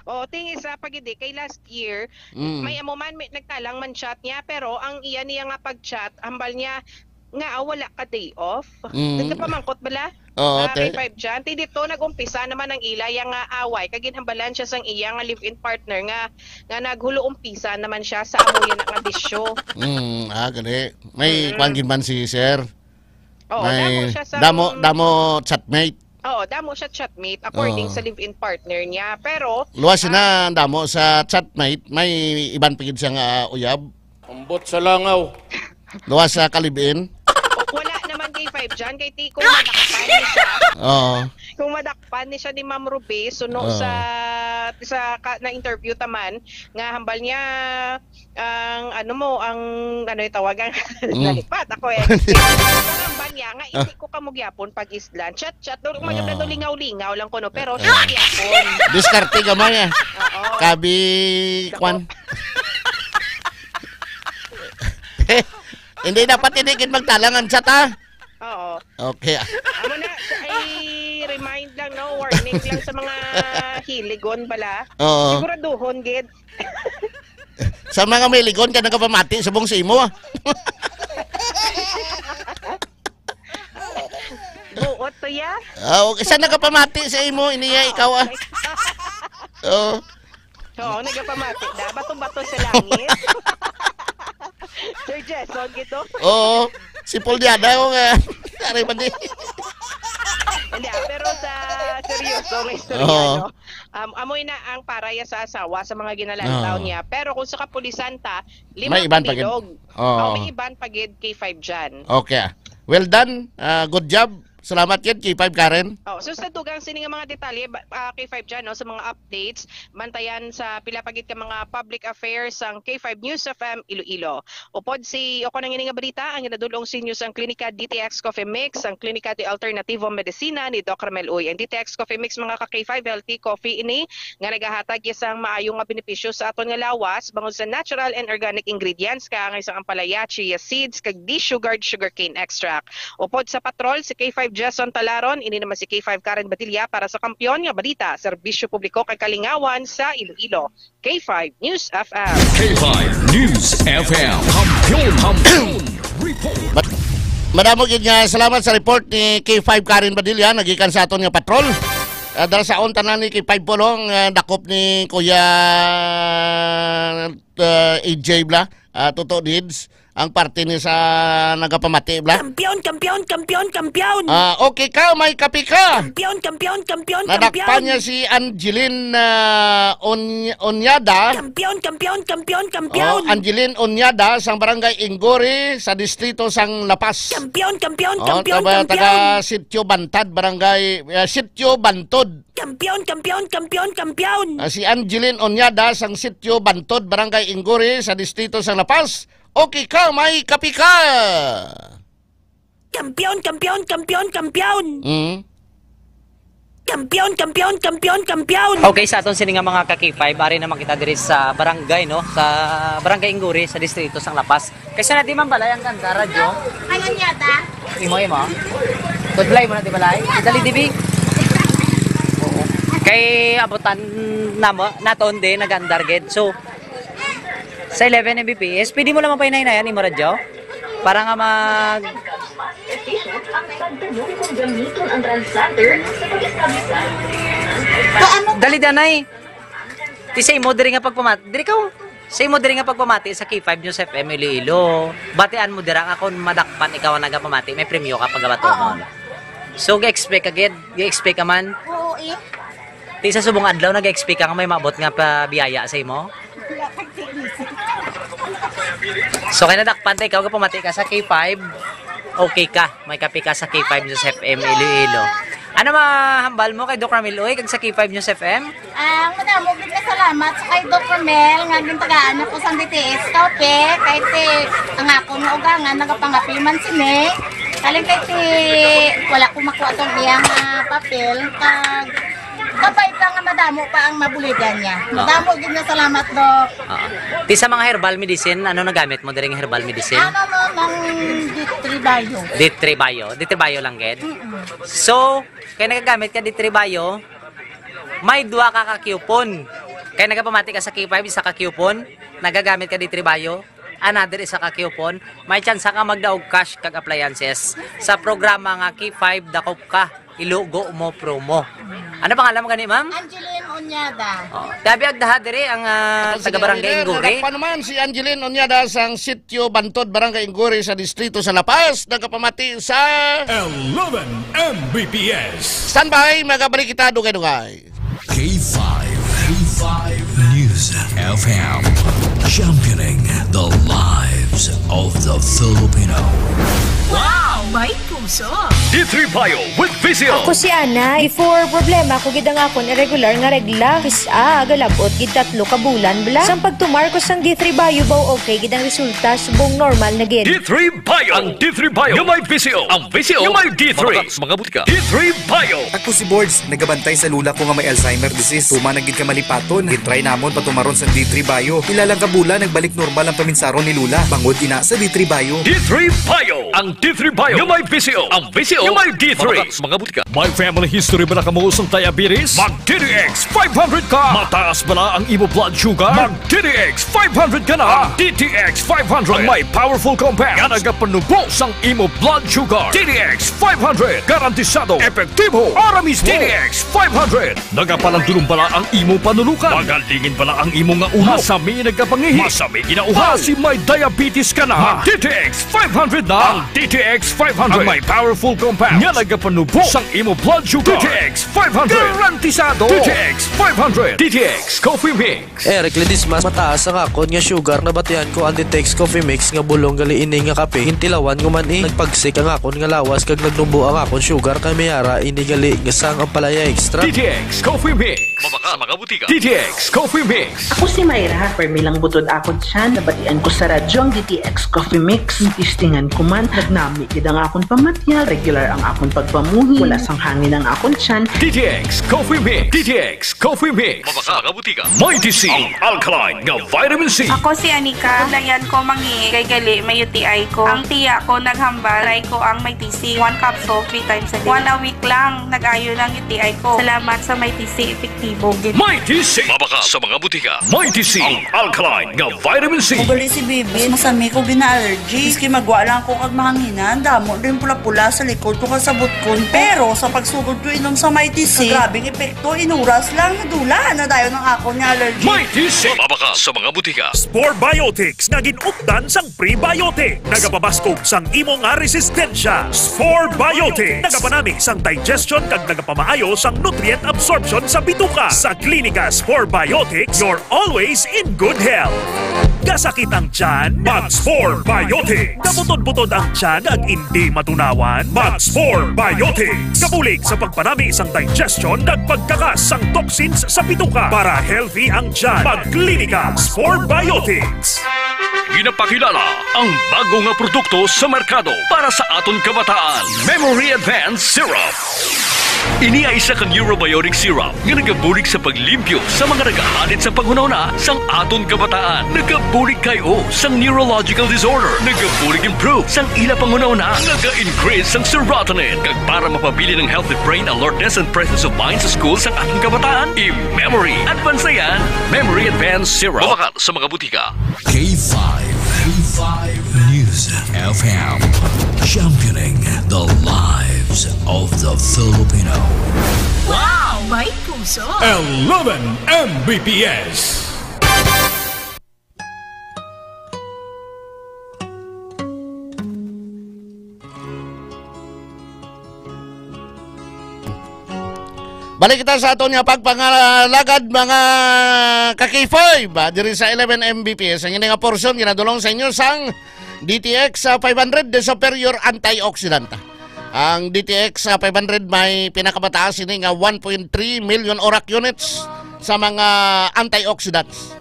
Oh, ting isa pa gid eh, kay last year, Mm. may amo man, may nagtalang man chat niya, pero ang iya niya nga pag-chat, hambal niya nga, ah, wala ka day off. Mm. Nagkapamangkot bala? Oo, Ah, te. kay Five Chan. Ti dito, nag-umpisa naman ang ila iya nga away, kag ginhambalan siya sang iya nga live-in partner nga, nga naghulo-umpisa naman siya sa amo niya nga bisyo. Mm, ah, gali. May Mm. kwan gid man si sir. Oo, May damo siya sa damo, damo chatmate. Oo, damo siya chatmate according Oo. sa live-in partner niya. Pero, Luwas ah, na ang damo sa chatmate, may iban pa gid siya nga uyab. Ambot sa langaw. Luwas sa kalibin. Wala naman kay Five Chan, kay ti kung madakpan ni siya. Oo. Kung madakpan ni siya ni Ma'am Ruby, suno Oo. sa, sa ka, na interview taman, nga hambal niya, ang ano mo, ang ano yung tawag, ang Mm. nalipat ako eh. Ang hambal niya nga, Ah. hindi ko kamo gyapon pag-islan. Chat, chat, doon, Ah. umayag lingaw-lingaw lang ko, no? Pero, Ah. chat gyapon. Diskarte gamay eh. Oo. Kabi, Dako. kwan. Hindi dapat, hindi gid magtalang ang chat, ah. Oo. Okay, ah. Amo na, sa, ay, remind lang, no? Warning lang sa mga hiligon bala. Oo. Siguraduhon, gid. Sa mga may ligon ka nagapamati, subong sa imo, ah. Buot to, ya? Ah, okay. Sa nagapamati sa imo, iniya, Ah, ikaw, ah. okay. Oo. Oo, nagapamati da. Bato-bato sa langit. Sir Jason, gito? Oo. Si Paul Diada, oh, nga. Aray man di. Hindi, ah, pero sa seryoso, may istorya, Oo. no? Um, amoy na ang para ya sa asawa sa mga ginalantaw Oo. niya. Pero kung sa kapulisan ta, lima May iban ka pa gid. bilog. Oo. Oh, may iban pa gid kay Five Chan. Okay, ah. Well done. Ah, good job. Salamat gid kay Five Karen. Oh, so sa dugang sini nga mga detalye, ba, ah, kay Five Chan, no, sa mga updates, mantayan sa pila pa gid ka mga public affairs sang K five News F M Iloilo. Upod si, o kon ang ini nga balita, ang ginadul-ong sa inyo sang Klinika D T X Coffee Mix, ang Klinika de Alternativo Medicina ni Doc Ramel Uy. Ang D T X Coffee Mix, mga ka K five, healthy coffee ini nga nagahatag ya sang maayo nga benepisyo sa aton nga lawas bangod sa natural and organic ingredients, kaangay sang ampalaya, chia seeds, kag desugared sugarcane extract. Upod sa patrol, si K five Jason Talaron, ini naman si K five Karen Badilla para sa Kampiyon nga Balita, Serbisyo Publiko kag Kalingawan sa Iloilo. K five News F M. K five News F M. Kampiyon, Kampiyon Report. Mad-, madamo gid nga salamat sa report ni K five Karen Badilla, nagikan sa aton nga patrol. Ah, dala sa on tanan ni K five Pulong, ah, dakop ni Kuya, ah, A J bla, ah, Toto Dids, ang parte ni sa nagapamati bla. Kampiyon, kampiyon, kampiyon, kampiyon! Ah, okay ka, may kape ka! Kampiyon, kampiyon, kampiyon, Nadakpan kampiyon! niya si Angeline, ah, On-, Onyada. Kampiyon, kampiyon, kampiyon, kampiyon! Oh, Angeline Onyada, sang Barangay Ingori, sa distrito sang La Paz. Kampiyon, kampiyon, Oh, kampiyon, taga, kampiyon! taga Sitio Bantad, Barangay, ah, Sitio Bantod. Kampiyon, kampiyon, kampiyon, kampiyon! Ah, si Angeline Onyada, sang Sitio Bantod, Barangay Ingori, sa distrito sang La Paz. Okay ka, may kape ka! Kampiyon, kampiyon, kampiyon, kampiyon! Mm. Kampiyon, kampiyon, kampiyon, kampiyon! Okay, sa aton sini nga mga ka-K five, ari naman kita diri sa barangay, no? Sa Barangay Ingguri, sa Distrito sang La Paz. Kaysa na di man balay ang ganda, radyo. Ayan yata. Imo, imo. Tudlay mo na di balay. Dali, dibi. Oo. Kay abutan namo, naton di, nag-andar gid. So, sa eleven M B P S, pwede mo lang mapahinay-hinayan, imo, radyo. Para nga mag Station at pagtanong kung gamiton ang translator sa pag-establish sa Paano? Dali, danay. Ti sa imo diri nga pagpamati, diri ka, oh. Sa imo diri nga pagpamati sa K five News F M Iloilo. Batian mo dira nga kung madakpan ikaw ang nagapamati, may premyo ka pagabatunon. Oo. So, ga-expect ka gid, ga-expect ka man. Oo, eh. Ti sa subong adlaw nag-expect ka nga may maabot nga pa biyaya sa imo? So, kay nadakpan ta ikaw, gapamati ka sa K five. Okay ka, may kape ka sa K five News F M Iloilo. Ano mahambal mo kay Doc Ramil Uy kag sa K five News F M? Ah, madamo gid nga salamat sa kay Doc Ramil nga gintagaan ako sa D T S kape, kay ti ang akon nga ugangan nagapangape man sini. Kaling kay ti wala ko makuha tong iyang, ah, papel, kag kabay pa nga madamo pa ang mabuligan niya. Ah. Madamo gid nga salamat, Doc. Ah. Ti sa mga herbal medicine, ano nagamit mo diri nga herbal medicine? Ano no, ng D three Bio. D three Bio. D three Bio lang gid. Mm-mm. So, kay nagagamit ka D three Bio, may duha ka ka coupon. Kay nagapamati ka sa K five, isa ka coupon, nagagamit ka D three Bio, another isa ka coupon, may tsansa ka magdaog cash kag appliances sa programa nga K five Dakop Ka, Ilugo Mo Promo. Ano pangalan mo gani, ma'am? Angeline Onyada. Oh, tabi agdaha diri ang, ah, taga Barangay Ingguri. Nadakpan naman si Angeline Onyada sang Sitio Bantod, Barangay Ingguri sa Distrito sa La Paz, nagapamati sa eleven M B P S. Standby, magabalik kita, dugay-dugay. K five, K five News F M, championing the lives of the Filipino. Wow! May puso! D three Bio with Visio. Ako si Ana. Before, problema ko gid ang akon irregular nga regla. Kis-a, galabot gid tatlo ka bulan bala. Sang pagtumar ko sang D three Bio, baw okay gid ang resulta. Subong normal na gid. D three Bio. Ang D three Bio nga may Visio. Ang Visio nga may D three. Mabakal sa mga butika. D three Bio. Ako si Bords, nagabantay sa lula ko nga may Alzheimer disease. Tuman na gid ka malipaton. Gintry namon patumaron sa D three Bio. Pila lang ka bulan, nagbalik normal ang paminsaron ni lula. Bangod ina sa D three Bio. D three Bio. Ang D three Bio nga may Visio. Ang Visio nga may D three. Mabakal sa mga butika. May family history bala kamo sang diabetes? Mag D T X five hundred ka. Mataas bala ang imo blood sugar? Mag D T X five hundred ka na. Ang D T X five hundred ang may powerful compound nga nagapanubo sang imo blood sugar. D T X five hundred, garantisado, epektibo, para mismo. D T X five hundred, nagapalandulong bala ang imo panulukan? Magalingin bala ang imo nga ulo? Masami nagkapangihi? Masami ginauhaw? Basi may diabetes ka na? Mag D T X five hundred na. Ang D T X five hundred ang may powerful compound nga nagapanubo sang imo blood sugar. D T X five hundred, garantisado. D T X five hundred, D T X Coffee Mix. Eric Ledesma, mataas ang akon nga sugar. Nabatian ko ang Ditex Coffee Mix nga bulong gali ini nga kape. Gintilawan ko man, eh. Nagpagsik ang akon nga lawas kag nagnubo ang akon sugar, kay may ara ini gali nga sang ampalaya extra. D T X Coffee Mix. Mabakal sa mga butika. D T X Coffee Mix. Ako si Myra. Permi lang butod akon tiyan. Nabatian ko sa radyo ang D T X Coffee Mix. Gitistingan ko man. Nagnami gid ang akon pamati. Regular ang akon pagpamuhi. Wala sang hangin ang akon tiyan. D T X Coffee Mix. D T X Coffee Mix. Mabakal sa mga butika. Mighty C, ang alkaline nga vitamin C. Ako si Anika. Dayan ko mangi kay gali may U T I ko. Ang tiya ko naghambal, try ko ang Mighty C. One capsule, three times a day. One a week lang, nag-ayo lang U T I ko. Salamat sa Mighty C, epektibo gid. Mighty C. Mabakal sa mga butika. Mighty C, ang alkaline nga vitamin C. Ugali si baby, masami ko gina-allergy. Maski magwa lang ako kag mahanginan, damo din pula-pula sa likod ko kag sa butkon ko. Pero sa pagsugod ko inom sa Mighty C, grabing epekto, inuras lang, nadula na dayon ang akon nga allergy. Mighty C. Mabakal sa mga butika. Spore Biotics nga gin-updan sang prebiotic. Nagapabaskog sang imo nga resistensya. Spore Biotics. Nagapanami sang digestion kag nagapamaayo sang nutrient absorption sa bituka. Sa Klinika Spore Biotics, you're always in good health. Kasakit ang tiyan? Mag Spore Biotics. Kabutod-butod ang tiyan ag indi matunawan? Mag Spore Biotics. Kabulig sa pagpanami sang digestion kag pagkakas sang toxins sa bituka. Para healthy ang tiyan, mag Klinika Spore Biotics. Ginapakilala ang bago nga produkto sa merkado para sa aton kabataan, Memory Advance Syrup. Ini ay isa ka neurobiotic syrup nga nagabulig sa paglimpyo sa mga nagahalin sa panghunahuna sang aton kabataan. Nagabulig K O sang neurological disorder. Nagabulig improve sang ila panghunahuna. Naga-increase sang serotonin. Kag para mapabilin ang healthy brain alertness and presence of mind sa school sang aton kabataan, i-memory advance na yan. Memory Advance Syrup. Mabakal sa mga butika. K five, K five News F M, championing the lives of the Filipino. Wow! May puso! Eleven M B P S. Balik kita sa aton nga pagpangalagad, mga ka-K five, ah, diri sa eleven M B P S. Ang ini nga porsyon ginadulong sa inyo sang D T X, ah, five hundred de Superior Antioxidant. Ang D T X, ah, five hundred may pinakamataas ini nga one point three million ORAC units sa mga antioxidants.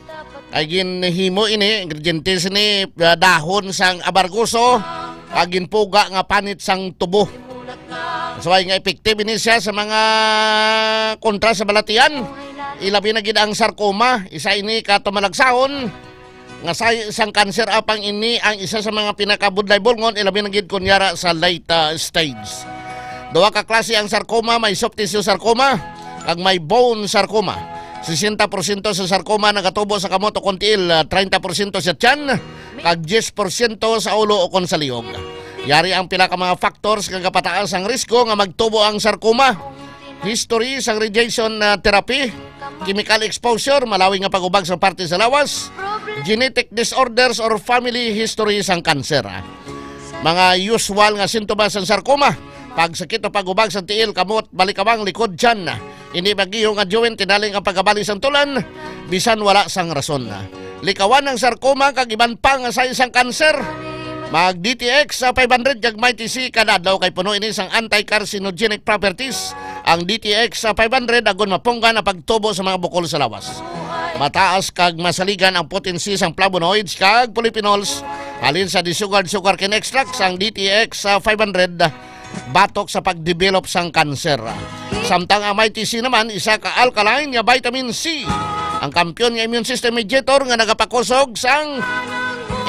Ay ginhimo ini, ingrediente sini, ah, dahon sang amargoso, kag ginpuga nga panit sang tubo. So, ay nga effective ini siya sa mga kontra sa balatian. Ilabi na gid ang sarcoma, isa ini ka tumalagsahon nga sa isang kanser, apang ini ang isa sa mga pinakabudlay bulngon, ilabi na gid kon yara sa late, ah, stage. Duha ka klase ang sarcoma, may soft tissue sarcoma kag may bone sarcoma. Sesenta porsyento sa sarcoma nagatubo sa kamot o kon tiil, ah, treinta porsyento sa tiyan, kag diyes porsyento sa ulo o kon sa liog. Yari ang pila ka mga factors nga gapataas ang risko nga magtubo ang sarcoma. History sang radiation, ah, therapy, chemical exposure, malawi nga pag-ubag sa parte sa lawas, genetic disorders or family history sang kanser. Mga usual nga sintomas sang sarcoma: pagsakit o pag-ubag sa tiil, kamot, balikabang, likod, tiyan. Hindi magihong nga joint, tinaling ang pagkabali sang tulan, bisan wala sang rason. Likawan ang sarcoma kag iban pa nga sign sang kanser. Mag D T X sa five hundred kag Mighty C kada adlaw, kay puno ini sang anti-carcinogenic properties ang D T X sa five hundred, agon mapunggan ang pagtubo sa mga bukol sa lawas. Mataas kag masaligan ang potency sang flavonoids kag polyphenols halin sa disugared sugarcane extracts ang D T X sa five hundred batok sa pagdevelop sang kanser. Samtang ang Mighty C naman, isa ka alkaline nga vitamin C, ang kampiyon nga immune system mediator nga nagapakusog sang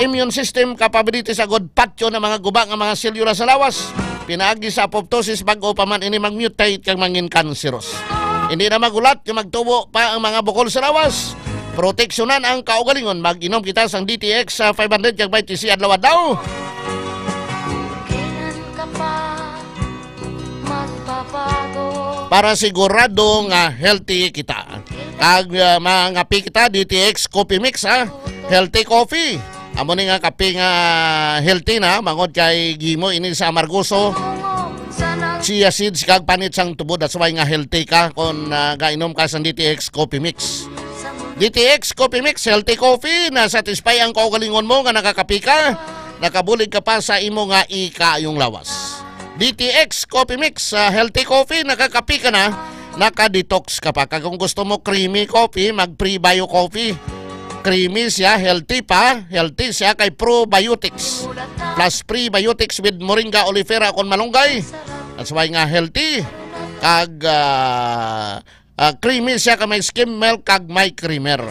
immune system capabilities, agod patyon ang mga guba nga mga selyula sa lawas pinaagi sa apoptosis, bag-o pa man ini mag-mutate kag mangin cancerous. Hindi na magulat nga magtubo pa ang mga bukol sa lawas. Proteksyonan ang kaugalingon. Mag-inom kita sang D T X sa five hundred kag Mighty C adlaw-adlaw. Kailan ka pa magbabago? Para sigurado nga healthy kita. Kag, ah, mangapi kita, D T X Coffee Mix, ha? Healthy coffee. Amo ni nga kape nga healthy na, bangod kay gimo ini sa amargoso, chia seeds, kag panit sang tubo. That's why nga healthy ka kung, ah, gainom ka sa D T X Coffee Mix. D T X Coffee Mix, healthy coffee, na-satisfy ang kaugalingon mo nga nakakapi ka, nakabulig ka pa sa imo nga ikaayong lawas. D T X Coffee Mix, ah, healthy coffee, nakakapi ka na, naka-detox ka pa. Kag kung gusto mo creamy coffee, mag Prebio Coffee. Creamy siya, healthy pa, healthy siya kay probiotics. Plus prebiotics with moringa oleifera kon malunggay. That's why nga healthy. Kag, ah, Ah, creamy siya, ka may skim milk kag may creamer.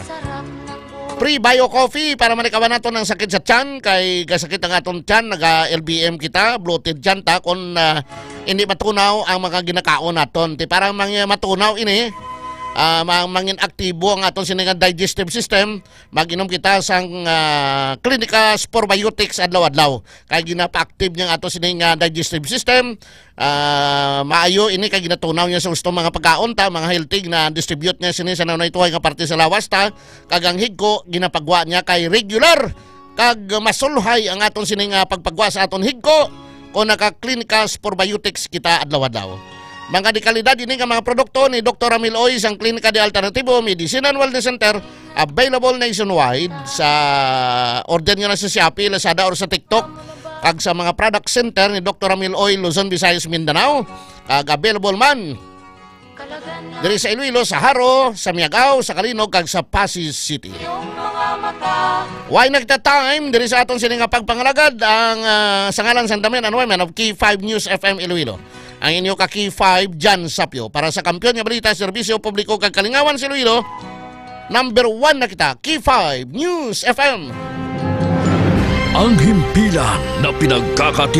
Prebio Coffee para malikawan naton ang sakit sa tiyan, kay kasakit ang aton tiyan, naga-L B M kita, bloated tiyan ta, kung, ah, hindi matunaw ang mga ginakaon naton. Ti para mang-, matunaw ini, ah, mang-, mangin aktibo ang aton sini nga digestive system, mag-inom kita sang, ah, Clinica Spore Biotics adlaw-adlaw. Kay ginapa-active niya ang ato sini nga digestive system, Ah, maayo ini kay ginatunaw niya sa gusto mga pagkaon ta, mga healthy, na distribute niya sini sa nanay tuhay nga parte sa lawas ta, kag ang higko ginapagwa niya kay regular kag masulhay ang aton sini nga pagpagwa sa aton higko kung naka-Clinicas Probiotics kita adlaw-adlaw. Mga dekalidad ini nga mga produkto ni Doktor Ramil Oy sang Klinika de Alternativo Medicine and Wellness Center, available nationwide. Sa order nyo na sa Shopee, Lazada, or sa TikTok, kag sa mga product center ni Doktor Ramil Oil, Luzon, Visayas, Mindanao, kag available man diri sa Iloilo, sa Jaro, sa Miagao, sa Calinog, kag sa Passi City. Why nagta-time diri sa aton sini nga pagpangalagad ang ah, sa ngalan sa Damian and Women of K five News F M Iloilo. Ang inyo ka K five Jan Sapyo para sa kampiyon nga balita, serbisyo publiko kag kalingawan sa Iloilo. Number one na kita, K five News F M. Ang himpilan na pinagkakatiwala